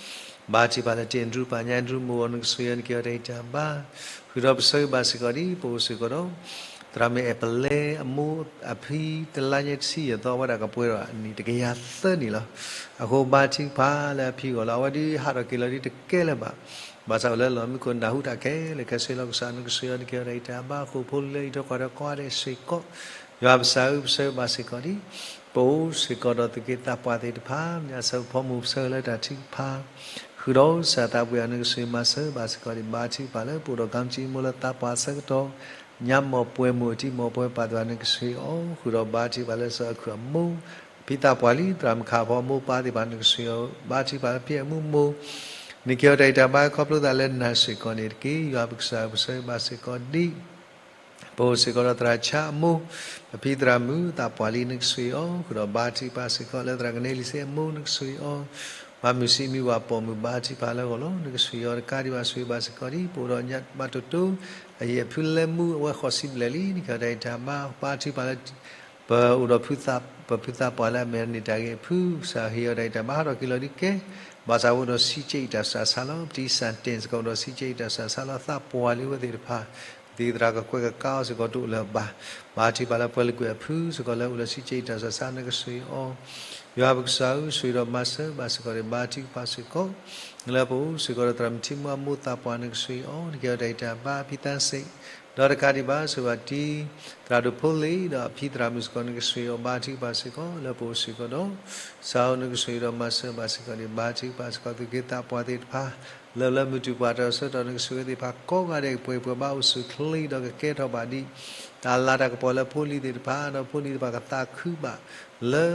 ဘါထုကဖၣ်လၢတ့ၢ်အဒြူပၢ် ညါအဒြူမိၢ်အဂီၢ် နကဆိၣ်အီၤ နကဟ့ၣ်အီၤတၢ်ဂံၢ်တၢ်ဘါ, ဃုာ်ဒီးပဆၢဂ့ၤဘၣ်စ့ၢ်ကီးဒံး ပအိၣ်စ့ၢ်ကီးဒီး သရၣ်မုၣ်အဲၣ်ပလဲအမိၢ်အဖံ တလါညါတဆံယဲၢ်သီ အဝဲဒၣ်ကပှဲၤဒီးနံၣ်တကယၤသၢနံၣ်လီၤ. အဃိဘါထုကဖၣ်လၢအဖံအဂီၢ်လီၤ. အဝဲဒုးဟးထီၣ်က့ၤလီၤဒ်တကဲလၢၤဘၣ်. ဘၣ်ဆၣ်အိၣ်လၢလီၢ်မံခိၣ်နၢ်ဟူတၢ်ခဲလၢာ်ခဲဆ့လီၤ. ကစၢ်နကဆိၣ်အီၤ နကဟ့ၣ်အီၤတၢ်ဂံၢ်တၢ်ဘါ ဃိာ်ဖိလံၤလၢအံးထွဲကွၢ်ထွဲကိးဂၤဒဲးစ့ၢ်ကီး ယွၤပကစၢ်ဧၢ ပဆၢဂ့ၤဘၣ်စ့ၢ်ကီးဒံး ပအိၣ်စ့ၢ်ကီးဒီးသူၣ်က့သးပှၢ်သ့ၣ်တဖၣ် မ့ၢ်အဆၢဖိမုၣ် ပဆၢဂ့ၤလၢတၢ်ထုကဖၣ် ဃုာ်ဒီးကစၢ်သးပှ့ၤအီၤ နကဆိၣ်ဂ့ၤမၤစၢၤဘၣ်စ့ၢ်ကီးဒံး ဘါထုကဖၣ်လၢပအိၣ်ဒီး ကံကံမိၢ်လၢသးပှၢ်အဆၢကတီၢ် ညါမိၢ်ပှဲၤမိၢ်အတံၤမိၢ်ပှဲၤပၢ်သ့ၣ်တဖၣ် နကဆိၣ်ဂ့ၤအီၤ ဃုာ်ဒီးဘါထုကဖၣ်လၢစီၤအခုၣ်အမိၢ် အဖံသးပှၢ်လံ သရၣ်မုၣ်ခးဖီအမိၢ်ပၢ်သ့ၣ်တဖၣ် နကဆိၣ်ဂ့ၤအီၤ ဘါထုကဖၣ်လၢဖံအမုၢ်မိၢ် နကဟ့ၣ်အီၤတၢ်ဂံၢ်တၢ်ဘါ ခီဖျိသးလၢနၤစ့ၢ်ကီးန့ၣ်တက့ၢ်. ယွၤပကစၢ်ဧၢ ပဆၢဂ့ၤဘၣ်စ့ၢ်ကီးဒံး ပအိၣ်စ့ၢ်ကီးဒီးသရၣ်ဆါအမိၢ် အဖံသရၣ်မုၣ်သးပှၢ်လံ နကဆိၣ်ဂ့ၤအီၤ ဃုာ်ဒီးဘါထုကဖၣ်စ့ၢ်ကီးလၢသရၣ်ကနဲလံၤစ့အမိၢ် နကဆိၣ်ဂ့ၤအီၤ မၤမုၢ်ဆံးမံဝၤပိာ်မုၣ် ဘါထုကဖၣ်လၢအဂီၢ်လီၤ. နကဆိၣ်ဂ့ၤအီၤတကးဒံးဘၣ် ဆိၣ်ဂ့ၤဘၣ်စ့ၢ်ကီးဒံး ပအိၣ်ဒီးညၣ်ဘၣ်တိၢ်တိၢ် အယံာ်အဖုလဲမူ အဝဲဃိးဆံဘျဲၣ်လံ နကဟ့ၣ်အီၤတၢ်ဂံၢ်တၢ်ဘါ ဘါထုကဖၣ်လၢ ပအိၣ်ဒီး ပဖုသးပှၢ်လၢအမ့ၢ်န့ၢ်တၢ်ဂ့ၤအဖု ကစၢ်ဟ့ၣ်အီၤတၢ်ဂံၢ်တၢ်ဘါ ဟးထီၣ်က့ၤလီၤဒ်ကဲ ဘၣ်ဆၣ်အိၣ်ဒီးဆံးကဲအံၤတၢ်ဆူးတၢ်ဆါလီၤ. ပတံၤစၣ်တ့ၣ်စ့ၢ်ကီးအိၣ်ဒီးဆံးကဲအံၤတၢ်ဆူးတၢ်ဆါလီၤ. သးပှၢ်လံအဝဲသ့ၣ်တဖၣ် သံၣ်သရၣ်ကကွဲးကကါအီၤစ့ၢ်ကီးတအိၣ်လၢၤဘၣ်. ဘါထုကဖၣ်လၢပှၤလၢကွံာ်အဖုစ့ၢ်ကီးလၢအိၣ်လၢဆံးကဲအံၤတၢ်ဆူးတၢ်ဆါ နကဆိၣ်ဂ့ၤအီၤ ယွၤပကစၢ်ဧၢ ဆိၣ်ဂ့ၤဒီးမၤစၢၤဘၣ်စ့ၢ်ကီးဒံး ဘါထုကဖၣ်စ့ၢ်ကီး လၢပအိၣ်စ့ၢ်ကီးဒီးသရၣ်မုၣ်ထံမူအမိၢ်သးပှၢ် နကဆိၣ်ဂ့ၤအီၤ နကဟ့ၣ်အီၤတၢ်ဂံၢ်တၢ်ဘါ ဖံသးစ့ၢ် ဒီးတကးဒံးဘၣ် ဆိၣ်ဂ့ၤဘၣ်တံၤ သရၣ်ဒိၣ်ဖိလ့ၤ ဒီးအဖံသရၣ်မုၣ်စ့ၢ်ကီး နကဆိၣ်ဂ့ၤအီၤ ဘါထုကဖၣ်စ့ၢ်ကီး လၢပအိၣ်စ့ၢ်ကီးဒီး ကစၢ်ဧၢ နကဆိၣ်ဂ့ၤဒီးမၤစၢၤဘၣ်စ့ၢ်ကီးဒံး ဘါထုကဖၣ်စ့ၢ်ကီး သူၣ်က့သးပှၢ်သ့ၣ်တဖၣ် လၢလၢမုၢ်တူာ်ပှၤတၢ်ဆၢကတီၢ် နကဆိၣ်ဂ့ၤသ့ၣ်တဖၣ်ကိးဂၤဒဲး ကပှဲၤပှဲၤဘၣ်အိၣ်ဆူၣ်ချ့ဒီးကကဲထီၣ်ဘၣ်ဒံး တၢ်လၤတၢ်ကပီၤလၢဖိလံၤသ့ၣ်တဖၣ် ဒီးဖိလံၤသ့ၣ်တဖၣ်ကသးခုဘၣ် လၢ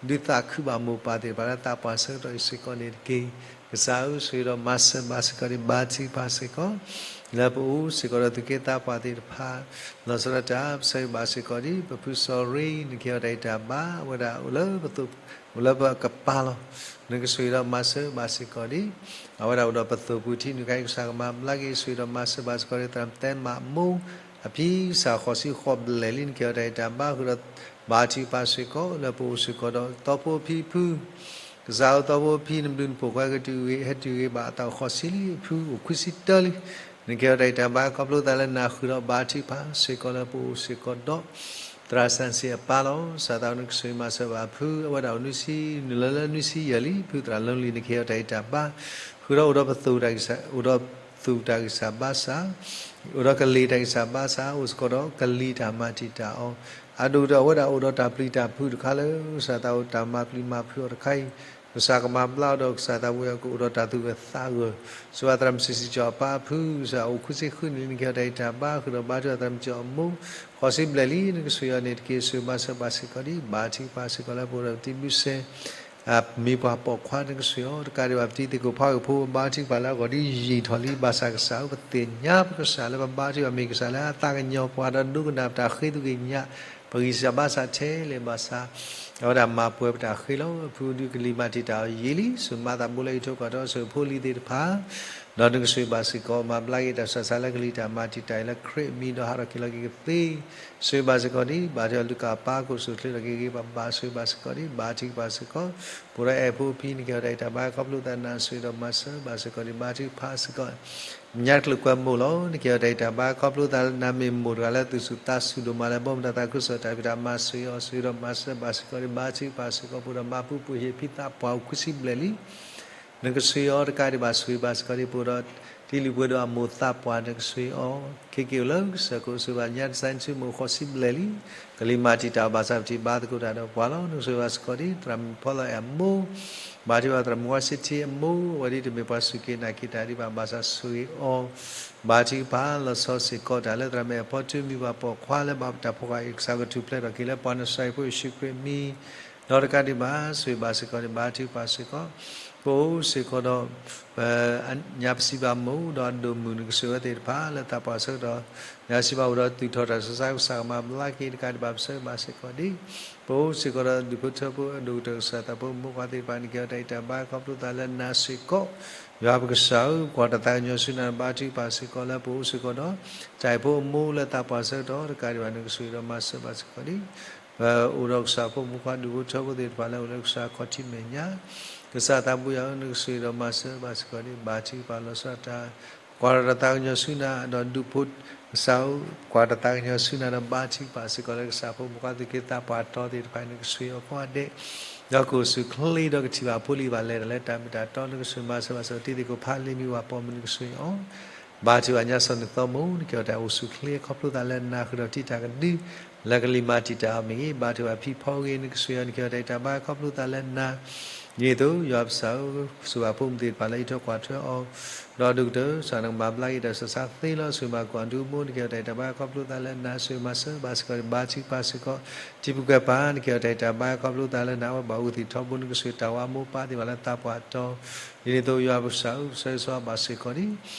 ဒုးသးခုဘၣ်မိၢ်ပၢ်သ့ၣ်တဖၣ်လၢသးပှၢ်ဆၢကတီၢ်အံၤစ့ၢ်ကီးန့ၣ်တက့ၢ်. ကစၢ်ဧၢ ဆိၣ်ဂ့ၤဒီးမၤစၢၤဘၣ်စ့ၢ်ကီးဒံး ဘါထုကဖၣ်စ့ၢ်ကီး လၢပအိၣ်စ့ၢ်ကီးဒီးသူၣ်က့သးပှၢ်သ့ၣ်တဖၣ် လီၤဆီဒၣ်တၢ် ပဆၢဂ့ၤဘၣ်စ့ၢ်ကီးဒံး ပဖုစီၤရ့ နကဟ့ၣ်အီၤတၢ်ဂံၢ်တၢ်ဘါ အဝဲဒၣ်အိၣ်လၢပသိး အိၣ်လၢပကပၤလီၤ. နကဆိၣ်ဂ့ၤဒီးမၤစၢၤဘၣ်စ့ၢ်ကီးဒံး အဝဲဒၣ်အိၣ်ဒီးပသိးပူၤထံ နကဟဲကစၢ်ကမၤဘျါက့ၤ ဆိၣ်ဂ့ၤဒီးမၤစၢၤဘၣ်စ့ၢ်ကီးဒံး သရၣ်သဲမးအမိၢ် အဖံကစၢ်ဃိးဆံဃိးဘျဲၣ်လံ နကဟ့ၣ်အီၤတၢ်ဂံၢ်တၢ်ဘါ ဃုာ်ဒီး ဘါထုကဖၣ်စ့ၢ်ကီး လၢပအိၣ်စ့ၢ်ကီးဒီး သီဖိအဖံဖု ကစၢ်ဧၢ သီဖိအဖံ နဘျုးနဖှိၣ်ခွဲးကတုၤဂ့ၤ ဟဲတုၤဂ့ၤဘၣ်အသး ဃိးဆံလံအဖု အိၣ်ခွံဆံတၢလံ နကဟ့ၣ်အီၤတၢ်ဂံၢ်တၢ်ဘါ ခီဖျိသးလၢနၤ ဃုာ်ဒီးဘါထုကဖၣ်စ့ၢ်ကီး လၢပအိၣ်စ့ၢ်ကီးဒီး သရၣ်စၣ်စ့ၣ်အပၢ်လီၤ. ကစၢ်သးနကဆိၣ်ဂ့ၤမၤစၢၤဘၣ်အဖု အဝဲဒၣ်အိၣ်နွံဆံ နုာ်လီၤလၢနွံဆံယဲၢ်လံ ဖုသရၣ်လၢလံ နကဟ့ၣ်အီၤတၢ်ဂံၢ်တၢ်ဘါ ဃုာ်ဒီးအိၣ်ဒီးပသိး အိၣ်ဒီးသူၣ်တၢ်ဂံၢ်စၢ်ဘါစၢ် အိၣ်ဒီးကလံၤတၢ်ဂံၢ်စၢ်ဘါစၢ် အိၣ်စ့ၢ်ကီးဒီးကလံၤတၢ်မၤတံာ်တာ်အီၤ အဒိၣ်ကတၢၢ်အဝဲဒၣ်အိၣ်ဒီးတၢ်ပျံၤတၢ်ဖုးတခါလၢ ကစၢ်သးအိၣ်တၢ်မၤပျံၤမၤဖုးအီၤတခါအံၤ ကစၢ်ကမၤဘျါအီၤဒီးကစၢ်သးဘိယွၤကအိၣ်ဒီးတၢ်သူၣ်ဂၢၢ်သးဂၢၢ်, ဆိၣ်ဂ့ၤသရၣ်မုၣ်စံးစံးကၠီအပၢ်ဖု, ကစၢ်အိၣ်ခွံဆံဃုနံၣ်လံ နကဟဲတၢ်အံၤတၢ်ဘါ ဃုာ်ဒီးဘါထုကဖၣ်သရၣ်မုၣ်ကၠီအမိၢ်, ဃိးဆံဘျဲၣ်လံ နကဆိၣ်ဂ့ၤအီၤန့ၣ်တက့ၢ်. ဆိၣ်ဂ့ၤမၤစၢၤဘၣ်စ့ၢ်ကီးဒံး ဘါထုကဖၣ်စ့ၢ်ကီးလၢပအိၣ်ဒီးပတံၤဘျုးစဲး မ့ၢ်ပှၤပိာ်ခွါနကဆိၣ်ဂ့ၤအီၤ, တကးဒံးဘၣ်ပတံၤသကိးဖးဂ့ၢ်ဖိ ဘါထုကဖၣ်လၢအဂီၢ်ဒ်ယံာ်ထီၣ်လံ ဘၣ်ဆၣ်ကစၢ်ဧၢ ပသ့ၣ်ညါပကစၢ်လၢပဘါထုကဖၣ်မ့ၢ်ကစၢ်လၢအသးကညီၤပှၤဒီးဒိကနၣ်ပတၢ်ဃ့သ့ၣ်ညါ, ပဂံၢ်စၢ်ဘါစၢ်ထဲလဲၣ်ဘၣ်ဆၣ် အဝဲဒၣ်မၤပှဲၤပတၢ်ဃ့လီၤ. ဖုဒုးကလံၤမၤတံာ်တာ်အီၤယံာ်လံ, ဆိၣ်မၤသးဘိလၢအံးထွဲကွၢ်ထွဲဆိၣ်ဂ့ၤဖိလံၤသ့ၣ်တဖၣ် ဒီးနကဆိၣ်ဂ့ၤဘၣ်စ့ၢ်ကီး မၤဘျါက့ၤတၢ်ဆူးတၢ်ဆါလၢကလံၤတၢ်မၤတံာ်တာ်အံၤလၢခရံာ်အမံၤဒီးဟးထီၣ်က့ၤလီၤက့ၤကသ့ ဆိၣ်ဂ့ၤဘၣ်စ့ၢ်ကီးဒံး ဘါထုကဖၣ်လူၤကၣ်အပၢ်ခိၣ် ဆိၣ်ချ့ထီၣ်က့ၤဂ့ၤဘၣ်ဘၣ် ဆိၣ်ဂ့ၤဘၣ်စ့ၢ်ကီးဒံး ဘါထုကဖၣ်စ့ၢ်ကီး, ပအိၣ်ဒီးအဲၣ်ဖိအဖံ နကဟဲတၢ်အံၤတၢ်ဘါ ခီဖျိသးနၤ ဆိၣ်ဂ့ၤဒီးမၤစၢၤဘၣ်စ့ၢ်ကီးဒံး ဘါထုကဖၣ်စ့ၢ်ကီး, ညါတချုးကွဲးမိၢ်လီၤ နကဟဲတၢ်အံၤတၢ်ဘါ ခီဖျိသးနၤမ့ၢ်မိၢ်တဂၤလၢသူၣ်ဆူၣ်သးဆူၣ်ဒိၣ်မးလၢ ဘီမုၢ်တၢ်သးခုကစီၣ်တၢ်ဖံးတၢ်မၤ ဆိၣ်ဂ့ၤအီၤ ဆိၣ်ဂ့ၤဒီးမၤစၢၤဘၣ်စ့ၢ်ကီးဒံး ဘါထုကဖၣ်စ့ၢ်ကီး, ပအိၣ်ဒီးမါဖုပှ့ၤဟ့ၣ်ဖံသးပှၢ်အိၣ်ခွံဆံဘျဲၣ်လံ နကဆိၣ်ဂ့ၤအီၤတကးဒံးဘၣ် ဆိၣ်ဂ့ၤဘၣ်စ့ၢ်ကီးဒံး ပအိၣ်ဒီး တံၤလုၢ်ပှ့ၤဒိၣ်အမိၢ်သးပှၢ် နကဆိၣ်ဂ့ၤအီၤ ခဲက့ၤအိၣ်လၢကစၢၢ်ခိၣ် ဆိၣ်ဂ့ၤဘၣ်ညါ တစဲးနစုမိၢ် ဃိးဆံဘျဲၣ်လံ, ကလံၤမၤတံာ်တာ်အီၤဘၣ်ဆၣ် ပတံၤဘါသကိးတၢ်ဒီးပှၤလီၤ. နကဆိၣ်ဂ့ၤဘၣ်စ့ၢ်ကီးဒံး သရၣ်မုၣ်ဖီလီၤအဲၣ်အမိၢ်, ဘါထုကဖၣ်သရၣ်မုၣ်ဝါစံထံအမိၢ်, အဝဲဒၣ်တမ့ၢ်ပှၤစူၢ်က့ၤနာ်က့ၤတၢ်ဒံးဘၣ် ဘၣ်ဆၣ်ဆိၣ်ဂ့ၤအီၤ ဘါထုကဖၣ်လီၤဆီစ့ၢ်ကီးတၢ်လၢသရၣ်မုၣ်အဲၣ်ဖီထူ မ့ၢ်ပှၤပိာ်ခွါလၢဘၣ်တၢ်ဖီၣ်ဃာ်အံၤ ကစၢ်ကထူၣ်ဖျဲးထီၣ်က့ၤလၢပှၤနစၤရ့းဖိယ့ၣ်ၡူးခရံာ်အမံၤ, ဒီးတကးဒံးဘၣ် ဆိၣ်ဂ့ၤဘၣ်စ့ၢ်ကီးဒံး ဘါထုကဖၣ်စ့ၢ်ကီး, ပအိၣ်စ့ၢ်ကီးဒီး ပညါပစံးဘၣ်မိၢ် ဒီးအဒိၣ်မုၢ်နကဆိၣ်ဂ့ၤဝဲသ့ၣ်တဖၣ်လၢသးပှၢ်ဆၢကတီၢ်, ညါစံးဘၣ်အိၣ်ဒီးသူၣ်ထီၣ်တၢ်ဆူးတၢ်ဆါ ကစၢ်ကမၤဘျါက့ၤတကးဒံးဘၣ် ပဆိၣ်ဂ့ၤဘၣ်စ့ၢ်ကီးဒံး, ပအိၣ်စ့ၢ်ကီးဒီးဒူၣ်ဖိထၢဖိ အဒိၣ်ကတၢၢ်ကစၢ်သးဖိမိၢ်ပှၢ်သ့ၣ်တဖၣ် နကဟဲတၢ်အံၤတၢ်ဘါ ခီဖျိသးလၢနၤစ့ၢ်ကီး, ယွၤပကစၢ်ဧၢ ပကွၢ်တၢ်သးကညီၤဆူနၤ ဘါထုကဖၣ်စ့ၢ်ကီးလၢပအိၣ်စ့ၢ်ကီးဒီး တၢ်အဲၣ်ဖိအမိၢ်လၢသးပှၢ်ဆၢကတီၢ် တကးဒံးဘၣ် နကဆိၣ်ဂ့ၤဒီးမၤစၢၤဘၣ်စ့ၢ်ကီးဒံး ပအိၣ်ဒီးကစၢ်ဖိမုၣ်ခွါဒူၣ်ဖိထၢဖိသ့ၣ်တဖၣ်လၢအိၣ်လၢကစၢ်ခီၣ်ထံးမဲာ်ညါ, ကစၢ်သးပူၤယွၤဧၢ နကဆိၣ်ဂ့ၤဒီးမၤစၢၤဘၣ်စ့ၢ်ကီးဒံး ဘါထုကဖၣ်လီၤဆီဒၣ်တၢ်, ကွၢ်ဒီးတၢ်သးကညီၤဆူနၤ ဒီးဒူၣ်ဖိကစၢ်ဧၢ, ကွၢ်တၢ်သးကညီၤဆူနၤဒီးဘါထုကဖၣ်စ့ၢ်ကီး လၢကစၢ်ဖိမုၣ်ခွါသူၣ်က့သးပှၢ်တီသ့ၣ်တဖၣ် နကဆိၣ်ဂ့ၤအီၤကိးဂၤဒဲး, ဒီးကအိၣ်ဆူၣ်ချ့ဒီးကထံၣ်ဘၣ်ဖိလံၤဘၣ်လဲၤဒီးလၢတၢ်မ့ၢ်တၢ်တီ နကဆိၣ်ဂ့ၤမၤစၢၤဘၣ်စ့ၢ်ကီး တံၤသကိးဖးလံၤမ့ၢ်ဝဲပိာ်မုၣ် နကဆိၣ်ဂ့ၤအီၤ ဘါထုကဖၣ်ညါစီၤနုာ်သီမိၢ် နကဲထီၣ်တၢ်အိၣ်ဆူၣ်ချ့ ခီဖျိသးလၢနၤ ဃုာ်ဒီးတံၤတၢ်ကဒု လၢကလံၤမၤတံာ်တာ်အီၤမ့ၢ်ဂ့ၤ, ဘါထုကဖၣ်ဖံဖီဂ့ၤ နကဆိၣ်ဂ့ၤအီၤ နကဲထီၣ်တၢ်အံၤတၢ်ဘါ ခီဖျိသးလၢနၤ, ဒ်န့ၣ်အသိး ယွၤပကစၢ်ဧၢ, ဆိၣ်ဂ့ၤဖိမုၣ်သ့ၣ်တဖၣ်လၢအံးထွဲကွၢ်ထွဲအီၤ, ဒီးဒိၣ်ကတၢၢ် ကစၢ်နကမၤဘျါက့ၤတၢ်ဆူးတၢ်ဆါသ့လီၤ. ဆိၣ်ဂ့ၤဘၣ်ကီၢ်ဒူမိၢ် နကဲထီၣ်တၢ်အံၤတၢ်ဘါ ခီဖျိသးလၢနၤ ဆိၣ်ဂ့ၤမၤစၢၤဘၣ်စ့ၢ်ကီး ဘါထုကဖၣ်စ့ၢ်ကီး, တံၤဖိကဲပၤ နကဲထီၣ်တၢ်အံၤတၢ်ဘါ ခီဖျိသးလၢနၤ အဝဲဘၣ်အူသံးထီဘိ နကဆိၣ်ဂ့ၤတၢ်ဝးမိၢ်ပၢ်သ့ၣ်တဖၣ်လၢသးပှၢ်တီ ဒ်န့ၣ်အသိး ယွၤပကစၢ်ဧၢ, ပဆၢဂ့ၤဆၢဝါဘၣ်စ့ၢ်ကီးန့ၣ်,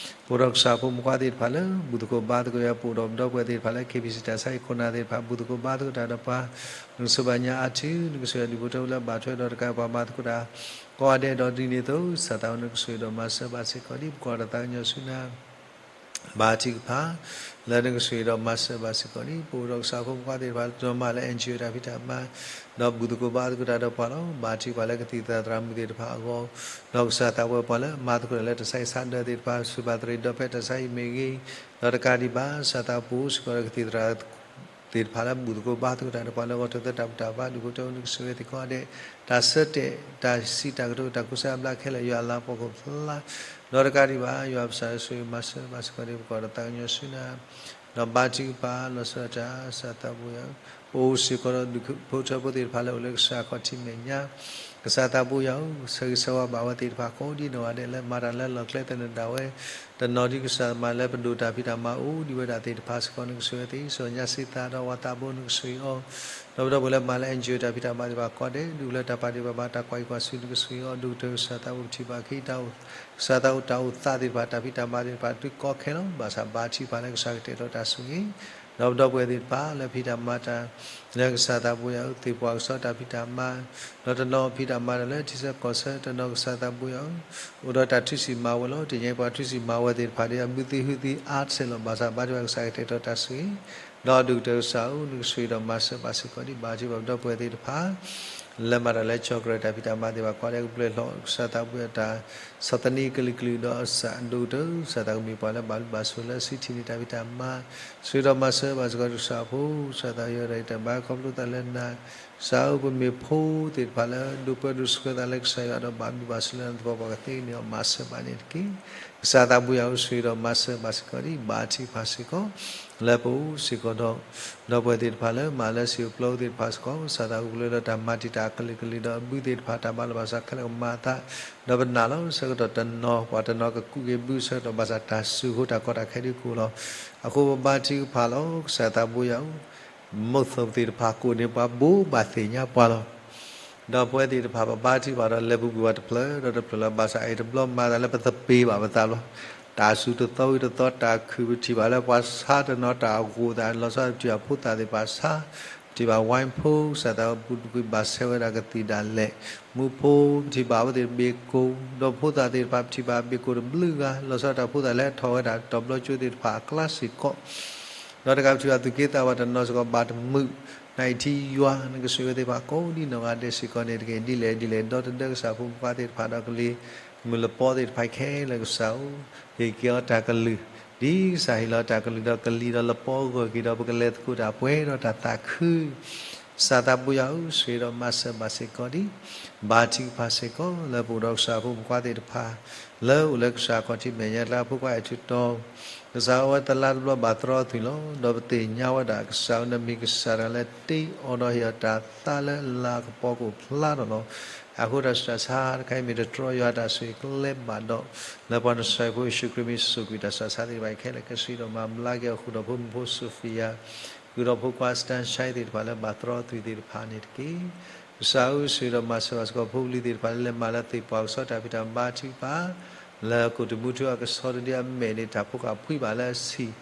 ပအိၣ်ဒီးကစၢ်ဖိမုၣ်ခွါသ့ၣ်တဖၣ်လၢ ဘူၣ်သကိးဘါသကိးယွၤ ပအိၣ်ဒီးပဒီပုၢ်ဝဲၢ်သ့ၣ်တဖၣ်လၢ KBC တၢ်ဆါဟံၣ်ခိၣ်နၢ်သ့ၣ်တဖၣ် ဘူၣ်သကိးဘါသကိးတၢ်ဒီးပှၤ, နကဆိၣ်ဘၣ်ညါအါထု, နကဆိၣ်ဂ့ၤဒူၣ်ဖိထၢဖိလၢဘၣ်ထွဲဒီးတကးပှၤမၤသကိးတၢ် ကိးဂၤဒဲးဒီးဒ်န့ၣ်အသိး ကစၢ်သးဧၢ နကဆိၣ်ဂ့ၤဒီးမၤစၢၤဘၣ်စ့ၢ်ကီးန့ၣ် ပကွၢ်တၢ်သးကညီၤဆူနၤ ဘါထုကဖၣ် လၢနကဆိၣ်ဂ့ၤဒီးမၤစၢၤဘၣ်စ့ၢ်ကီးန့ၣ် ပအိၣ်ဒီးကစၢ်ဖိမုၣ်ခွါသ့ၣ်တဖၣ် တနီၤမးလၢ NGO တၢ်ဖံးတၢ်မၤ ဒီးဘူၣ်သကိးဘါသကိးတၢ်ဒီးပှၤလီၤ. ဘါထုကဖၣ်လၢကသံၣ်သရၣ်သရၣ်မုၣ်သ့ၣ်တဖၣ်အဂီၢ် ဒီးကစၢ်သးပှၢ်ပှၤလၢမၤသကိးတၢ်လၢတၢ်ဆါဟံၣ်ဆါဒၢသ့ၣ်တဖၣ် စူၢ်ဘၣ်သရံးဒီးဖဲတၢ်ဆါဟံၣ်မ့ၢ်ဂ့ၤ, ဒီးတကးဒံးဘၣ် ကစၢ်သးပူၤစ့ၢ်ကီးဒီးကသံၣ်သရၣ် သ့ၣ်တဖၣ်လၢဘူၣ်သကိးဘါသကိးတၢ်ဒီးပှၤလၢဂီၢ်ထၢၣ်သၢတၢ်ဘူၣ်တၢ်ဘါ ဒူၣ်ဖိထၢဖိ နကဆိၣ်ဂ့ၤသ့ၣ်ကိးဂၤဒဲး, တၢ်ဆၢတဲာ် တၢ်စံးတၢ်ကတိၤ တၢ်ကူစါအဘျါခဲလၢာ် ယွၤလၤပှီၢ်ခိၣ်ဖျါ, ဒီးတကးဒံးဘၣ် ယွၤပကစၢ်ဆိၣ်ဂ့ၤမၤစၢၤဘၣ်စ့ၢ်ကီးန့ၣ် ပကွၢ်တၢ်သးကညီၤဆူနၤ ဒီးဘါထုကဖၣ်လီၤဆီဒၣ်တၢ် ကစၢ်သးပူၤယွၤဧၢ, ပအိၣ်စ့ၢ်ကီးဒီးဒူၣ်ဖိထၢဖိသ့ၣ်တဖၣ်လၢအိၣ်လၢကစၢ်ခီၣ်ထံးမဲာ်ညါ, ကစၢ်သးပူၤယွၤဧၢ, ဆၢဂ့ၤဆၢဝါဘၣ်ဝဲသ့ၣ်တဖၣ်ကိးဒ်နီၢ်ဂၤဒဲးလၢမၤတၢ်လၢလီၢ်ကျဲသနၢၣ်ဒၣ်ဝဲ, တနီၤဒ်ကစၢ်မၤလၢပဒိၣ်တၢ်ဖံးတၢ်မၤအိၣ်ဒံးဝဲဒၣ်သ့ၣ်တဖၣ်စ့ၢ်ကီး နကဆိၣ်ဂ့ၤသ့ၣ် စီၤညါစံသးဒီးဝၤသးဘိ နကဆိၣ်ဂ့ၤအီၤ, ဒီးပဒီပုၢ်ဝဲၢ်လၢမၤလၢ NGO တၢ်ဖံးတၢ်မၤသ့ၣ်တဖၣ်ကိးဂၤဒဲး ဒူၣ်လၢတၢ်ပာ်ဒံးဘၣ်ဘၣ်တၢ်ကွၢ်အံၤကွၢ်ဆူ နကဆိၣ်ဂ့ၤအီၤ ဒိၣ်ကတၢၢ် ကစၢ်သးပူၤပထံၣ်ဘၣ်ခံ ကစၢ်သးအိၣ်တၢ်အိၣ်သးသ့ၣ်တဖၣ် တၢ်ဖံးတၢ်မၤသ့ၣ်တဖၣ် တုၤကီခဲလီၤ. ဘၣ်ဆၣ်ဘါထုကဖၣ်လၢကစၢ်ကတဲာ်ကတီၤတၢ်ဆိၣ်ဂ့ၤ, ဒီးပဒီပုၢ်ဝဲၢ်သ့ၣ်တဖၣ်လၢဖံးတၢ်မၤတၢ် လၢကစၢ်သးပူၤယွၤဧၢ, သ့ၣ်ပှၢ်ကစီတၢ်ဖံးတၢ်မၤ, ဒီးတနီၤဖံးတၢ်မၤတၢ်လၢထံဆၢကီၢ်ဆၢ တနီၤကစၢ်သးပူၤယွၤဧၢ, အိၣ်ဒီးတၢ်ထုးဆံးမၤဝဲလီၤ. တနံၤအံၤပှၤထုးဆံးမၤဝဲသ့ၣ်တဖၣ်ဒီး အဘုသ့ၣ်ဟုသ့ၣ်အါတစဲးလီၤ. ဘၣ်ဆၣ်ဘါထုကဖၣ်ကစၢ်ကတဲာ်ကတီၤတၢ်ဆိၣ်ဂ့ၤ, ဒီးဒိၣ်ကတၢၢ်ကစၢ်ဧၢ, နကဆိၣ်ဂ့ၤဒီးမၤစၢၤဘၣ်စ့ၢ်ကီးဒံး ဘါထုကဖၣ်ပဒီပုၢ်ဝဲၢ်သ့ၣ်တဖၣ် လၢမၤတၢ်လၢ chocolate တၢ်ဖံးတၢ်မၤသ့ၣ်တဖၣ်ကိးဂၤဒဲး ကပျဲၢ်လီၤ ကစၢ်သးပူၤယွၤတၢ် ဆီၣ်သနံးကလုာ်ကလုာ်ဒီးအစၢ် ဒိၣ်ကတၢၢ် ကစၢ်သးကမ့ၢ်ပှၤလၢဘၣ်လူၢ်ဘၣ်စၢၤလၢစုထံၣ်န့ၢ်တၢ်ဖံးတၢ်မၤ, ဆိၣ်ဂ့ၤဒီးမၤစၢၤဘၣ်စ့ၢ်ကီး ကစၢ်ဖိ ကစၢ်သးယွၤတၢ်အံးတၢ်ဘါ ခီဖျိသးလၢနၤ, ကစၢ်ဧၢ ပမ့ၢ်ဖိသ့ၣ်တဖၣ်လၢ ဒိၣ်ပၢဒိၣ်ဆှၢသးလၢကစၢ်ယွၤဒီးဘၣ်လူၢ်ဘၣ်စၢၤလၢနသပှၢ်ပှၢ်ကသ့န့ၣ် မၤစၢၤဘၣ်န့ၣ်တက့ၢ်. ကစၢ်သးဘိယွၤအိၣ်ဆိးဒီးမၤစၢၤဘၣ်စ့ၢ်ကီးဒံး ဘါထုကဖၣ်စ့ၢ်ကီး လၢပအိၣ်စ့ၢ်ကီးဒီး ဒီပုၢ်ဝဲၢ်သ့ၣ်တဖၣ်လၢမၤလၢစံာ်အိၣ်ကျီသ့ၣ်တဖၣ်စ့ၢ်ကီး ကစၢ်သးအိၣ်ကလုာ်ဒီးတၢ်မၤတံာ်တာ်အကလုာ်ကလုာ်ဒီးအဘုသ့ၣ်တဖၣ်တၢ်ဘၣ်လီၤဘၣ်စးခဲလၢာ်ကမၤအသး ဒီးပနာ်လီၤဆၢကတီၢ်တနီၤ ပှၤတနီၤကကူးက့ၤဘုဆၢကတီၢ်ဘၣ်ဆၣ်တၢ်စူၤဃိတၢ်ကီတၢ်ခဲဒုးကအိၣ်လီၤ. အဃိပဘါထုကဖၣ်လီၤ ကစၢ်သးဘိယွၤဧၢ မုၢ်သိးသ့ၣ်တဖၣ်ကိးန့ၢ်ပှၤဘိးဘၣ်သ့ၣ်ညါပှၤလီၤ. ဒီပုၢ်ဝဲၢ်သ့ၣ်တဖၣ် ပဘါထုကဖၣ်ဒီးလဲၤပူၤကွံာ်ပှၤတဖျၢၣ်ဒီးတဖျၢၣ်လီၤ. ဘၣ်ဆၣ်အဲၣ်တဘျီမၤသးလၢပသပ့ၤဘၣ်ပသးလီၤ. တၢ်စူၤတသီဝံၤတသီတၢ်ခုၣ် ပထံၣ်ဘၣ်လၢပှၤဆါတနီၤတၢ်အဂီၢ်သး လီၤဆီဒၣ်တၢ်ဖိသၣ်သ့ၣ်တဖၣ်ဆါ ပထံၣ်ဘၣ်ဝဲဖိ ကစၢ်သးဘိပူၤကွံာ်ဘၣ်ဆဲးဝဲဒၣ်ကသံၣ်ဒၣ်လဲာ် မူဖိ ပထံၣ်ဘၣ်အဝဲသ့ၣ်တဘ့ၣ်ကိၢ် ဒီးဖိသၣ်သ့ၣ်တဖၣ် ပထံၣ်ဘၣ်ဘ့ၣ်ကိၢ်တဘျုးဂၤ လီၤဆီဒၣ်တၢ်ဖိသၣ်လၢထီၣ်ဝဲဒၣ်တဘျီကၠိသ့ၣ်တဖၣ်အကျါစ့ၢ်ကီး ဒီးတကးပထံၣ်ဘၣ်သူၣ်က့သးပှၢ်တနီၤစ့ၢ်ကီးဘၣ်တမုာ် နအံၤထံယွၤ နကဆိၣ်ဂ့ၤဝဲသ့ၣ်တဖၣ်ကိးဒံးနီၢ်ဂၤဒဲးစ့ၢ်ကီးန့ၣ်တက့ၢ်. ဒ်လဲၣ်ဒ်လဲၣ် ဒီတဒၢကစၢ်ဖိမုၣ်ဖိသ့ၣ်တဖၣ်ဒီးကလံၤ မုၢ်လပီသ့ၣ်တဖၣ်ခဲလၢာ်ကစၢ်ဧၢ ဟ့ၣ်က့ၤအီၤတၢ်ကလုၢ် ဒ်ကစၢ်ဟ့ၣ်လီၤတၢ်ကလုၢ်ဒီးကလံၤဒီးလပီအဂီၢ်က့ၤဒီး ပကလဲၤသကိးတၢ်ပှဲၤဒီးတၢ်သးခု ကစၢ်သးဘိယွၤဧၢ ဆိၣ်ဂ့ၤဒီးမၤစၢၤဘၣ်စ့ၢ်ကီးဒံး ဘါထုကဖၣ်စ့ၢ်ကီး လၢပအိၣ်ဒီးကစၢ်ဖိမုၣ်ဖိသ့ၣ်တဖၣ် လၢအိၣ်လၢကစၢ်ခီၣ်ထံးမဲာ်ညါတၢ်ဖိခွါအဲၣ်ထူၣ်တီ ကစၢ်ဧၢ အဝဲတလါတဘျီဘၣ်သရီအသွံၣ်လီၤ. ဒီးပသ့ၣ်ညါဝဲဒၣ်ကစၢ်ဧၢ နမ့ၢ်ကစၢ်တဂၤလၢတ့အီၤဒီးဟ့ၣ်အီၤတၢ်သးလၢအလၤကပီၤကအိၣ်ဖျါထီၣ်လီၤ. အဃိတၢ်ဆူးတၢ်ဆါတခါအံၤမ့ၢ်တတြီယွၤတၢ်ဆိၣ်ဂ့ၤကျဲဘၣ်ဒီး လၢပှၤနစၤရ့းဖိယ့ၣ်ၡူးခရံာ်မံၤ ဆိၣ်ကွံာ်တၢ်ဆူးတၢ်ဆါသ့ၣ်တဖၣ်အံၤခဲလၢာ် ကစံးဒီးမၤဘျါက့ၤအီၤဃုာ်ဒီးဖိမုၣ်ဖိ Sophia ဃုာ်ဒီးဖိခွါ Stan Shai သ့ၣ်တဖၣ်လၢဘၣ်သရီအသွံၣ်သ့ၣ်တဖၣ်န့ၣ်တက့ၢ်. ကစၢ်ဧၢ ဆိၣ်ဂ့ၤဒီးမၤစၢၤဘၣ်စ့ၢ်ကီးဖိပလံၤသ့ၣ်တဖၣ်လၢလဲၤမၤလၢသ့ၣ်ပှၢ်ကဆီတၢ်ဖံးတၢ်မၤ ဘါထုကဖၣ် လၢကိၣ်တမူထူအကဆီတဒုအမဲာ်န့ၣ် တၢ်ဖိဃၢ်ဖှံဘၣ်လၢအဆံး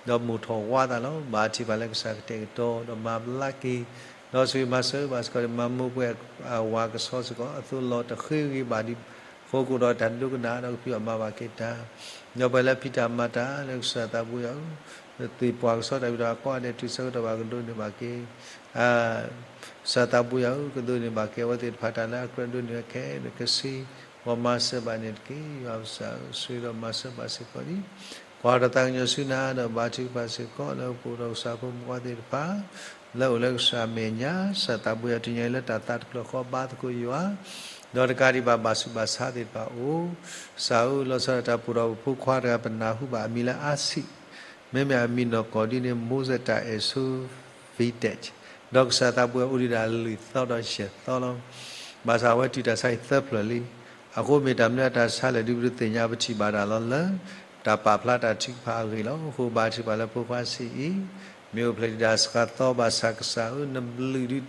ဒီးမိၢ်ထီၣ်ဝါသးလီၤ. ဘါထုကဖၣ်လၢကစၢ်ကတဲာ်ကတီၤဒီးမၤဘျါက့ၤ ဒီးဆိၣ်ဂ့ၤမၤစၢၤဘၣ်စ့ၢ်ကီး မၤမိၢ်ပှဲၤအဝၤကဆီစ့ၢ်ကီး အသိးလီၤတဃ့ဂ့ၤဘၣ်ဒံး အဃိကအိၣ်ဒီးတၢ်ဒိကနၣ်ဒီးကဖံးဘၣ်မၤဘၣ်က့ၤတၢ် ဒီးပှၤလၢဖံးတၢ်မၤတၢ်လၢကစၢ်သးဘိယွၤဧၢ သ့ၣ်ပှၢ်ကဆီတၢ်ဖံးတၢ်မၤကိးဂၤဒဲးတုၤဆၢကတီၢ်ဘၣ်ကဒိးန့ၢ်ဘၣ်က့ၤ ကစၢ်သးဘိယွၤဧၢ ကဒိးန့ၢ်ဘၣ်က့ၤအဝဲသ့ၣ်တဖၣ်တၢ်လၢအကြၢးဒိးန့ၢ်ဝဲခဲလၢာ် ကစံး ပှၤမၤစၢၤဘၣ်န့ၣ်တက့ၢ်. ယွၤပကစၢ်ဧၢ ဆိၣ်ဂ့ၤဒီးမၤစၢၤဘၣ်စ့ၢ်ကီးဒံး ကွၢ်တၢ်သးကညီၤဆူနၤဒီးဘါထုကဖၣ်စ့ၢ်ကီး လၢပအိၣ်ဒီးကစၢ်ဖိမုၣ်ဖိခွါသ့ၣ်တဖၣ် လၢအိၣ်လၢကစၢ်အမဲာ်ညါ ကစၢ်သးဘိယွၤတနံၤညါအံၤလၢတၢ်သးတဖျၢၣ်ဃီဘါသကိးယွၤ ဒီးတကးဒံးဘၣ်ဘၣ်ဆူးဘၣ်ဆါသ့ၣ်တဖၣ်အိၣ် ကစၢ်ဧၢ လီၤဆီဒၣ်တၢ်ပူၤဒီးပဖိခွါတဂၤ ပနၢ်ဟူဘၣ်အမံၤလၢအါဆံး မ့မ့ၢ်အမံၤနီၢ်ကီၢ်ဒ်န့ၣ် Moses တၢ်အဲၣ်ဆိ Vitek ဒီးကစၢ်သးဘိယွၤအိၣ်ဒံးဒၣ်လွံၢ်သီဒီးယဲၢ်သီလီၤ. ဘၣ်ဆၣ်အဝဲတုၤတၢ်ဆါအံၤသၢဖျၢၣ်လံ. အဃိမ့ၢ်တၢ်မနုၤအတၢ်ဆါလဲၣ်ဒုး ပတသ့ၣ်ညါ ပထံၣ်ဘၣ်တၢ်လီၤလၢ တၢ်ပာ်ဖျါတၢ်ထုကဖၣ်အဂ့ၢ်လီၤ. အဃိဘါထုကဖၣ်လၢဖိခွါဆံးအံၤ မ့ၢ်အိၣ်ဖျဲၣ်ဒံးတၢ်ဆှးသီဘၣ်ဆၣ်ကစၢ်ဧၢ နဘျုးဒုး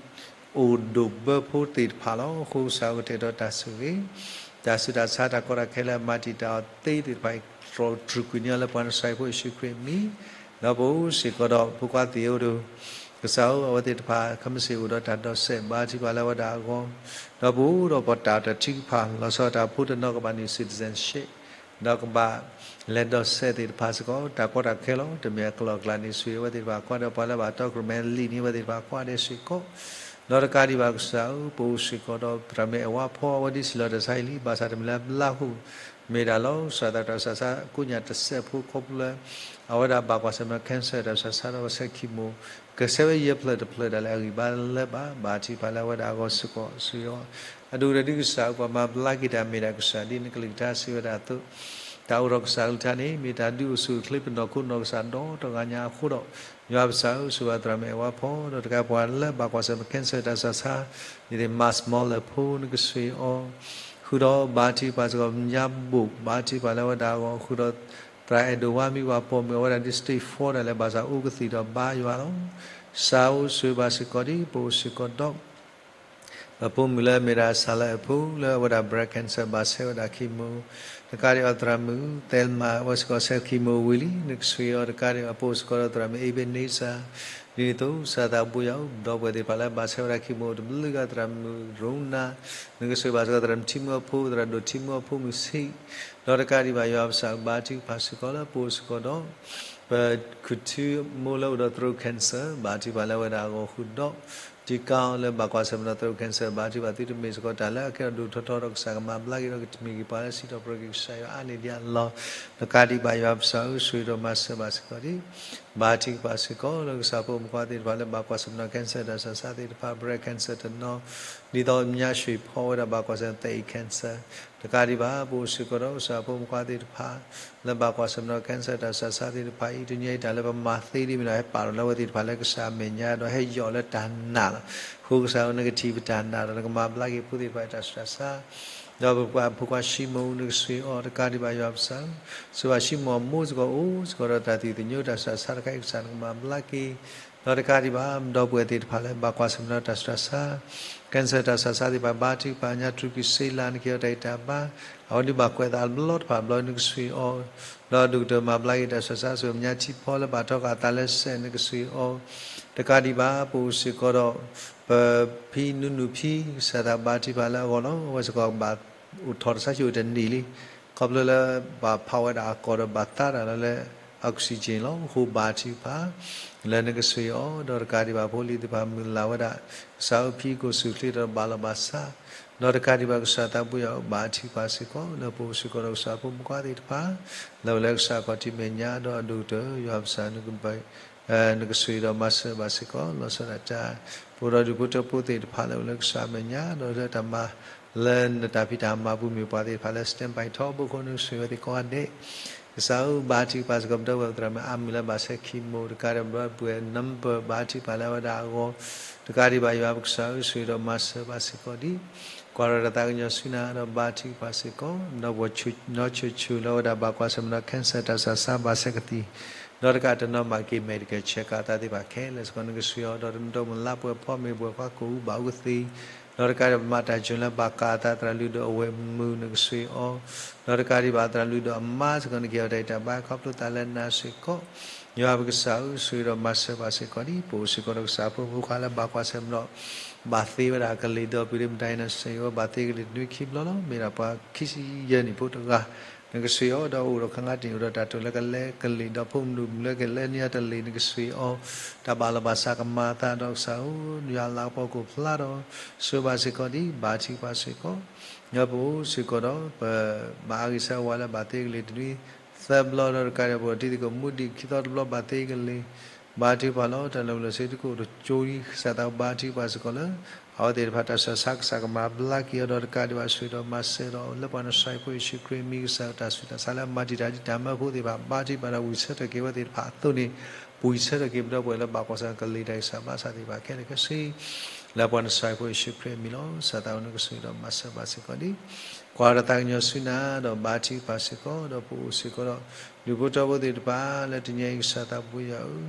အိၣ်ဒိၣ်ဘၢဖိသ့ၣ်တဖၣ်လီၤ. အဃိကစၢ်ဧၢ ကတဲာ်ကတီၤတၢ်ဆိၣ်ဂ့ၤ တၢ်ဆူးတၢ်ဆါတၢ်ကီတၢ်ခဲလၢအမၤတံာ်တာ်အီၤသ့သ့ၣ်တဖၣ်အံၤ တြီတြူာ်ကွံာ်န့ၢ်အီၤလၢပှၤနစၤရ့းဖိယ့ၣ်ၡူးခရံာ်အမံၤ ဒီးပအိၣ်စ့ၢ်ကီးဒီးဖိခွါသ့ၣ်အိၣ်ဒီး ကစၢ်ဧၢ အဝဲသ့ၣ်တဖၣ် ခဲမုၢ်ဆ့ၣ်အိၣ်ဒီးတၢ်ဒိးစဲး ဘါထုကဖၣ်လၢအဝဲဒၣ်အဂီၢ် ဒီးပအိၣ်ဒီးပတၢ်တၢ်ထုကဖၣ် လီၤဆီဒၣ်တၢ်ဖိတနီၤကဘၣ်န့ၢ် citizenship ဒီးကဘၣ်လဲၤဒိးစဲးသ့ၣ်တဖၣ်စ့ၢ်ကီး တၢ်ကီတၢ်ခဲလီၤ တမ့ၢ်အကလီၢ်အကျါန့ၣ် ဆိၣ်ဂ့ၤအဝဲသ့ၣ်တဖၣ်ကွၢ်ဒီးပှၤလၢဘၣ်တီကရၢၢ်မဲာ်လံာ်န့ၢ်အဝဲသ့ၣ်တဖၣ်ကွၢ်ဒဲးစ့ၢ်ကီး ဒီးတကးဒံးဘၣ်ကစၢ်ဧၢ ပအိၣ်စ့ၢ်ကီးဒီးသရၣ်မုၣ်အဲၣ်ဝါဖီ အဝဲဒ်စံးလီၤတၢ်ဆါအံၤလံ ဘၣ်ဆၣ်တမ့ၢ်လၢအဘျါဃိ မ့ၢ်ဒၣ်လီၤ ကစၢ်သးတၢ်ဆါဆါကိးညါတစဲးဖိခီဖျိလၢ အဝဲဒၣ်ဘၣ်ကွၢ်ဆၢၣ်မဲာ် cancer တၢ်ဆါဆါဒီးဆဲး chemo ကဆဲးဝဲယဲၢ်ဖျၢၣ်တဖျၢၣ်ဒၣ်လဲာ်အဂံၢ်ဘါလၢဘၣ် ဘါထုကဖၣ်လၢအဝဲဒၣ်အဂီၢ်စ့ၢ်ကီး ဆိၣ်ဂ့ၤအီၤ အဒိၣ်ကတၢၢ်ဒုးကစၢ်ဧၢ ပှၤမၤဘျါက့ၤတၢ်မ့ၢ်ဒၣ်ကစၢ်ဒ်နကလုၢ်ကထါစံးဝဲဒၣ်အသိး တၢ်အိၣ်ထီၣ်ကစၢ်ကလုၢ်ကထါန့ၣ် မ့ၢ်တၢ်ဒုးအိၣ်ဆူၣ်အိၣ်ချ့ပနီၢ်ခိနီၢ်ကစၢ်ဒီတဂၤညါအဃိဒီး ယွၤပကစၢ်ဧၢ ဆိၣ်ဂ့ၤသရၣ်မုၣ်အဲၣ်ဝါဖီ ဒီးတကးပှၤလၢဘၣ်ကွၢ်ဆၢၣ်မဲာ် cancer တၢ်ဆါဆါ ဒ်န့ၣ် Max Muller ဖိ နကဆိၣ်ဂ့ၤအီၤ ဃုာ်ဒီးဘါထုကဖၣ်စ့ၢ်ကီး ညါဘိၣ် ဘါထုကဖၣ်လၢအဝဲဒၣ်အဂီၢ် ဃုာ်ဒီး သရၣ်အဲၣ်ဒိးဝါမံၤ ပှၤပိာ်မုၣ် အဝဲဒၣ်ဒ် stage four ဒၣ်လဲာ် ဘၣ်ဆၣ်အိၣ်ကသံၣ်ဒီးဘါယွၤလီၤ. ကစၢ်ဧၢ ဆိၣ်ဂ့ၤဘၣ်စ့ၢ်ကီးဒ် ပအိၣ်စ့ၢ်ကီးဒီး ပဖိမုၣ်လၢအမ့ၢ်ဒၣ် Sarah အဖိ လၢအဝဲဒၣ် breast cancer ဘၣ်ဆဲးဝဲဒၣ် chemo တကးဒံးဘၣ်သရၣ်မုၣ် Thelma အဝဲစ့ၢ်ကီးဆဲး chemo ဝံၤလံ နကဆိၣ်ဂ့ၤအီၤ တကးဒံးဘၣ် ပအိၣ်စ့ၢ်ကီးဒီးသရၣ်မုၣ် Ebenezer ဒ်န့ၣ်အသိး ကစၢ်သးဘိယွၤဧၢ ဒီပုၢ်ဝဲၢ်သ့ၣ်တဖၣ်လၢဘၣ်ဆဲးဝဲဒၣ် chemo တဘျုးဂၤ သရၣ်မုၣ် Rona နကဆိၣ်ဂ့ၤဘၣ်စ့ၢ်ကီးသရၣ်မုၣ်ထံမုၣ်အဖိ သရၣ်ဒိၣ်ထံမုၣ်အဖိမုၣ်ဆံး ဒီးတကးဒံးဘၣ် ယွၤပကစၢ်ဧၢ ဘါထုကဖၣ်စ့ၢ်ကီးလၢပအိၣ်စ့ၢ်ကီးဒီး ပခုၣ်ထူမိၢ်လၢအိၣ်ဒီး throat cancer ဘါထုကဖၣ်လၢအဝဲဒၣ်အဂီၢ်ဃုာ်ဒီး ထံကီၢ်လၢဘၣ်ကွၢ်ဆၢၣ်မဲာ်ဒီး throat cancer ဘါထုကဖၣ်သုတမ့ၢ်စ့ၢ်ကီးတၢ်လၢအကဲထီၣ်ဒိၣ်ထီၣ်ထီဒီးကစၢ်ကမၤဘျါက့ၤဒီးကတမံၤက့ၤပှၤလၢစံးထီၣ်ပတြၢၤက့ၤကစၢ်ယွၤအါန့ၢ်ဒံးအလီၢ် တကးဒံးဘၣ် ယွၤပကစၢ်ဧၢ ဆိၣ်ဂ့ၤဒီးမၤစၢၤဘၣ်စ့ၢ်ကီးဒ် ဘါထုကဖၣ်စ့ၢ်ကီး လၢကစၢ်ဖိမုၣ်ခွါသ့ၣ်တဖၣ်လၢဘၣ်ကွၢ်ဆၢၣ်မဲာ်ဒီး cancer တၢ်ဆူးတၢ်ဆါသ့ၣ်တဖၣ်, breast cancer တနီၤ, ဒ်သိးညါရွှ့ၣ်ဖီဝဲဒၣ်ဘၣ်ကွၢ်ဆၢၣ်မဲာ် သအ့ၣ် cancer, တကးဒံးဘၣ် ပအိၣ်စ့ၢ်ကီးဒီးကစၢ်ဖိမုၣ်ခွါသ့ၣ်တဖၣ် လၢဘၣ်ကွၢ်ဆၢၣ်မဲာ်ဒီး cancer တၢ်ဆူးတၢ်ဆါသ့ၣ်တဖၣ်အံၤ တနံၤအံၤတၢ်လၢပမၤသ့ဒ်မ့ၢ်ဒီး ဟဲပာ်ထီၣ်လၢအဝဲသ့ၣ်တဖၣ်လၢကစၢ်အမဲာ်ညါဒီး ဟဲယီၢ်လၢတၢ်နာ်လီၤ. အဃိကစၢ်ဧၢ နကထံၣ်ပတၢ်နာ်ဒီး နကမၤဘျါက့ၤဖိသ့ၣ်တဖၣ်အတၢ်ဆူးတၢ်ဆါ ဒီးပပှၤဖိခွါၡံမိၣ် နကဆှၢအီၤ တကးဒံးဘၣ်ယွၤပကစၢ်ဧၢ, စၢဘၣ်ၡံမိၣ်အမိၢ်စ့ၢ်ကီး အိၣ်စ့ၢ်ကီးဒီးတၢ်သ့ၣ်သညိ တၢ်ဆူးတၢ်ဆါတခါအံၤ ကစၢ်နကမၤဘျါက့ၤ, ဒီးတကးဒံးဘၣ် ဒီပုၢ်ဝဲၢ်သ့ၣ်တဖၣ်လၢဘၣ်ကွၢ်ဆၢၣ်မဲာ်ဒီးတၢ်ဆူးတၢ်ဆါ cancer တၢ်ဆူးတၢ်ဆါသ့ၣ်တဖၣ် ဘါထုကဖၣ် ညါတြူးကံၢ်စ့လး နကဟ့ၣ်အီၤတၢ်ဂံၢ်တၢ်ဘါ, အဝဲဒုးဘၣ်ကွဲးသးတဘျီတဖၣ်ဘျီ နကဆှၢအီၤ, ဒီးဒိၣ်ကတၢၢ်မၤဘျါက့ၤတၢ်ဆူးတၢ်ဆါ စၢဘၣ်ညါထံဖီလၢဘၣ်ထီၣ်ဃာ်အသးလၢစဲး နကဆှၢအီၤ, တကးဒံးဘၣ် ပအိၣ်စ့ၢ်ကီးဒီး ပဖံနူနူၢ်ဖံ ကစၢ်သးဘါထုကဖၣ်လၢအဂီၢ်လီၤ. အဝဲစ့ၢ်ကီးဘၣ်အိၣ်ထီၣ်တစဲး အိၣ်တနံၣ်လံ, ခီဖျိလၢဘၣ်ဖးဝဲဒၣ်အကိာ်ဒီးဘၣ်သါတၢ်လီၤလၢ oxygen လီၤ. အဃိဘါထုကဖၣ် လၢနကဆှၢအီၤ, ဒီးတကးဒံးဘၣ် ဖိလံၤသ့ၣ်တဖၣ်မုၢ်လၢ်ဝဲဒၣ် ကစၢ်ဧၢ ဖံကအိၣ်ဆူၣ်ချ့ဒီးဘၣ်လီၤဘၣ်စး, ဒီးတကးဒံးဘၣ် ကစၢ်သးဘိယွၤဧၢ ဘါထုကဖၣ်စ့ၢ်ကီး လၢပအိၣ်စ့ၢ်ကီးဒီးကစၢ်ဖိမုၣ်ခွါသ့ၣ်တဖၣ် လၢအိၣ်လၢကစၢ်ခီၣ်ထံးမဲာ်ညါ ဒီးအဒိၣ်ကတၢၢ် ယွၤပကစၢ် နကဆှၢဒီးမၤစၢၤဘၣ်စ့ၢ်ကီး လီၤဆီဒၣ်တၢ်, ပအိၣ်ဒီးဒူၣ်ဖိထၢဖိသ့ၣ်တဖၣ်လၢအိၣ်လၢကစၢ်အမဲာ်ညါ ဒီးလၢတၢ်မၤ လၢနတၢ်ဖံးတၢ်မၤပူၤမ့ၢ်ပှၤသ့ၣ်တဖၣ်လၢ standby ထီဘိခိၣ် နကဆှၢဝဲသ့ၣ်ကိးဂၤဒဲး, ကစၢ်ဧၢ ဘါထုကဖၣ်စ့ၢ်ကီး ပဒီပုၢ်ဝဲၢ်သရၣ်မုၣ်အါမံၤလၢဘၣ်ဆဲး chemo တကးဒံးဘၣ် ပဒီပုၢ်ဝဲၢ် number ဘါထုကဖၣ်လၢအဝဲဒၣ်အဂီၢ်, တကးဒံးဘၣ် ယွၤပကစၢ်ဧၢ ဆှၢဒီးမၤစၢၤဘၣ်စ့ၢ်ကီးဒံး, ကွၢ်ထီၣ်တၢ်သးကညီၤဆူနၤဒီးဘါထုကဖၣ်စ့ၢ်ကီး ဒီးပှၤနီၢ်ဆိၣ်ဆိၣ်လၢအဝဲဒၣ်ဘၣ်ကွၢ်ဆၢၣ်မဲာ်ဒီး cancer တၢ်ဆူးတၢ်ဆါဘၣ်ဆဲးကသံၣ်, ဒီးတကးတနီၤမၤက့ၤ medical check up အသးသ့ၣ်တဖၣ်ခဲလၢာ်စ့ၢ်ကီး နကဆှၢအီၤ ဒီးတမုၢ်တမုၢ်လါပှဲၤဖီမ့ၢ်ပှဲၤ ပှၤကိၢ်အူဘၣ်အူကသ့, ဒီးတကးဒံးဘၣ် မၤတၢ်ယိၣ်လၢဘၣ်ကးအသးသရၣ်လုၢ်ဒိၣ်အဝဲၢ်မုၢ် နကဆှၢအီၤ, ဒီးတကးဒံးဘၣ်သရၣ်လုၢ်ဒိၣ်အမါစ့ၢ်ကီး နကဟ့ၣ်အီၤတၢ်ဂံၢ်တၢ်ဘါ ခီဖျိသးလၢနၤစ့ၢ်ကီး, ယွၤပကစၢ်ဧၢ ဆှၢဒီးမၤစၢၤဘၣ်စ့ၢ်ကီးဒံး, ပအိၣ်စ့ၢ်ကီးဒီးကစၢ်ဖိမုၣ်ခွါလၢဘၣ်ကွၢ်ဆၢၣ်မဲာ်ဒီး ဘၣ်သ့ဝဲဒၣ်ကလံၤဒီးပူၤ မတၤအံၤ နစံးဝဲဘၣ်သ့ကလံၤတနွံခံဘျီလီၤ, မ့ၢ်ဒၣ်ပှၤခံဆံယဲၢ်နံၣ်ဖိတဂၤ, နကဆှၢအီၤ ဒီးအိၣ်ဒီးခါငါတနံၣ် အိၣ်ဒီးတၢ်တိာ်လၢကလဲကလံၤ ဒီးဖိမုၣ်မုၣ်လၢကလဲနံၤအတလံၤ နကဆှၢအီၤ, တၢ်ဘၣ်လီၤဘၣ်စးကမၤအသးဒီးကစၢ်ဧၢ, ယွၤလၤကပီၤကအိၣ်ဖျါဒီး ဆှၢဘၣ်စ့ၢ်ကီးဒံး, ဘါထုကဖၣ်စ့ၢ်ကီး, ဒီးပအိၣ်စ့ၢ်ကီးဒီး ပဘၣ်အါဂ့ၤဆၢဝါလၢဘၣ်သ့ကလံၤတနွံ သၢဘျီ ဒီးတကးဒံးဘၣ် ပအိၣ်တံၤသကိးမူဒံးခံသီတဘျီ ဘၣ်သ့ကလံၤ, ဘါထုကဖၣ်လီၤ. တၢ်လၢပလီၢ်စ့တကအိၣ်တကၠိဒံး ကစၢ်သးဘါထုကဖၣ်စ့ၢ်ကီးလၢ အဝဲသ့ၣ်တဖၣ်တၢ်ဆူးတၢ်ဆါ ကစၢ်ကမၤဘျါက့ၤအီၤ ဒီးတကးဒံးဘၣ် ဆှၢဒီးမၤစၢၤဒီး လၢပှၤနစၢ်ဖိယ့ၣ်ၡူးခရံာ်အမံၤ ကစၢ်တၢ်ဆူးတၢ်ဆါလၢအမၤတံာ်တာ်ဒံးတၢ်မၢဖိသ့ၣ်တဖၣ် ဘါထုကဖၣ်ဒီးဝံၣ်ဆၢထၢၣ်က့ၤအဝဲသ့ၣ်တဖၣ်အသိးန့ၣ် ဝံၣ်ဆၢထၢၣ်က့ၤပဒီပုၢ်ဝဲၢ်လၢဘၣ်ကွၢ်ဆၢၣ်မဲာ်ကလံၤတၢ်ဂံၢ်စၢ်ဘါစၢ်သ့ၣ်တဖၣ်ခဲလၢာ်ခဲဆ့ လၢပှၤနစၢ်ဖိယ့ၣ်ၡူးခရံာ်အမံၤလီၤ. ကစၢ်သးဧၢ နကဆှၢဒီးမၤစၢၤဘၣ်စ့ၢ်ကီးဒံး, ကွၢ်ဒီးသးကညီၤဆူနၤ ဒီးဘါထုကဖၣ်စ့ၢ်ကီး ဒီးပအိၣ်စ့ၢ်ကီးဒီး ဒူၣ်ဖိထၢဖိသ့ၣ်တဖၣ် လၢတနံၤအံၤကစၢ်သးဘိယွၤဧၢ,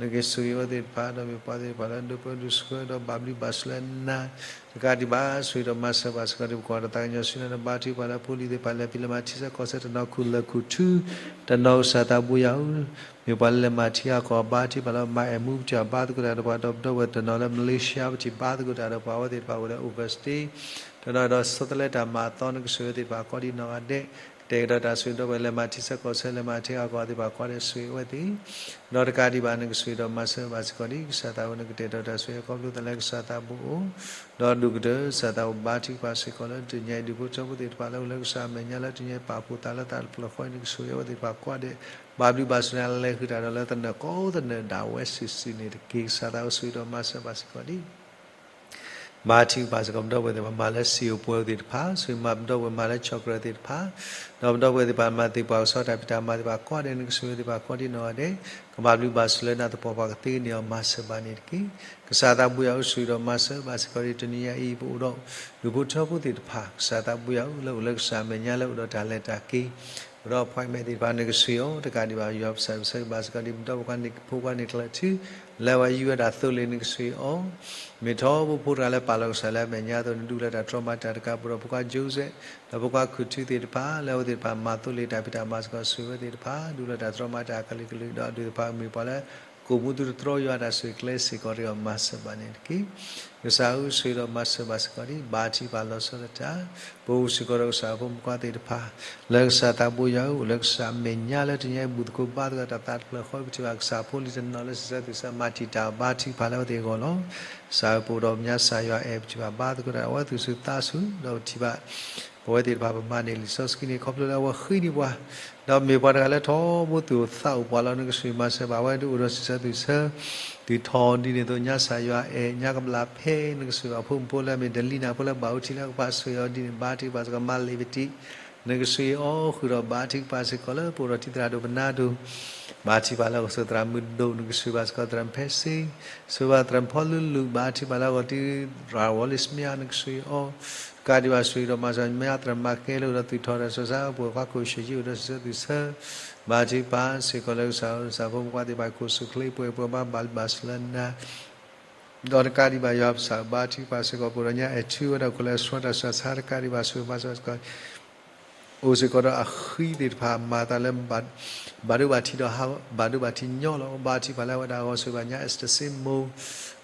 နကဆိၣ်ဂ့ၤအဝဲသ့ၣ်တဖၣ် ဒီးမ့ၢ်ပှၤသ့ၣ်တဖၣ်လၢဒိၣ်ပၢဒိၣ်ဆှၢ ဒီးဘၣ်ဘျုးဘၣ်ဆိၣ်လၢနၤ တကးဒံးဘၣ် ဆိၣ်ဂ့ၤဒီးမၤစၢၤဘၣ်စ့ၢ်ကီးဒံး ပကွၢ်ဒီးသးကညီၤဆူနၤ ဒီးဘါထုကဖၣ်လၢဖိလံၤသ့ၣ်တဖၣ် လဲၤဖံးလဲၤမၤထံဆၢကီၢ်ဆၢ တနီၤခူၣ်လၢၢ်ခူၣ်ထူ တနီၤကစၢ်သးဘိယွၤဧၢ, မ့ၢ်ပှၤလၢလဲၤမၤထံအါကီၢ် ဘါထုကဖၣ်လၢမၤအဲၣ်မူပတံၢ်အီၤ ဘါသကိးတၢ်ဒီးပှၤ ဒီးပဒီပုၢ်ဝဲၢ်တနီၤလၢ Malaysia ပထံၣ်ဘါသကိးတၢ်ဒီးပှၤ အဝဲသ့ၣ်တဖၣ်အိၣ်လၢ overstay တနီၤဒီးဆီတလဲတၢ်မၤအသီ နကဆိၣ်ဂ့ၤအဝဲသ့ၣ်တဖၣ်ကိးဒံးနီၢ်ဂၤဒဲး, ကတဲာ်ကတီၤတၢ်ဆိၣ်ဂ့ၤဒီးပှၤလဲၤမၤထံဆၢကီၢ်ဆၢ လဲၤမၤထံအါကီၢ်သ့ၣ်တဖၣ်ကိးဂၤဒဲး ဆိၣ်ဂ့ၤအဝဲသ့ၣ်, ဒီးတကးဒံးဘၣ် နကဆိၣ်ဂ့ၤဒီးမၤစၢၤဘၣ်စ့ၢ်ကီးဒံး ကစၢ်သးဧၢ နကတဲာ်ကတီၤတၢ်ဆိၣ်ဂ့ၤခီဖျိသးလၢကစၢ်သးဘိအိၣ်, ဒီးဒိၣ်ကတၢၢ် ကစၢ်သးဘိဘါထုကဖၣ်စ့ၢ်ကီးလၢတနံၤအံၤ ဒူၣ်ဖိထၢဖိသ့ၣ်တဖၣ် လၢအိၣ်လၢကစၢ်အမဲာ်ညါလၢတနံၤအံၤ ပာ်ဖှိၣ်သးလၢတၢ်တဖျၢၣ်ဃီအံၤ နကဆိၣ်ဂ့ၤအဝဲသ့ၣ်တဖၣ်ကိးဂၤဒဲး, ဘၣ်ဘျုးဘၣ်ဆိၣ်လၢလဲၤဃုာ်တၢ်ဒီးလၢသနၢၣ်ကိးသနၢၣ်ဒၣ်ဝဲစုာ်စုာ်န့ၣ်တက့ၢ်. ကစၢ်သးဧၢ ဆိၣ်ဂ့ၤဒီးမၤစၢၤဘၣ်စ့ၢ်ကီးဒံး ဘါထုကဖၣ်စ့ၢ်ကီး ပဒီပုၢ်ဝဲၢ်သ့ၣ်တဖၣ်မၤလၢစံာ်အိၣ်ပှဲၤအိၣ်သ့ၣ်တဖၣ်, ဆိၣ်ဂ့ၤမၤပဒီပုၢ်ဝဲၢ်မၤလၢ chocolate သ့ၣ်တဖၣ်, ဒီးပဒီပုၢ်ဝဲၢ်သ့ၣ်တဖၣ်မၤသ့ၣ်ပှၤကဆီတၢ်ဖံးတၢ်မၤသ့ၣ်တဖၣ်ကိးဂၤဒဲး နကဆိၣ်ဂ့ၤသ့ၣ်တဖၣ်ကိးဒံးနီၢ်ဂၤဒဲး, ကဘၣ်ဘျုးဘၣ်ဆိၣ်လၢနၤသပှၢ်ပှၢ်ကသ့န့ၢ်အီၤ မၤစၢၤဘၣ်န့ၣ်တက့ၢ်. ကစၢ်သးဘိယွၤဧၢ ဆိၣ်ဂ့ၤဒီးမၤစၢၤဘၣ်စ့ၢ်ကီးဒံး တနံၤအံၤ ပအိၣ်ဒီး ဒူၣ်ဖိထၢဖိသ့ၣ်တဖၣ်, ကစၢ်သးဘိယွၤဧၢ လၢအိၣ်လၢကစၢ်အမဲာ်ညါ လၢအိၣ်ဒီးတၢ်လဲၤတၢ်က့ၤ အိၣ်ဒီး appointment သ့ၣ်တဖၣ် နကဆိၣ်ဂ့ၤအီၤ, တကးဒံးဘၣ် ယွၤပကစၢ် ပဆၢဂ့ၤဘၣ်စ့ၢ်ကီးဒံး ပဒီပုၢ်ဝဲၢ်ဖိခွါန့ၣ်ကျၢၢ်ထူ လၢအဝဲယူၤဝဲဒၣ်သိလ့ၣ် နကဆိၣ်ဂ့ၤအီၤ, မ့ၢ်ထီဘိဖိတဂၤလၢပာ်လီၤကစၢ်လၢအမဲာ်ညါအသိးန့ၣ် ဒူၣ်လၢတၢ်တြီမၤတၢ်တကး ပဒီပုၢ်ဝဲၢ်ဖိခွါ Joseph ဒီးဖိခွါခူၣ်ထူသ့ၣ်တဖၣ် လၢအဝဲသ့ၣ်တဖၣ်မၤသိလ့ၣ်တၢ်ဖံးတၢ်မၤစ့ၢ်ကီး ဆိၣ်ဂ့ၤအဝဲသ့ၣ်တဖၣ် ဒူၣ်လၢတၢ်တြီမၤတၢ်အကလုာ်ကလုာ် ဒီးဒူၣ်သ့ၣ်တဖၣ်မ့ၢ်ပှၤလၢ ကိၣ်မူသူတတြီယွၤတၢ်ဆိၣ်ဂ့ၤကျဲစ့ၢ်ကီး တဂၤမၤစၢၤဘၣ်န့ၣ်တက့ၢ်. ကစၢ်ဧၢ ဆိၣ်ဂ့ၤဒီးမၤစၢၤဘၣ်စ့ၢ်ကီးဒံး ဘါထုကဖၣ်လီၤဆီဒၣ်တၢ်, ပအိၣ်စ့ၢ်ကီးဒီးကစၢ်ဖိမုၣ်ဖိခွါသ့ၣ်တဖၣ် လၢကစၢ်သးဘိယွၤဧၢ အိၣ်လၢကစၢ်အမဲာ်ညါလၢတနံၤအံၤ ဘူၣ်သကိးဘါသကိးတၢ်သးတဖျၢၣ်ဃီ ပထံၣ်ဘၣ်ကစၢ်ဖိလံၤတနီၤလၢ စံးဆၢသ့ၣ်စၢ မၤတံာ်တာ်ဘါထုကဖၣ်လၢအဝဲသ့ၣ်အဂီၢ်လီၤ. ကစၢ်ဧၢ ပအိၣ်ဒီးမဲာ်ညါကစၢ်ယွၤအဲၣ် ပထံၣ်ဘၣ်ဘါသကိးတၢ်အဝဲသူၣ်ဆူၣ်သးဆူၣ် ဒီးပထံၣ်ဘၣ် ပဝဲသ့ၣ်တဖၣ်ပမၤန့ၢ်လံာ်စီဆှံန့ၣ် ခီဖျိလၢအဝဲဃ့န့ၢ်ပှၤ, ဒီးမ့ၢ်ပှၤတဂၤလၢထီဘိသူၣ်အိၣ်သးအိၣ်ပှၤလီၤ. နကစၢ်မၤစၢၤဘၣ်ဝဲဒၣ်အိၣ်ဒီးစံးဆၢသူၣ်ဆၢ, သူၣ်ထီၣ်ဒ်န့ၣ်အသိးညါစၢ်ယွၤအဲၣ်ညါကဘျးဖဲ, နကစၢ်အဖိမုၣ်ဖိလၢအမ့ၢ်ဒလံနၤဖိလၢဘၣ်အိၣ်ထံလၢကပာ်စၢၤအီၤဒ်န့ၣ် ဘါထုကဖၣ်စ့ၢ်ကီးမၤလ့ၤပတံ နကစၢ်အီၤဃုာ်ဒီးဘါထုကဖၣ်စ့ၢ်ကီး လၢပအိၣ်ဒီးတံသရၣ်ဒိၣ်ပနါဒိၣ်, ဘါထုကဖၣ်လၢအဂီၢ်စ့ၢ်သရၣ်မုၣ်ဒိၣ် နကစၢ်ဘၣ်စ့ၢ်ကီးသရၣ်ဖဲစ့, စ့ၢ်ဘၣ်သရၣ်ဖီလူလူ ဘါထုကဖၣ်လၢအဂီၢ်တံရၣ်ဝီလံစမံ နကစၢ်အီၤ, ကးဒံးဘၣ်စ့ၢ်ကီးဒီးမၤစၢၤမ့ၢ်သရၣ်မၤကဲလၢအိၣ်ဒီးသူၣ်ထီၣ်တၢ်ဆၢဆါ ပှၤခွါခိၣ်ဆံးယံအိၣ်ဒီးစံးဆၢသူၣ်ဆၢ, ဘါထုကဖၣ်စ့ၢ်ကီးလၢကစၢ်ကစၢ်ဖိမုၣ်ဖိသ့ၣ်တဖၣ်ကိးဆူၣ်ချ့ ပှဲၤပှဲၤဘါဘၣ်ဘၣ်စလၢနၤ ဒီးတကးဒံးဘၣ်ယွၤပကစၢ်ဘါထုကဖၣ်စ့ၢ်ကီး ပအိၣ်ဒီးညါအဲၣ်ထူဝဲဒၣ်ခိၣ်လၢအဆှီတၢ်ဆၢဆါ တကးဒံးဘၣ်စ့ၢ်ကီးမၤစၢၤဘၣ်စ့ၢ်ကီး အိၣ်စ့ၢ်ကီးဒီးအဃံသ့ၣ်တဖၣ်မၤသးလၢ ဘၣ်ဒိဘၣ်ထံးဒီး ဘၣ်ဒိဘၣ်ထံးညီလီၤ. ဘါထုကဖၣ်လၢအဝဲဒၣ်အဂီၢ်စ့ၢ်ဘၣ်ညါ Esther စ့မိၢ်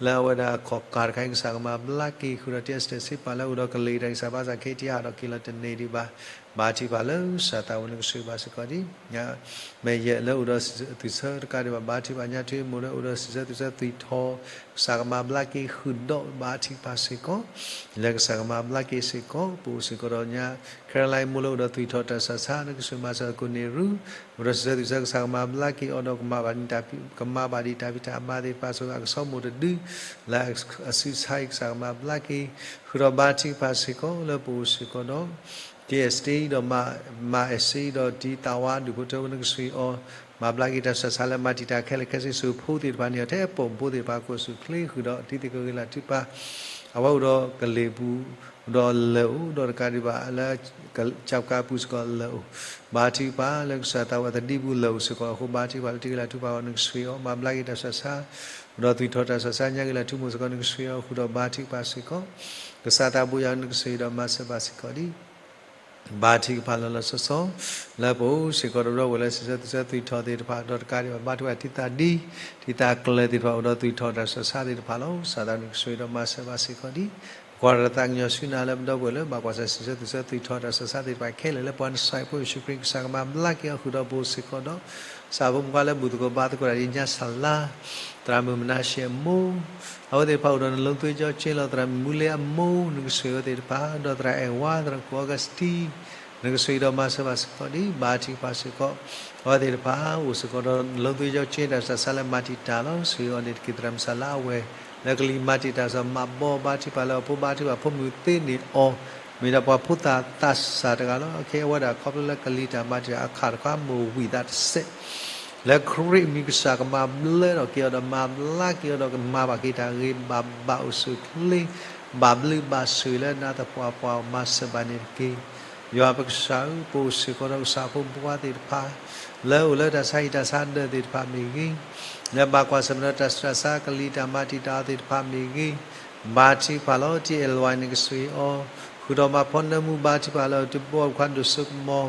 လၢအဝဲဒၣ်ခီၣ်ကၢ်တခါအံၤ ကစၢ်ကမၤဘျါက့ၤဃုာ်ဒီးတံ Esther စ့ပာ်လၢအိၣ်ဒီးကလံၤတၢ်ကစၢ်ဘါစၢ် ခဲအံၤတဟးထီၣ်က့ၤလီၤတန့ၢ်ဒံးဘၣ်. ဘါထုကဖၣ်လၢကစၢ်သးဝဲ နကစၢ်ဘၣ်စ့ၢ်ကီးဒ် ညါ မဲာ်ယဲၢ်လၢအိၣ်ဒီးသူၣ်ဆၢတကးဒံးဘၣ် ဘါထုကဖၣ်ညါထွ့မိၢ်လၢအိၣ်ဒီးစံးဆၢသူၣ်ဆၢသူၣ်ထီၣ် ကစၢ်ကမၤဘျါက့ၤဃုာ်ဒီးဘါထုကဖၣ်စ့ၢ်ကီး လၢကစၢ်ကမၤဘျါက့ၤစ့ၢ်ကီး ပအိၣ်စ့ၢ်ကီးဒီးညါ Caroline မိၢ်လၢအိၣ်ဒီးသူၣ်ထီၣ်တၢ်ဆၢဆါ နကစၢ်မၤစၢၤကိးန့ၣ်ရူ အိၣ်ဒီးစံးဆၢသူၣ်ဆၢ ကစၢ်ကမၤဘျါက့ၤအီၤဒီး ကမၤဘၣ်ဒံးတၢ်ဖံးတၢ်မၤသ့ၣ်တဖၣ်စ့ၢ်ကီး အကဆီမိၢ်တဒု လၢအစုဆါအံၤ ကစၢ်ကမၤဘျါက့ၤ ဃုာ်ဒီးဘါထုကဖၣ်စ့ၢ်ကီး လၢပအိၣ်စ့ၢ်ကီးဒီး တံ Esther ဒီး မါ Esther ဒီးတံသးဝါဒူၣ်ဖိထၢဖိ နကစၢ်အီၤ မၤဘျါက့ၤတၢ်ဆၢဆါလၢမၤတံာ်တာ်ခဲလၢာ်ခဲဆ့ ဆူဖိသ့ၣ်တဖၣ်န့ၣ် ထဲပိာ်မုၣ်ဖိသ့ၣ်တဖၣ် ကိးဆူၣ်ချ့ဃုာ်ဒီးတံၤသကိးဂ့ၤလၢ်ထုကဖၣ် အဝဲအိၣ်ဒီးကလ့ၢ်ပူၤ ဒီးလၢၢ်အိၣ် ဒီးတကးဒံးဘၣ်လၢ ကၠီကါပူၤစ့ၢ်ကီးလၢၢ်အိၣ် ဘါထုကဖၣ်လၢကစၢ်သးဝဲသဒံပူၤ လၢၢ်အိၣ်စ့ၢ်ကီးအဃိ ဘါထုကဖၣ်လၢတံၤဂ့ၤလၢ်ထုကဖၣ်အဂီၢ် နကစၢ်အီၤ မၤဘျါက့ၤတၢ်ဆၢဆါ ဒီးသူၣ်ထီၣ်တၢ်ဆၢဆါညါဂ့ၤလၢ်ထုမိၢ်စ့ၢ်ကီး နကစၢ်အီၤဃုာ်ဒီးဘါထုကဖၣ်စ့ၢ်ကီး ကစၢ်သးဘိယွၤ နကစၢ်ဒီးမၤစၢၤဘၣ်စ့ၢ်ကီးဒ် ဘါထုကဖၣ်လီၤလီၤဆီဆီ လၢပအိၣ်စ့ၢ်ကီးဒီးဒီပုၢ်ဝဲၢ်လၢစံးဆၢသူၣ်ဆၢသူၣ်ထီၣ်သ့ၣ်တဖၣ် ဒီးတကးဒံးဘၣ် ဘါထုကဖၣ်တံၤသကိးဒ် တံၤသကိးကျၢၤသ့ၣ်တဖၣ်အိၣ်ဒီးသူၣ်ထီၣ်တၢ်ဆၢဆါသ့ၣ်တဖၣ်လီၤ. ကစၢ်သးဝဲ နကစၢ်ဒီးမၤစၢၤဘၣ်စ့ၢ်ကီးဒ် ပကွၢ်တၢ်သးကညီၤဆူနၤလၢပဒီပုၢ်ဝဲၢ်လၢ ဘၣ်ကွၢ်ဆၢစံးဆၢသူၣ်ဆၢသူၣ်ထီၣ်တၢ်ဆၢဆါသ့ၣ်တဖၣ်ခဲလၢာ်လၢပှၤနစၢ်ဖိယ့ၣ်ၡူးခရံာ် ကစၢ်ကမၤဘျါက့ၤအီၤဃုာ်ဒီးပအိၣ်စ့ၢ်ကီးဒီး ကစၢ်ဖိမုၣ်ခွါလၢဘူၣ်သကိးဘါသကိးတၢ်ဒ်ညါစၢ်လါ သရၣ်မုၣ်မနၤၡ့အမိၢ် အဝဲသ့ၣ်တဖၣ်အိၣ်ဒီးနလီသုကၠီကၠ့လီၤ သရၣ်မုၣ်မူလ့အမိၢ် နကစၢ်အီၤသ့ၣ်တဖၣ် ဒီးသရၣ်အဲၣ်ဝါ သရၣ်ကိၣ်အီကစတံ နကစၢ်အံၤဒီးမၤစၢၤဘၣ်စ့ၢ်ကီးဒ် ဘါထုကဖၣ်စ့ၢ်ကီး အဝဲသ့ၣ်တဖၣ် အိၣ်စ့ၢ်ကီးဒီးနလီသုကၠီကၠ့တၢ်ဆၢဆါလၢမၤတံာ်တာ်လီၤ. စံးဆၢအီၤန့ၣ်တက့ၢ် သရၣ်မုၣ်စၢ်လါအဝဲ လၢကလံၤမၤတံာ်တာ်စ့ၢ်ကီး မၤဘီဘါထုကဖၣ်လၢအဖိ ဘါထုကဖၣ်ဖိမုၣ်သ့န့ၣ်အီၤ မ့ၢ်ဒၣ်ပှၤဖိသၣ်သးစၢ်တဂၤလီၤ. အခဲအံၤအဝဲဒၣ်ခီဖျိလၢကလံၤတၢ်မၤတံာ်တာ်အခးတခီ အမိၢ်ဝံၣ်သးတစဲး လၢခရံာ်အမံၤ ကစၢ်ကမၤဘျါထီၣ်က့ၤအီၤဒီး မၤဘျါက့ၤအီၤဒီး ကမၤဘၣ်က့ၤတၢ်ဂ့ၤ ဘၣ်ဘၣ်အိၣ်ဆူၣ်ချ့ ဘၣ်ဘျုးဘၣ်ဆိၣ်ဂ့ၤလၢနၤသပှၢ်ပှၢ် မၤစၢၤဘၣ်န့ၣ်တက့ၢ်. ယွၤပကစၢ်ဧၢ, ပအိၣ်စ့ၢ်ကီးဒီးကစၢ်ဖိမုၣ်ဖိခွါသ့ၣ်တဖၣ် လၢအိၣ်လၢတၢ်ဆါဟံၣ်တၢ်ဆါဒၢးသ့ၣ်တဖၣ်မ့ၢ်ဂ့ၤ, လၢဘၣ်ကွၢ်ဆၢၣ်မဲာ်ဒီးတၢ်ဆူးတၢ်ဆါ ကလံၤတၢ်မၤတံာ်တာ်သ့ၣ်တဖၣ်မ့ၢ်ဂ့ၤ, ဘါထုကဖၣ်လီၤတံၢ်အဲၣ်လွဲၣ် နကစၢ်အံၤအီၤ, ဃုာ်ဒီးမၤဖီနၢမူ ဘါထုကဖၣ်လၢတဘီအခွါဒိၣ်စိကမီၤ,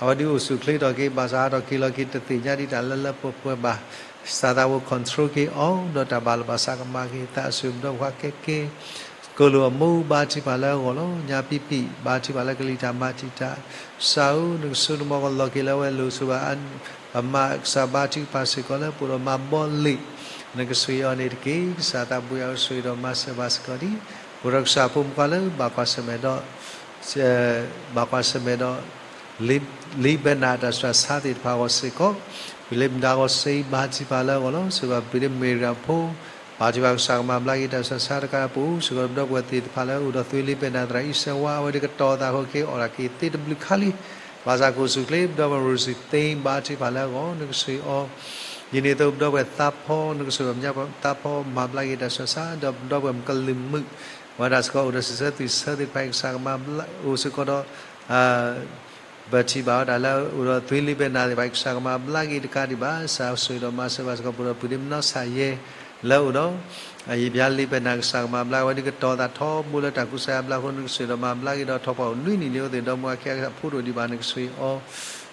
အဝဲဒုးအိၣ်ဆူၣ်ချ့ထီၣ်က့ၤ ဘၣ်ဆၣ်ဟးထီၣ်က့ၤလီၤက့ၤတသ့ၣ်ညါဒံးတၢ်လၢလၢပှဲၤပှဲၤဘၣ်, ကစၢ်သးဝဲ control က့ၤအီၤ ဒီးတၢ်ဘၣ်လီၤဘၣ်စးကမၤက့ၤသးအစိၤ ပဒီပုၢ်ဝဲၢ်ခဲကဲ ကီၢ်လိာ်အမိၢ် ဘါထုကဖၣ်လၢအဂီၢ်လီၤ. ညါပံပံၣ် ဘါထုကဖၣ်လၢကလံၤတၢ်မၤတံာ်တာ်, ကစၢ်ဧၢ, နကစိတမီၤကလီၤက့ၤလၢအဝဲလိၤဆိဘၣ်, ပမၤကစၢ်ဘါထုကဖၣ်စ့ၢ်ကီးလၢပအိၣ်ဒီးမၤဘီလ့ၣ်, နကစၢ်အံၤအီၤန့ၣ်တက့ၢ်. ကစၢ်သးဘိယွၤ ကစၢ်အံၤဒီးမၤစၢၤဘၣ်စ့ၢ်ကီးဒ်, ပအိၣ်ဒီးကစၢ်ဖိမုၣ်ခွါလၢ ဘၣ်ကွၢ်ဆၢၣ်မဲာ်ဒီး ဘၣ်ကွၢ်ဆၢၣ်မဲာ်ဒီး လံာ်ဘဲနၤတၢ်ဆူးတၢ်ဆါသ့ၣ်တဖၣ်အဂီၢ်စ့ၢ်ကီး, ပလံာ်မုၢ်ဒါဂီၢ်စ့ၢ် ဘါထုကဖၣ်လၢအဂီၢ်လီၤ. စံးဘၣ်ပဒ့မ့ၢ်ရၣ်ဖိ, ဘါထုကဖၣ်ကစၢ်ကမၤဘျါက့ၤတၢ်ဆူးတၢ်ဆါတကး ပအိၣ်စ့ၢ်ကီးဒီးပဒီပုၢ်ဝဲၢ်သ့ၣ်တဖၣ်လၢအိၣ်ဒီးသွံလံာ်ဘဲနၤ သရၣ်အံၣ်စဲဝါ အဝဲဒၣ်ကတီၤသးဟိက့ၤအီၣ်တၢ်က့ၤသ့တဘျုးခါလံ, ဘၣ်ဆၣ်ကအိၣ်ဆူၣ်ချ့ ပဒီပုၢ်ဝဲၢ်ရူၢ်စံၣ်သ့ ဘါထုကဖၣ်လၢအဂီၢ် နကစၢ်အံၤအီၤ, ဒ်န့ၣ်အသိးပဒီပုၢ်ဝဲၢ်သးဖီ နကစၢ်ဒီးမၤသးဖီ မၤဘျါက့ၤတၢ်ဆူးတၢ်ဆါ ဒီးပဒီပုၢ်ဝဲၢ်မုၣ်ကလုာ်မုာ် ဝဲဒၣ်စ့ၢ်ကီးအိၣ်ဒီးစံးဆၢသူၣ်ဆၢသ့ၣ်တဖၣ် ကစၢ်ကမၤဘျါ အိၣ်စ့ၢ်ကီးဒီး ပထံၣ်ဘၣ်ဝဲဒၣ်လၢအိၣ်ဒီးသွံလံာ်ဘဲနၤသ့ၣ်တဖၣ် ကစၢ်ကမၤဘျါက့ၤတကးဒံးဘၣ်, ကစၢ်ဆိၣ်ဂ့ၤဒီးမၤစၢၤဘၣ်စ့ၢ်ကီး ပဒီပုၢ်ဝဲၢ်ပဒ့မနီၢ်ဆၣ်ယဲ လၢအိၣ်ဒီး ယံာ်ဘျါလံာ်ဘဲနၤ ကစၢ်ကမၤဘျါဝဲဒၣ်ကတီၤသးထီဘိလၢတၢ်ကူစါယါဘျါအဃိ နကစၢ်ဒီးမၤဘျါက့ၤဒီး ထီၣ်ပှၢ်အိၣ်နွံနံၣ်န့ၣ် အိၣ်သ့ၣ်ဒီးမူအခံအကစၢ်ဖိတအိၣ်ဒံးဘၣ် နကစၢ်အံၤအီၤ,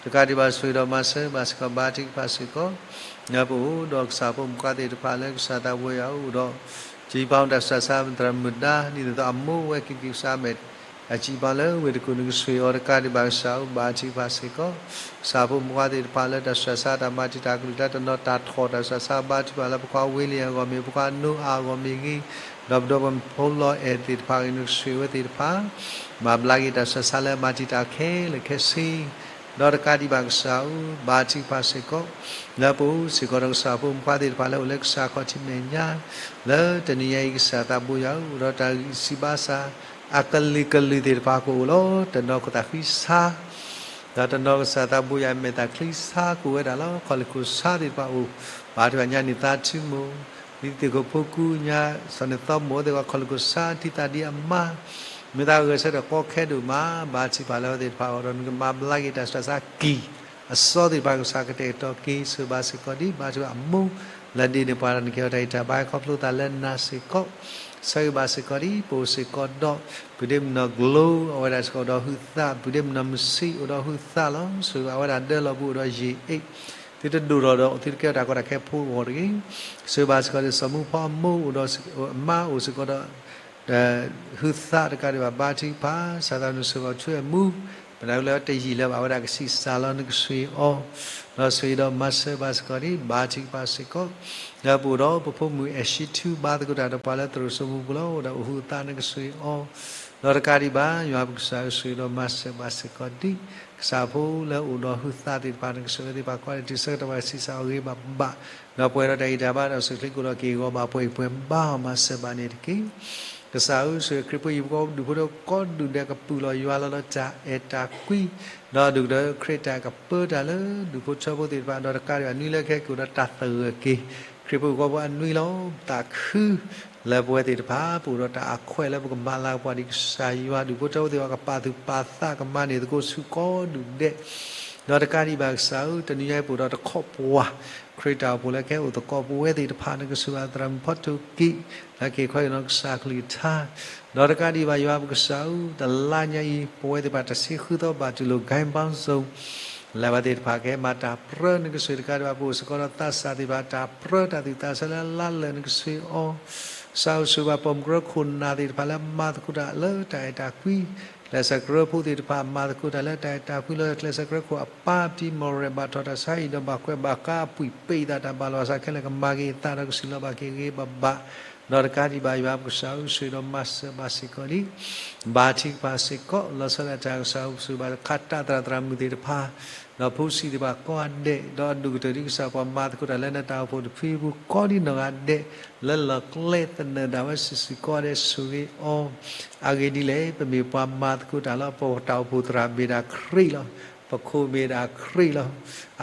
တကးဒံးဘၣ်ဆိၣ်ဂ့ၤဒီးမၤစၢၤဘၣ်စ့ၢ်ကီး ဘါထုကဖၣ်စ့ၢ်ကီး ပအိၣ်ဒီးကစၢ်ဖိမုၣ်ခွါသ့ၣ်တဖၣ်လၢကစၢ်သးဘိယွၤအိၣ်ဒီး ကံၢ်ပီတၢ်ဆူးတၢ်ဆါ သရၣ်မုၢ်ဒါ ဒ်သိးအမိၢ်ဝဲက့ၤက့ၤကစၢ်မဲာ် တၢ်စံးပာ်လၢဝ့ၢ်တကူၣ်နကဆှ့ၣ်အီၤတကးဒံးဘၣ်ကစၢ်ဧၢ, ဘါထုကဖၣ်စ့ၢ်ကီး ကစၢ်ဖိမုၣ်ဖိခွါသ့ၣ်တဖၣ်လၢတၢ်ဆှၢဆါတၢ်မၤတံာ်တာ်ကလုၢ်တၢ်တနီၤတၢ်ထီၣ်တၢ်ဆှၢဆါ ဘါထုကဖၣ်လၢပခွါဝ့လံအဂီၢ်မ့ၢ် ပခွါနိအၤအဂီၢ်မ့ၢ်ဂ့ၤ, ဒီးပဒီပုၢ်ဝဲၢ်ဖိလီၤအဲၣ်သ့ၣ်တဖၣ်ဂ့ၤ နကဆှ့ၣ်ဝဲသ့ၣ်တဖၣ် မၤဘျါက့ၤတၢ်ဆှၢဆါလၢအမၤတံာ်တာ်ခဲလၢာ်ခဲဆ့ ဒီးတကးဒံးဘၣ်ကစၢ်ဧၢ, ဘါထုကဖၣ်စ့ၢ်ကီး လၢပအိၣ်စ့ၢ်ကီးဒီးကစၢ်ဖိမုၣ်ဖိခွါသ့ၣ်တဖၣ်လၢအိၣ်လၢကစၢ်ခီၣ်ထံးမဲာ်ညါ, လၢတနံၤညါအံၤကစၢ်သးဘိယွၤဧၢ, အိၣ်ဒီးတၢ်ဂံၢ်စၢ်ဘါစၢ် အကလုာ်ကလုာ်သ့ၣ်တဖၣ်ကအိၣ်လီၤ. တနီၤကသးဃံဆါ ဒီးတနီၤကစၢ်သးဘိယွၤမဲာ်သၣ်ချံဆါကအိၣ်ဝဲဒၣ်လီၤ. ခီၣ်လ့ၢ်ခိၣ်ဆါသ့ၣ်တဖၣ်အိၣ် ဘါထုကဖၣ်ညါန့ၣ်သးထုမိၢ် လံသ့ၣ်ခိၣ်ဖိကူညါ စီၤန့ၣ်သီမိၢ်သ့ၣ်တဖၣ် ခီၣ်လ့ၢ်ခိၣ်ဆါထံသးဒ်အမါ မ့ၢ်သးဂဲၤဆၢထၢၣ်ကီခဲဒိၣ်မး ဘါထုကဖၣ်လၢအဝဲသ့ၣ်တဖၣ်အဂီၢ်ဒီး နကမၤဘျါက့ၤတၢ်ဆှၢဆါကံၢ် အစီသ့ၣ်တဖၣ်ကစၢ်ကတဲာ်ကတီၤက့ၤ ဆိၣ်ဂ့ၤဘၣ်စ့ၢ်ကီးဒံး ဘါထုကဖၣ်အမိၢ် လၢဒ်န့ၣ်ပှၤတၢ်နကဲထီၣ်တၢ်ဂံၢ်တၢ်ဘါခီဖျိသးလၢနၤစ့ၢ်ကီး ဆိၣ်ဂ့ၤဘၣ်စ့ၢ်ကီးဒံး ပအိၣ်စ့ၢ်ကီးဒီး ပုၢ်ဒ့မုၣ်နီၢ်ကျိ အဝဲဒၣ်စ့ၢ်ကီးအိၣ်ဒီးဟုသး ပုၢ်ဒ့မုၣ်နီၢ်မုၢ်ဆံးအိၣ်ဒီးဟုသးလီၤ. ဆိၣ်ဂ့ၤဘၣ်ဝဲဒၣ်ဒၢလီၤပူၤအိၣ်ဒီးယံာ်အ့ၣ် သုတဒိၣ်ထီၣ်ဒီးသုတကဲထီၣ်တၢ်ကီတၢ်ခဲဖိအဂီၢ်တဂ့ၤ. ဆိၣ်ဂ့ၤဘၣ်စ့ၢ်ကီးဒံး စီၤမူဖီအမိၢ်အိၣ်ဒီး အမါအိၣ်စ့ၢ်ကီးဒီး ဟုသးတကးဒံးဘၣ် ဘါထုကဖၣ် စၢ်သးနဆိၣ်ဂ့ၤဘၣ်ဆူအမူ ပနၢ်လၢတယံာ်လၢၤဘၣ်ဝဲဒၣ်ကဆံးစၢ်လီၤ နကဆှ့ၣ်အီၤ ဒီးဆိၣ်ဂ့ၤဒီးမၤစၢၤဘၣ်စ့ၢ်ကီးဒံး ဘါထုကဖၣ်စ့ၢ်ကီး လၢပအိၣ်ဒီးပဖိမုၣ်အဲၣ်ၡံထူ ဘါသကိးတၢ်ဒီးပှၤလၢသရိာ်စိမိၢ်ပူၤလီၤ အိၣ်ဒီးအိၣ်ဟုသး နကဆှ့ၣ်အီၤ ဒီးတကးဒံးဘၣ် ယွၤပကစၢ်ဧၢ ဆိၣ်ဂ့ၤဒီးမၤစၢၤဘၣ်စ့ၢ်ကီးဒံး ကစၢ်ဖိလၢအိၣ်ဒီးဟုသးသ့ၣ်တဖၣ် နကဆိၣ်ဂ့ၤသ့ၣ်တဖၣ် ကီးဒဲးတုၤဆၢကတီၢ်ဘၣ်ကဆံးစၢ်အီၤဂ့ၤဂ့ၤဘၣ်ဘၣ် ဒီးပှဲၤဒီးတၢ်ဂံၢ်တၢ်ဘါဒီးဆိၣ်ချ့ကိၣ်ဒီးက့ၢ်ဂီၤဘၣ်ပှဲၤပှဲၤဘါအီၤ မၤစၢၤဘၣ်န့ၣ်တက့ၢ်. ကစၢ်ဧၢ ဆိၣ်ဂ့ၤခရံာ်ဖိယံၤဖိကိးဒူၣ်ဖိဒီးကိးဒူၣ်ဒဲးကပုၢ်လီၤယွၤလီၤလၢတၢ်အဲၣ်တၢ်ကွံ ဒီးဒူၣ်ကတၢၢ်ခရံာ်တၢ်ကပၢတၢ်လၢ ဒူၣ်ဖိထၢဖိသ့ၣ်တဖၣ် ဒီးတကးဒံးဘၣ်နွံလၢခဲကအိၣ်ဒီးတၢ်သဂၢၢ်က့ၤ ခရံာ်ဖိဂီၢ်ဖိအနွံလီၤ. သးခု လၢပဝဲသ့ၣ်တဖၣ် ပအိၣ်ဒီးတၢ်အခွဲးလၢပကမၤလၤကပှၤဒ်ကစၢ်ယွၤ ဒူၣ်ဖိထၢဖိသ့ၣ်တဖၣ် ကပာ်သူၣ်ပာ်သးကမၤန့ၢ်သကိးဆူကိးဒူၣ်ဒဲး ဒီးတကးဒံးဘၣ်ကစၢ်ဧၢ တနံၤညါအံၤပအိၣ်ဒီးတခီပှၤ ခရံာ်တၢ်အိၣ်ဖှိၣ်လၢကဟဲအိၣ်သကိးပဝဲသ့ၣ်တဖၣ် နကဆိၣ်ဂ့ၤသရၣ်မုၣ်ဖီထိၣ်က့ၤ လၢက့ၤခွဲးကနီၤကစၢ်ကလုၢ်ကထါ ဒီးတကးဒံးဘၣ်ယွၤပကစၢ်ဧၢ တလါညါအံၤ ပဝဲသ့ၣ်တဖၣ်တဆံဃုသီဘၣ်တူၢ်လိာ် ဂိုဏ်းပေါင်းစုံ လၢဘၣ်သ့ၣ်တဖၣ်ကဟဲမၤတၢ်ပြၢ နကဆိၣ်ဂ့ၤတကးဒံးဘၣ် ပအိၣ်စ့ၢ်ကီးဒီးသးစၢ်သ့ၣ်တဖၣ် တၢ်ပြၢတၢ်သူၣ်သးဆၢလၢလါလၢာ် နကဆိၣ်ဂ့ၤအီၤ ကစၢ်ဧၢ ဆိၣ်ဂ့ၤဘၣ်ပိာ်မုၣ်ကရၢခိၣ်နၢ်သ့ၣ်တဖၣ်လၢမၤသကိးတၢ်လၢတၢ်အဲၣ်တၢ်ကွံ ကျဲးစၢးကရၢဖိသ့ၣ်တဖၣ် မၤသကိးတၢ်လၢတၢ်အဲၣ်တၢ်ကွံလၢကျဲးစၢးကရၢခိၣ်အပၢ် ပတံၤမီၢ်ရဲၣ် ဘၣ်ထီၣ်တၢ်ဆါဟံၣ်ဒီးဘၣ်ကွဲးဘၣ်ကါအပှံာ် ပ့ၤသးတၢ်ဘၣ်လီၤဘၣ်စးခဲလၢာ် ကမၤက့ၤအသးဒီးကစၢ်လီၤဘၣ်က့ၤဂ့ၤဂ့ၤဘၣ်ဘၣ် ဒီးတကးဒံးဘၣ်ယွၤပကစၢ်ဧၢ ဆိၣ်ဂ့ၤဒီးမၤစၢၤဘၣ်စ့ၢ်ကီးဒံး ဘါထုကဖၣ်စ့ၢ်ကီး လီၤဆီဒၣ်တၢ်ကစၢ်ဧၢ ဆိၣ်ဂ့ၤဘၣ်ခးတၢ်သရၣ်သရၣ်မုၣ်သ့ၣ်တဖၣ် ဒီးဖိဆံးသ့ၣ်တဖၣ်ကိးဂၤဒဲး ဒီးအဒိၣ်ကတၢၢ်ဒ်ကစၢ်ပှၤမၤသကိးတၢ်လၢနတၢ်အိၣ်ဖှိၣ်တဖုအပူၤ ကိးဒံနီၢ်ဂၤဒဲး လၢလီၢ်ကျဲသနၢၣ်ဒၣ်ဝဲစုာ်စုာ်ကိးဂၤဒဲး ဆိၣ်ဂ့ၤအီၤ အဂ့ၢ်ဒ်လဲၣ် ပမ့ၢ်ပှၤမၤသကိးတၢ်လီၤ ပတၢ်အိၣ်ဖှိၣ်သရၣ်မ့ၢ်ဒၣ်ခရံာ်လီၤ ပခိၣ်မ့ၢ်ဒၣ်ခရံာ်လီၤ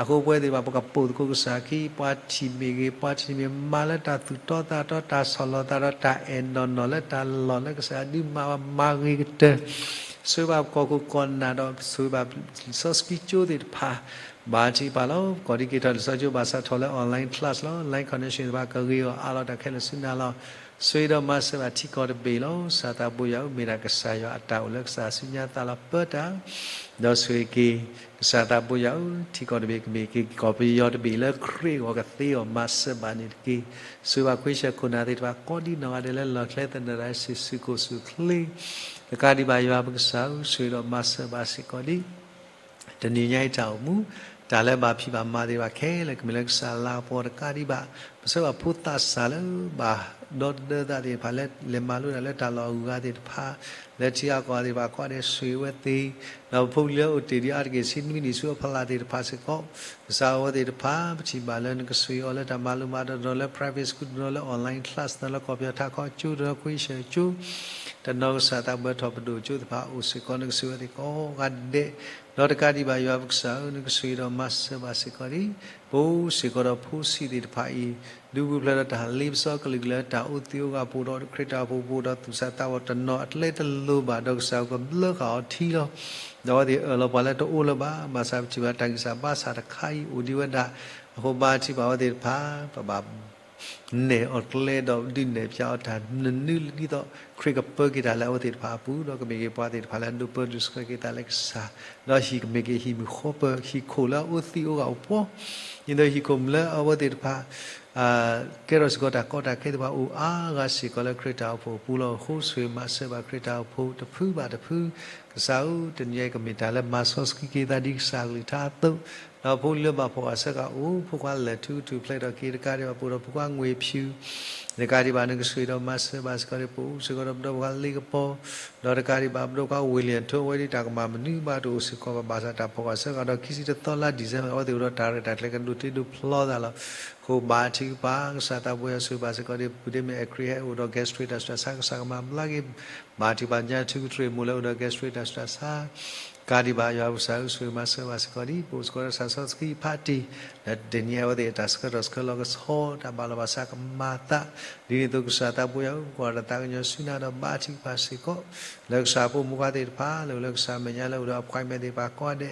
အဃိပဝဲသ့ၣ်တဖၣ် ပကပိာ်သကိးကစၢ်အခံ ပှၤထံၣ်မ့ၢ်ဂ့ၤ ပှၤထံၣ်မ့ၢ်မါလၢတၢ်သူၣ် တီသးတီ တၢ်ဆီၣ်လီၤသးဒီးတၢ်အဲၣ်နီၢ်နီၢ်လၢတၢ်လီၢ်လၢကစၢ်ဒုးမၤဝဲမၤဂ့ၤကတၢၢ် ဆိၣ်ဂ့ၤဘၣ်ပကီၢ်ခိၣ်ကီၢ်နၢ်ဒီး ဆိၣ်ဂ့ၤဘၣ်လံာ်စီဆှံကၠိသ့ၣ်တဖၣ် ဘါထုကဖၣ်လီၤ ပကိးဒံက့ၤထီၣ်လံာ်စီဆှံကၠိဘၣ်ဆၣ်ထီၣ်လၢ online class လီၤ line connection သ့ၣ်တဖၣ် ကဂ့ၤအီၣ်အါလီၤတၢ်ခဲလၢာ်ဆူနၤလီၤ ဆိၣ်ဂ့ၤဒီးမၤစၢၤဘၣ်ထံကီၢ်တဘ့ၣ်လီၤ ကစၢ်သးဘိယွၤဧၢ မ့ၢ်ဒၣ်ကစၢ်ယွၤအတၢ်အိၣ်လၢကစၢ်ဆူညါသးလီၤပၢတၢ် ဒီးဆိၣ်ဂ့ၤက့ၤ ကစၢ်သးဘိယွၤဧၢ ထံကီၢ်တဘ့ၣ်ကမ့ၢ်က့ၤကီၢ်ပယီၤတဘ့ၣ်လၢခရံာ်အဂီၢ်ကသ့အီၤ မၤစၢၤဘၣ်န့ၣ်တက့ၢ်. ဆိၣ်ဂ့ၤဘၣ်ခွံဆၢခိၣ်နၢ်သ့ၣ်တဖၣ် ကိးဒံနီၢ်ဂၤဒဲးလၢလီၢ်ကျဲသနၢၣ်ဒၣ်စုာ်စုာ်ကိၣ်ဆူၣ်ချ့ တကးဒံးဘၣ်ယွၤပကစၢ်ဧၢ ဆိၣ်ဂ့ၤဒီးမၤစၢၤဘၣ်စ့ၢ်ကီးဒံး တနံၤညါအံၤတၢ်အိၣ်မူ တၢ်လၢဘၣ်ဖံးဘၣ်မၤသ့ၣ်တဖၣ်ခဲလၢာ် ကမ့ၢ်လၢကစၢ်လၤကပီၤတကးဒံးဘၣ် ပဆၢဘၣ်ဖိသးစၢ်လၢ ဘၣ်ဒီသဒၢသးသ့ၣ်တဖၣ်လၢ လဲၤမၤလိတၢ်လၢတၢ်လီၢ်အဂုၤအဂၤသ့ၣ်တဖၣ် လၢထံဂၤကီၢ်ဂၤသ့ၣ်တဖၣ် ကိးဂၤဒဲးဆိၣ်ဂ့ၤဝဲသ့ၣ် ဒီးပဖိပလံၤလၢအိၣ်တ့ၢ်ဒံးအါတက့ၢ်ဆံနွံနံၣ်ဆူအဖီလာ်သ့ၣ်တဖၣ်စ့ၢ်ကီး ကစၢ်ဧၢ အဝဲသ့ၣ်တဖၣ် ပထံၣ်ဘၣ်လၢနကဆိၣ်ဂ့ၤအီၤလၢတၢ်မၤလိမၤဒိးတနီၤလၢ private school တနီၤလၢ online class တနီၤလၢကီၢ်ပယီၤထးခီကၠိ တနီၤခွံဆၢကၠိ တနီၤကစၢ်သးဘၢထီၣ်ပဒိၣ်ကၠိသ့ၣ်တဖၣ်အိၣ်စ့ၢ်ကီး နကဆိၣ်ဂ့ၤဝဲသ့ၣ်ကိးဂၤဒဲး ဒီးတကးဒံးဘၣ်ယွၤပကစၢ်ဧၢ နကဆိၣ်ဂ့ၤဒီးမၤစၢၤဘၣ်စ့ၢ်ကီးဒံး ပအိၣ်စ့ၢ်ကီးဒီးဖိဆံးသ့ၣ်တဖၣ်အံၤ ဒုးပူၤဖျဲးဒီးတၢ်လ့ပစီကလုာ်ကလုာ်လၢတၢ်အိၣ်သ့ၣ်အိၣ်ဂၤ ပအိၣ်ဒီးခရံာ်တၢ်အိၣ်ဖှိၣ် ပအိၣ်ဒီးသူၣ်စၢ်သးဘီၣ်တနီၤအကျဲတလိၤဘၣ် ဒီးကစၢ်ကဘျၢဃာ်အီၤထံလီၤ. ဒီးအဝဲသ့ၣ်အၢၣ်လီၤပှၤလၢတအိၣ်လၢၤဘၣ် ဘၣ်ဆၣ်ပထံၣ်ဘၣ်တၢ်ဂံၢ်စၢ်ဘါစၢ်တခါအံၤအိၣ်ဒံးဝဲဒၣ် အဃိဘါထုကဖၣ်အဝဲသ့ၣ်တဖၣ် ပဘၣ် နဲၣ်အီၤကျဲဒီးဒုးနဲၣ်ဖျါအီၤတၢ်နနုၤလၢဒ်သိး ခရံာ်ကပၢက့ၤတၢ်လၢအဝဲသ့ၣ်တဖၣ်အပူၤ ဒီးကမ့ၢ်က့ၤပှၤသ့ၣ်တဖၣ်လၢအဒိးပၢဒိးဆှၢက့ၤသးလၢကစၢ် ဒီးဟံၣ်ကမ့ၢ်က့ၤဟံၣ်မုၢ်ဃီပၢၤ ဟံၣ်ခိၣ်လၢအအိၣ်သ့ၣ်အိၣ်ဂၤအိၣ်ပှီၢ် ဒ်သိးဟံၣ်ခိၣ်မုၢ်လၢအဝဲသ့ၣ်တဖၣ် ကဲထီၣ်စ့ၢ်ကီးတၢ်ကီတၢ်ခဲသ့ၣ်တဖၣ်အိၣ်အါဂၤစ့ၢ်ကီးလၢခရံာ်တၢ်အိၣ်ဖှိၣ်အပူၤလီၤ. အဃိဆိၣ်ဂ့ၤမၤစၢၤဘၣ်ခရံာ်တၢ်အိၣ်ဖှိၣ်တဖုဘၣ်တဖု, ကစၢ်ဧၢ တနံၤညါအံၤကမ့ၢ်တၢ်လၢမၤစီဆှံက့ၤသးဒ်ကစၢ်အကလုၢ်ကထါအသိး, ဒီးဖိလံၤလၢဘၣ်ဖှီၣ်အဆၢကအိၣ် ဖိခွါလၢာ်ထူကထူၣ်ဖျဲးထီၣ်က့ၤတကးဒံးဘၣ် ပအိၣ်ဒီးဖိခွါငွေ့ဖၠူၣ် တကးဒံးဘၣ် နကဆိၣ်ဂ့ၤဒီးမၤစၢၤဘၣ်စ့ၢ်ကီးဒံး ပအိၣ်စ့ၢ်ကီးဒီးပဒီပုၢ်ဝဲၢ်လ့ကပီၤ ဒီးတကးဒံးဘၣ် ပဒီပုၢ်ဝဲၢ်ဝ့ၢ်လံၣ်အထိ အဝဲဒၣ်တၢ်ကမၣ်မနုၤဘၣ်တအိၣ်စ့ၢ်ကီးဘၣ် ဘၣ်ဆၣ်တၢ်ဖီၣ်ဃာ်ဆၢကတီၢ်ဒီး ခံဆံတသီလါ December အဝဲသ့ၣ်အိၣ်ဒီးတၢ်ရဲၣ်တၢ်ကျဲၤကဒိးတ့ဒိးဖျီသးလီၤ. ဃိဘါထုကဖၣ် ကစၢ်သးဘိယွၤဆိၣ်ဂ့ၤဘၣ်စ့ၢ်ကီးဒံး ပုၢ်ဒ့မ့ၢ်အဲၣ်ခရံာ်ဟဲအိၣ်ဒီး gastric တၢ်ဆူးတၢ်ဆါ ကစၢ်ကမၤဘျါက့ၤ ဘါထုကဖၣ်ညါ ထူကထူၣ်မိၢ်လၢအိၣ်ဒီး gastric တၢ်ဆူးတၢ်ဆါ ကးဒံးဘၣ် ယွၤပကစၢ်ဧၢ ဆိၣ်ဂ့ၤမၤစၢၤဘၣ်စ့ၢ်ကီးဒံး ပအိၣ်စ့ၢ်ကီးဒီးတၢ်စီဆှံဖးတံၢ် ဒီးတနံၤအံၤအဝဲသ့ၣ်တၢ်ဆၢကတီၢ်ဆှၢလီၤကဆီ တၢ်ဘၣ်လီၤဘၣ်စးကမၤသး ဒ်န့ၣ်အသိးကစၢ်သးဘိယွၤဧၢ ပကွၢ်တၢ်သးကညီၤဆူနၤဒီးဘါထုကဖၣ်စ့ၢ်ကီး လၢကစၢ်ဖိမုၣ်ခွါသ့ၣ်တဖၣ် လၢအိၣ်လၢကစၢ်မဲာ်ညါလၢအိၣ်ဒီး appointment သ့ၣ်တဖၣ်ကိးဂ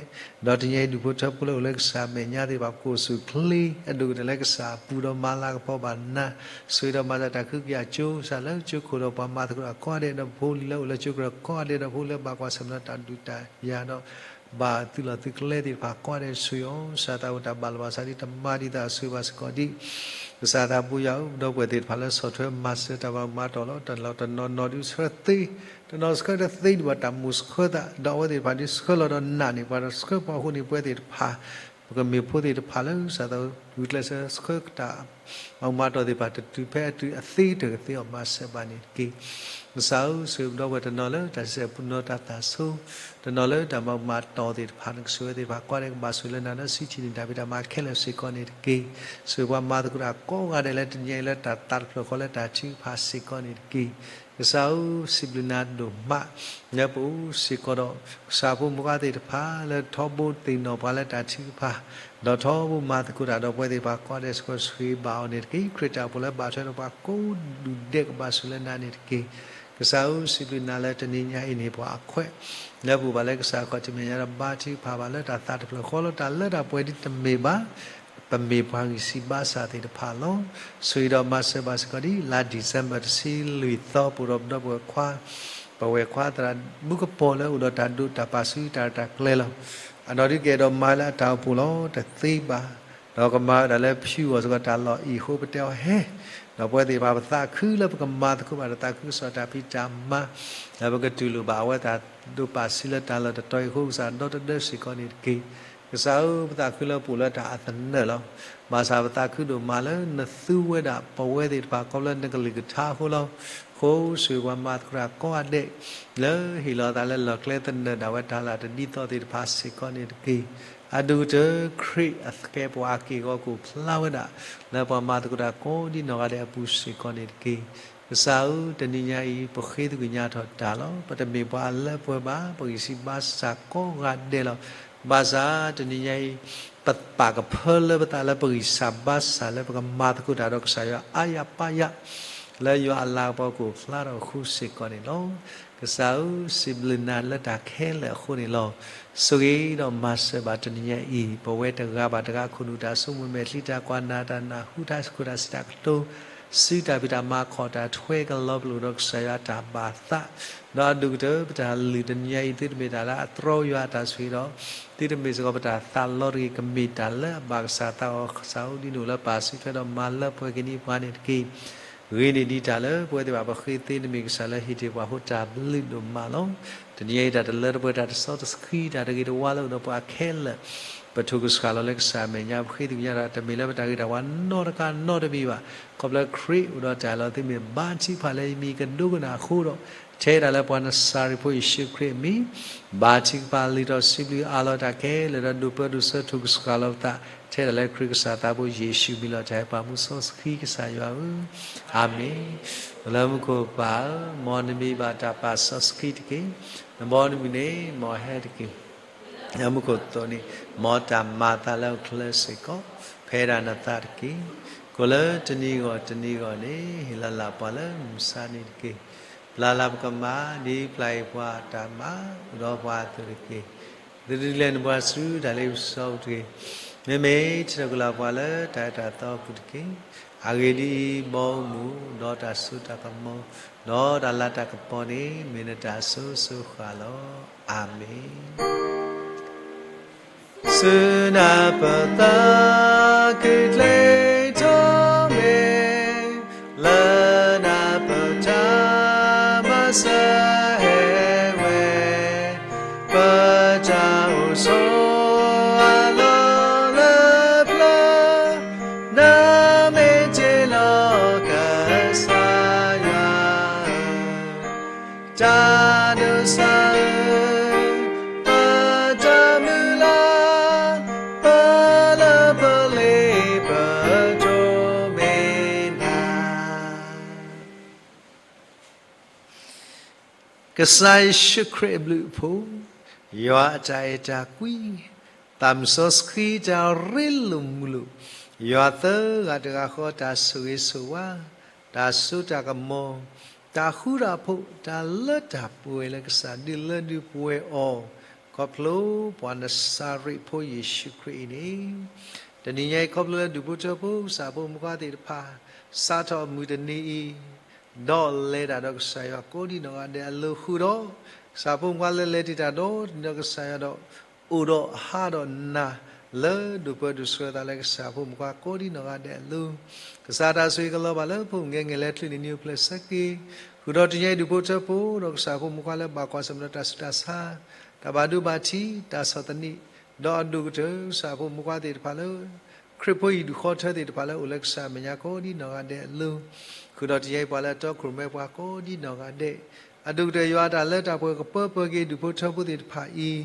ၤဒဲး ဒီးတနံၤအံၤဒူၣ်ဖိထၢဖိလၢအိၣ်လၢကစၢ်မဲာ်ညါသ့ၣ်တဖၣ် ပကအိၣ်ဆူၣ်ချ့ အဒိၣ်ကတၢၢ်လၢကစၢ်ပူၤဒီးမၤလၤကပီၤဘၣ်နၤ ဆိၣ်ဂ့ၤဒီးမၤစၢၤတၢ်ခုကယာ်ကၠိ ကစၢ်လၢကၠိခိၣ်ဒီးပှၤမၤသကိးတၢ်ကိးဂၤဒဲး ဒီးဖိလံၤလၢအိၣ်လၢကၠိကရၢကိးဂၤဒဲး ဒီးဖိလၢဘၣ်ကွၢ်ဆၢၣ်မဲာ်ဒီးတၢ်ဒုးတၢ်ယၤဒီး ဘၣ်သုးလီၢ်သုးကျဲသ့ၣ်တဖၣ်ကိးဂၤဒဲး ဆိၣ်ဂ့ၤအီၤ ကစၢ်သးဘိတၢ်ဘၣ်လီၤဘၣ်စးဒ်တမၤဒ်သိးအဆိၣ်ဂ့ၤဘၣ်စ့ၢ်ကီးဒံး ကစၢ်သးဘိယွၤဧၢ ပဒီပုၢ်ဝဲၢ်သ့ၣ်တဖၣ်လၢဆီၣ်ထွဲမၤစၢၤတၢ်ဘၣ်မၤတီၢ်လီၤ တနီၤတနီၤဒုးဆှၢသ့ တနီၤဆှၢတသ့ဒံးဘၣ် တၢ်မိၣ်ဆှၢသး ဒီးအဝဲသ့ၣ်တဖၣ်ဒုးဆှၢလီၤဒီးနာ်န့ၣ် ပှၤတဆှၢပှၤအဃိန့ၣ် ပဝဲသ့ၣ်တဖၣ် ပကမ့ၢ်ဖိသ့ၣ်တဖၣ်လၢကစၢ်သးဝံၤကျဲးစၢးဆှၢကတၢၢ် မၤမၤတီၢ်သ့ၣ်တဖၣ် တတုၤဖဲအတုၤအသ့တကသ့အီၤ မၤစၢၤဘၣ်န့ၣ်တက့ၢ်. ကစၢ်ဧၢ ဆိၣ်ဂ့ၤပဒီပုၢ်ဝဲၢ်တနီၤလၢတၢ်စံးပူၤနီၤတၢ်သၣ်ဆိ တနီၤလၢတၢ်မၤမၤတီၢ်သ့ၣ်တဖၣ် နကဆိၣ်ဂ့ၤသ့ၣ်တဖၣ်ကိးဂၤဒဲး ကဘၣ်ဆိၣ်လၢနၤဒီးစံးထီၣ်န့ၢ်တၢ်ဖံးတၢ်မၤခဲလၢာ်စ့ၢ်ကီးန့ၣ်တက့ၢ်. ဆိၣ်ဂ့ၤပှၤမၤသကိးတၢ်ကိးဂၤဒဲးလၢတနံၤအံၤလၢတၢ်သးတဖျၢၣ်ဃီလၢတၢ်ထုကဖၣ်စ့ၢ်ကီးန့ၣ်တက့ၢ်. ကစၢ်ဧၢ စံးဘျုးနၤဒိၣ်မး လၢပအိၣ်စ့ၢ်ကီးဒီး ကစၢ်ဖိမုၣ်ခွါသ့ၣ်တဖၣ်လၢထီဘိသ့ၣ်နီၣ်ပှၤလၢတၢ်ထုကဖၣ် ဒီးထီဘိမၤသကိးတၢ်ဒီးပဝဲသ့ၣ်တဖၣ်ကိးဂၤဒဲးစ့ၢ်ကီး ဆိၣ်ဂ့ၤဘၣ်အီၤန့ၣ်တက့ၢ်. ခရံာ်တၢ်အိၣ်ဖှိၣ်လၢဘၣ်ထွဲဒီးပှၤကိးဒူၣ်ဒဲး ကဘၣ်ဆိၣ်လၢနၤန့ၣ်တက့ၢ်. ကစၢ်ဧၢ စံးဘျုးနၤလၢတနံၤညါအံၤန့ၣ် ပှၤအခွဲး လၢပအိၣ်ဘၣ်လၢကစၢ်ခီၣ်ထံးမဲာ်ညါဒီး ဘါထုကဖၣ်ဘၣ်လၢတၢ်သးတဖျၢၣ်ဃီလၢတၢ်လၢတၢ်ပှဲၤဒ်တမ့ၢ်ဘၣ် ပမ့ၢ်ပှၤဂံၢ်စၢ်ဘါစၢ်သ့ၣ်တဖၣ်လီၤ. ဆိၣ်ဂ့ၤဒီးမၤစၢၤဘၣ်စ့ၢ်ကီးဒ် လါ December တဆံလွံၢ်သီ ပအိၣ်ဒီးပဒီပုၢ်ဝဲၢ်ခွါ ပဝဲၢ်ခွါသရၣ်မူကပီၤလၢအိၣ်ဒီးတၢ်ဒိးတၢ်ပာ်ဆူတၢ်ရဲၣ်တၢ်ကျဲၤလီၤ. အနီၢ်ဒုးကအဲၣ်ဒိးမၤလၢအတၢ်အိၣ်ဖှိၣ်လီၤ တသ့ဘၣ်, ဒီးကမၤဝဲဒၣ်လၢဖၠူအီၤစ့ၢ်ကီးတၢ်လီၢ်အံၤအဃိ ပတဲအီၤဟဲ, ဒီးပဝဲသ့ၣ်တဖၣ်ပသးခုလၢပကမၤသကိးဘၣ်တၢ်သးခုကစီၣ်တၢ်ဖံးတၢ်မၤ ဒီးပကတူၢ်လိာ်ဘၣ်အဝဲတၢ်ဒိးပာ်ဆူလၢတၢ်လီၢ်တတီၤအံၤအဃိ ကစၢ်ဒီတဒၢစ့ၢ်ကီးန့ၣ်တက့ၢ်. ကစၢ်ဧၢ ပသးခုလၢပအိၣ်လၢတၢ်အသနၢၣ်လီၤ. ဘၣ်ဆၣ်ပသးခုဒိၣ်မးလၢနသူဝဲဒၣ်ပဝဲသ့ၣ်တဖၣ်ခီဖျိလၢနကလုၢ်ကထါအဃိလီၤ. အဃိဆိၣ်ဂ့ၤပှၤမၤသကိးတၢ်ကိးဂၤဒဲး လၢဟ့ၣ်လီၤသးလၢလီၢ်ကျဲသနၢၣ်ဒၣ်ဝဲတၢ်လၢတဒ်သိးသ့ၣ်တဖၣ်စ့ၢ်ကီးန့ၣ်တက့ၢ်. အဒိၣ်ကတၢၢ်ခရံာ်အကဲပှၤအက့ၢ်အဂီၤကအိၣ်ဖျါဝဲဒၣ် လၢပှၤမၤသကိးတၢ်ကိးဒ်နီၢ်ဂၤဒဲးအပူၤစ့ၢ်ကီးန့ၣ်တက့ၢ်. ကစၢ်ဧၢ တနံၤညါအံၤ ပဃ့သကွံၢ်ညါထီၣ်တၢ်လီၤ. ပတမ့ၢ်ပှၤအလၢပှဲၤဘၣ်, ပဂံၢ်စၢ်ဘါစၢ်ကိးဂၤဒဲးလီၤ. ဘၣ်ဆၣ်တနံၤညါအံၤ ပပာ်ကဖၢလၢပသးလၢပဂံၢ်စၢ်ဘါစၢ်လၢပကမၤသကိးတၢ်ဒီးကစၢ်ယွၤအါယၤပါယၤ လၢယွၤအလၤကပီၤကအိၣ်ဖျါထီၣ်အဃိစ့ၢ်ကီးန့ၣ်လီၤ. ကစၢ်ဧၢ စံးဘျုးနၤလၢတၢ်ခဲလၢာ်အဃိန့ၣ်လီၤ. ဆိၣ်ဂ့ၤဒီးမၤစၢၤဘၣ်တနံၤညါအံၤ ပဝဲတဂၤဘၣ်တဂၤ ခိၣ်နူာ်တၢ်ဆိကမိၣ်မဲာ်ချံ တၢ်ကွၢ်နၢ်တၢ်နၢ်ဟူ တၢ်စူၢ်တၢ်စံးတၢ်ကတိၤ စုတၢ်ဖံးတၢ်မၤ ခီၣ်တၢ်ထွဲကလီၤပလိာ်ဒီးကစၢ်ယွၤအတၢ်ဘၣ်သး, ဒီးအဒိၣ်ကတၢၢ်ပတၢ်လုၢ်တနံၤညါအံၤ သုတမ့ၢ်တၢ်လၢအတြီယွၤအတၢ်ဆိၣ်ဂ့ၤဒီး သုတမ့ၢ်စ့ၢ်ကီးပတၢ်သးလီတဂ့ၤ, ကမ့ၢ်တၢ်လၢအဘၣ်ကစၢ်သးအီၤ ကစၢ်ဧၢ ဒ်နုၣ်လၢပၢ်စုထွဲဒီးမၤလၢပှဲၤက့ၤန့ၢ်ပှၤန့ၣ်တက့ၢ်. ဂ့ၤန့ၢ်ဒံးတၢ်လၢပဝဲသ့ၣ်ဘၣ်ပဃ့သ့ နမ့ၢ်ကစၢ်လၢဟ့ၣ်တ့ၢ်ပှၤအဃိ တၢ်ဘျုးဒိၣ်မးလီၤ. တနံၤညါအံၤ တၢ်တလၢတပှဲၤ တၢ်တစီတဆှံ တၢ်တဂ့ၤတဝါလၢအိၣ်ဒီးပှၤခဲလၢာ် ပထိၣ်ကစှၤလီၤလၢကစၢ်အမဲာ်ညါ ပဃ့သကွံၢ်ညါဒီး တမ့ၢ်လၢပတၢ်ဂ့ၤတၢ်ဝါနီတခါနီတမံၤဘၣ်. ခီဖျိခရံာ်အိၣ်ဒီးတၢ်လီၤ သုမ့ၢ်ဘါထုကဖၣ်လၢယမံၤကဒိကနၣ်အဃိဒီး ထဲဒၣ်လၢပှၤနစၤရ့းဖိယ့ၣ်ၡူးခရံာ်အမံၤ ဘါထုကဖၣ်လံာ်ဒီးစံးဘျုးအးလီၤတၢ်ခဲလၢာ်ဒီး ဒိးပၢဒိးဆှၢထိၣ်ကစှၤလီၤပသး ထဲဒၣ်လၢခရံာ်ကစၢ်သးဘိယ့ၣ်ၡူးအမံၤလီၤ. တၢ်ဟဲပာ်မူစီဆှံကစၢ်ယွၤဧၢ, အၤမ့ၣ်. လၢမူခိၣ်ပၢ်ဧၢ, မ်နမံၤဘၣ်တၢ်ပာ်စီဆှံတက့ၢ်. နဘီနမုၢ်န့ၣ် မ်အဟဲတက့ၢ်. လၢမူခိၣ်သီၣ်န့ၣ် မ်တၢ်မၤအသးလၢဟီၣ်ခိၣ်ချၢစ့ၢ်ကီး ဖဲဒၣ်နသးတက့ၢ်. ကိးလၢတနံၤဂီၢ်တနံၤဂီၢ်န့ၣ် ဟ့ၣ်လီၤလၢ်ပှၤလၢမုၢ်ဆါနံၤတက့ၢ်. ပျၢ်လၢ်ပကမၢ် ဒ်ပျၢ်အံၤပှၤအတၢ်မၤ အိၣ်ဒီးပှၤအသိးတက့ၢ်. သုတဒုးလဲၤနပှၤဆူတၢ်လ့ပစီပူၤတဂ့ၤ. မ့မ့ၢ်ထံၣ်ထီၣ်က့ၤလၢပှၤလၢတၢ်အၢတၢ်သီအပူၤတက့ၢ်. အဂ့ၢ်ဒ်အံၤ, ဘီမုၢ်ဒီးတၢ်စိတၢ်ကမီၤ ဒီးတၢ်လၤတၢ်ကပီၤန့ၣ် မ့ၢ်နတၢ်အစိၤစိၤဃၣ်ဃၣ်လီၤ. အၤမ့ၣ်. ဆူနၢ်ပၢၢ်သးခုကျဲထီၣ် ကစၢ်ယ့ၣ်ၡူးခရံာ်အဘျုးအဖှိၣ်, ယွၤအတၢ်အဲၣ်တၢ်ကွံ, သးမုၢ်စီဆှံတၢ်ရ့လိာ်မုာ်လိာ်, ယွၤသၢဂၤတဂၤဃီတၢ်ဆိၣ်ဂ့ၤဆိၣ်ဝါ, တၢ်စိတၢ်ကမီၤ, တၢ်ဃူတၢ်ဖိး, တၢ်လၢတၢ်ပှဲၤလၢကစၢ်ဒုးလၢဒုးပှဲၤအီၤ, ခီဖျိပှၤနစၤရ့းဖိယ့ၣ်ၡူးခရံာ်အံၤန့ၣ်, တနံၤညါအံၤခီဖျိလၢဒူၣ်ဖိထၢဖိကစၢ်ဖိမုၣ်ခွါသ့ၣ်တဖၣ်, စးထီၣ်မုၢ်တနံၤအံၤ ဒီးလဲၤတၢ်ဒီးကစၢ်ယွၤကိးဒံနီၢ်ဂၤဒဲးအလိၤဃုာ်ဒီး, ကစၢ်ဖိမုၣ်ခွါလၢလဲၤတ့ၢ်တၢ်ဒီးတနံၤဒီးကစၢ်ယွၤဒီး, အိၣ်ဒီးဟးဒီးနၤ, လၢဒိၣ်ပၢဒိၣ်ဆှၢသးလၢကစၢ်ဖိမုၣ်ခွါကိးဒံနီၢ်ဂၤဒဲးအလိၤ, ကစၢ်တၢ်ဆိၣ်ဂ့ၤကလီၤဘၣ်လၢဖိမုၣ်ကဲန့ၣ်လၢချုးန့ၣ်နံၤအိၣ်ဖျဲၣ်ဆၢက့ၤ, ဃုာ်ဒီးတနံၤညါအံၤဒူၣ်ဖိထၢဖိဒီးကစၢ်ဖိမုၣ်ခွါလၢဘၣ်ကွၢ်ဆၢၣ်မဲာ်ဒီးတၢ်ဆူးတၢ်ဆါ, တၢ်ဘၣ်ဒိဘၣ်ထံး, တၢ်ဆီၣ်သနံး, ဒီးအဒိၣ်ကတၢၢ်ကစၢ်ဖိမုၣ်ခွါသ့ၣ်တဖၣ်လၢ ခရံာ်ဖိယံၤဒူၣ်ဃီထၢသ့ၣ်တဖၣ်လၢအိၣ်လၢကစၢ်အမဲာ်ညါကိးဒံနီၢ်ဂၤဒဲးအလိၤ, ဃုာ်ဒီးတနံၤညါအံၤပှၤလၢအတီခိၣ်ရိၣ်မဲပှၤကိးဒံနီၢ်ဂၤဒဲး, အဒိၣ်ကတၢၢ်ယွၤတၢ်လၢတၢ်ပှဲၤကပၢပှဲၤက့ၤဒူၣ်ဖိထၢဖိသ့ၣ်တဖၣ်အံၤ,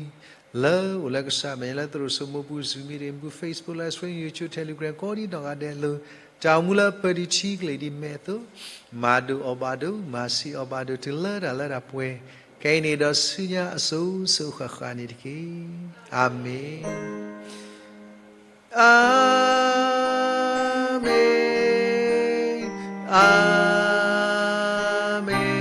လၢအိၣ်လၢကစၢ်အမဲာ်ညါလၢသရိာ်စိမိပူၤ Zoom meeting ပူၤ Facebook Live Stream YouTube Telegram ကိးဒံနီၢ်ဂၤဒဲးအလိၤ, တၢ်အိၣ်မူလၢပၢၤဒံးထံကလ့ၢ်ဒံးမဲာ်အသိး, မၤဒိၣ်အီၣ်ဘၣ်ဒိၣ် မၤဆံးအီၣ်ဘၣ်ဒိၣ် တုၤလၢတၢ်လၢတၢ်ပှဲၤ, ခဲအံၤန့ၣ်ဒီးဆူညါအစိၤစိၤဃၣ်ဃၣ်န့ၣ်တက့ၢ်. အၤမ့ၣ်, အၤမ့ၣ်, အၤမ့ၣ်, အၤမ့ၣ်.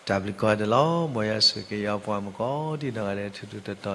တၢ်ဘျုးကိးဂၤဒဲးလီၤ. မ်ယွၤဆိၣ်ဂ့ၤက့ၤယွၤပှၤမုၣ်ကိးဒံနီၢ်ဂၤဒဲးထူထူတီတီ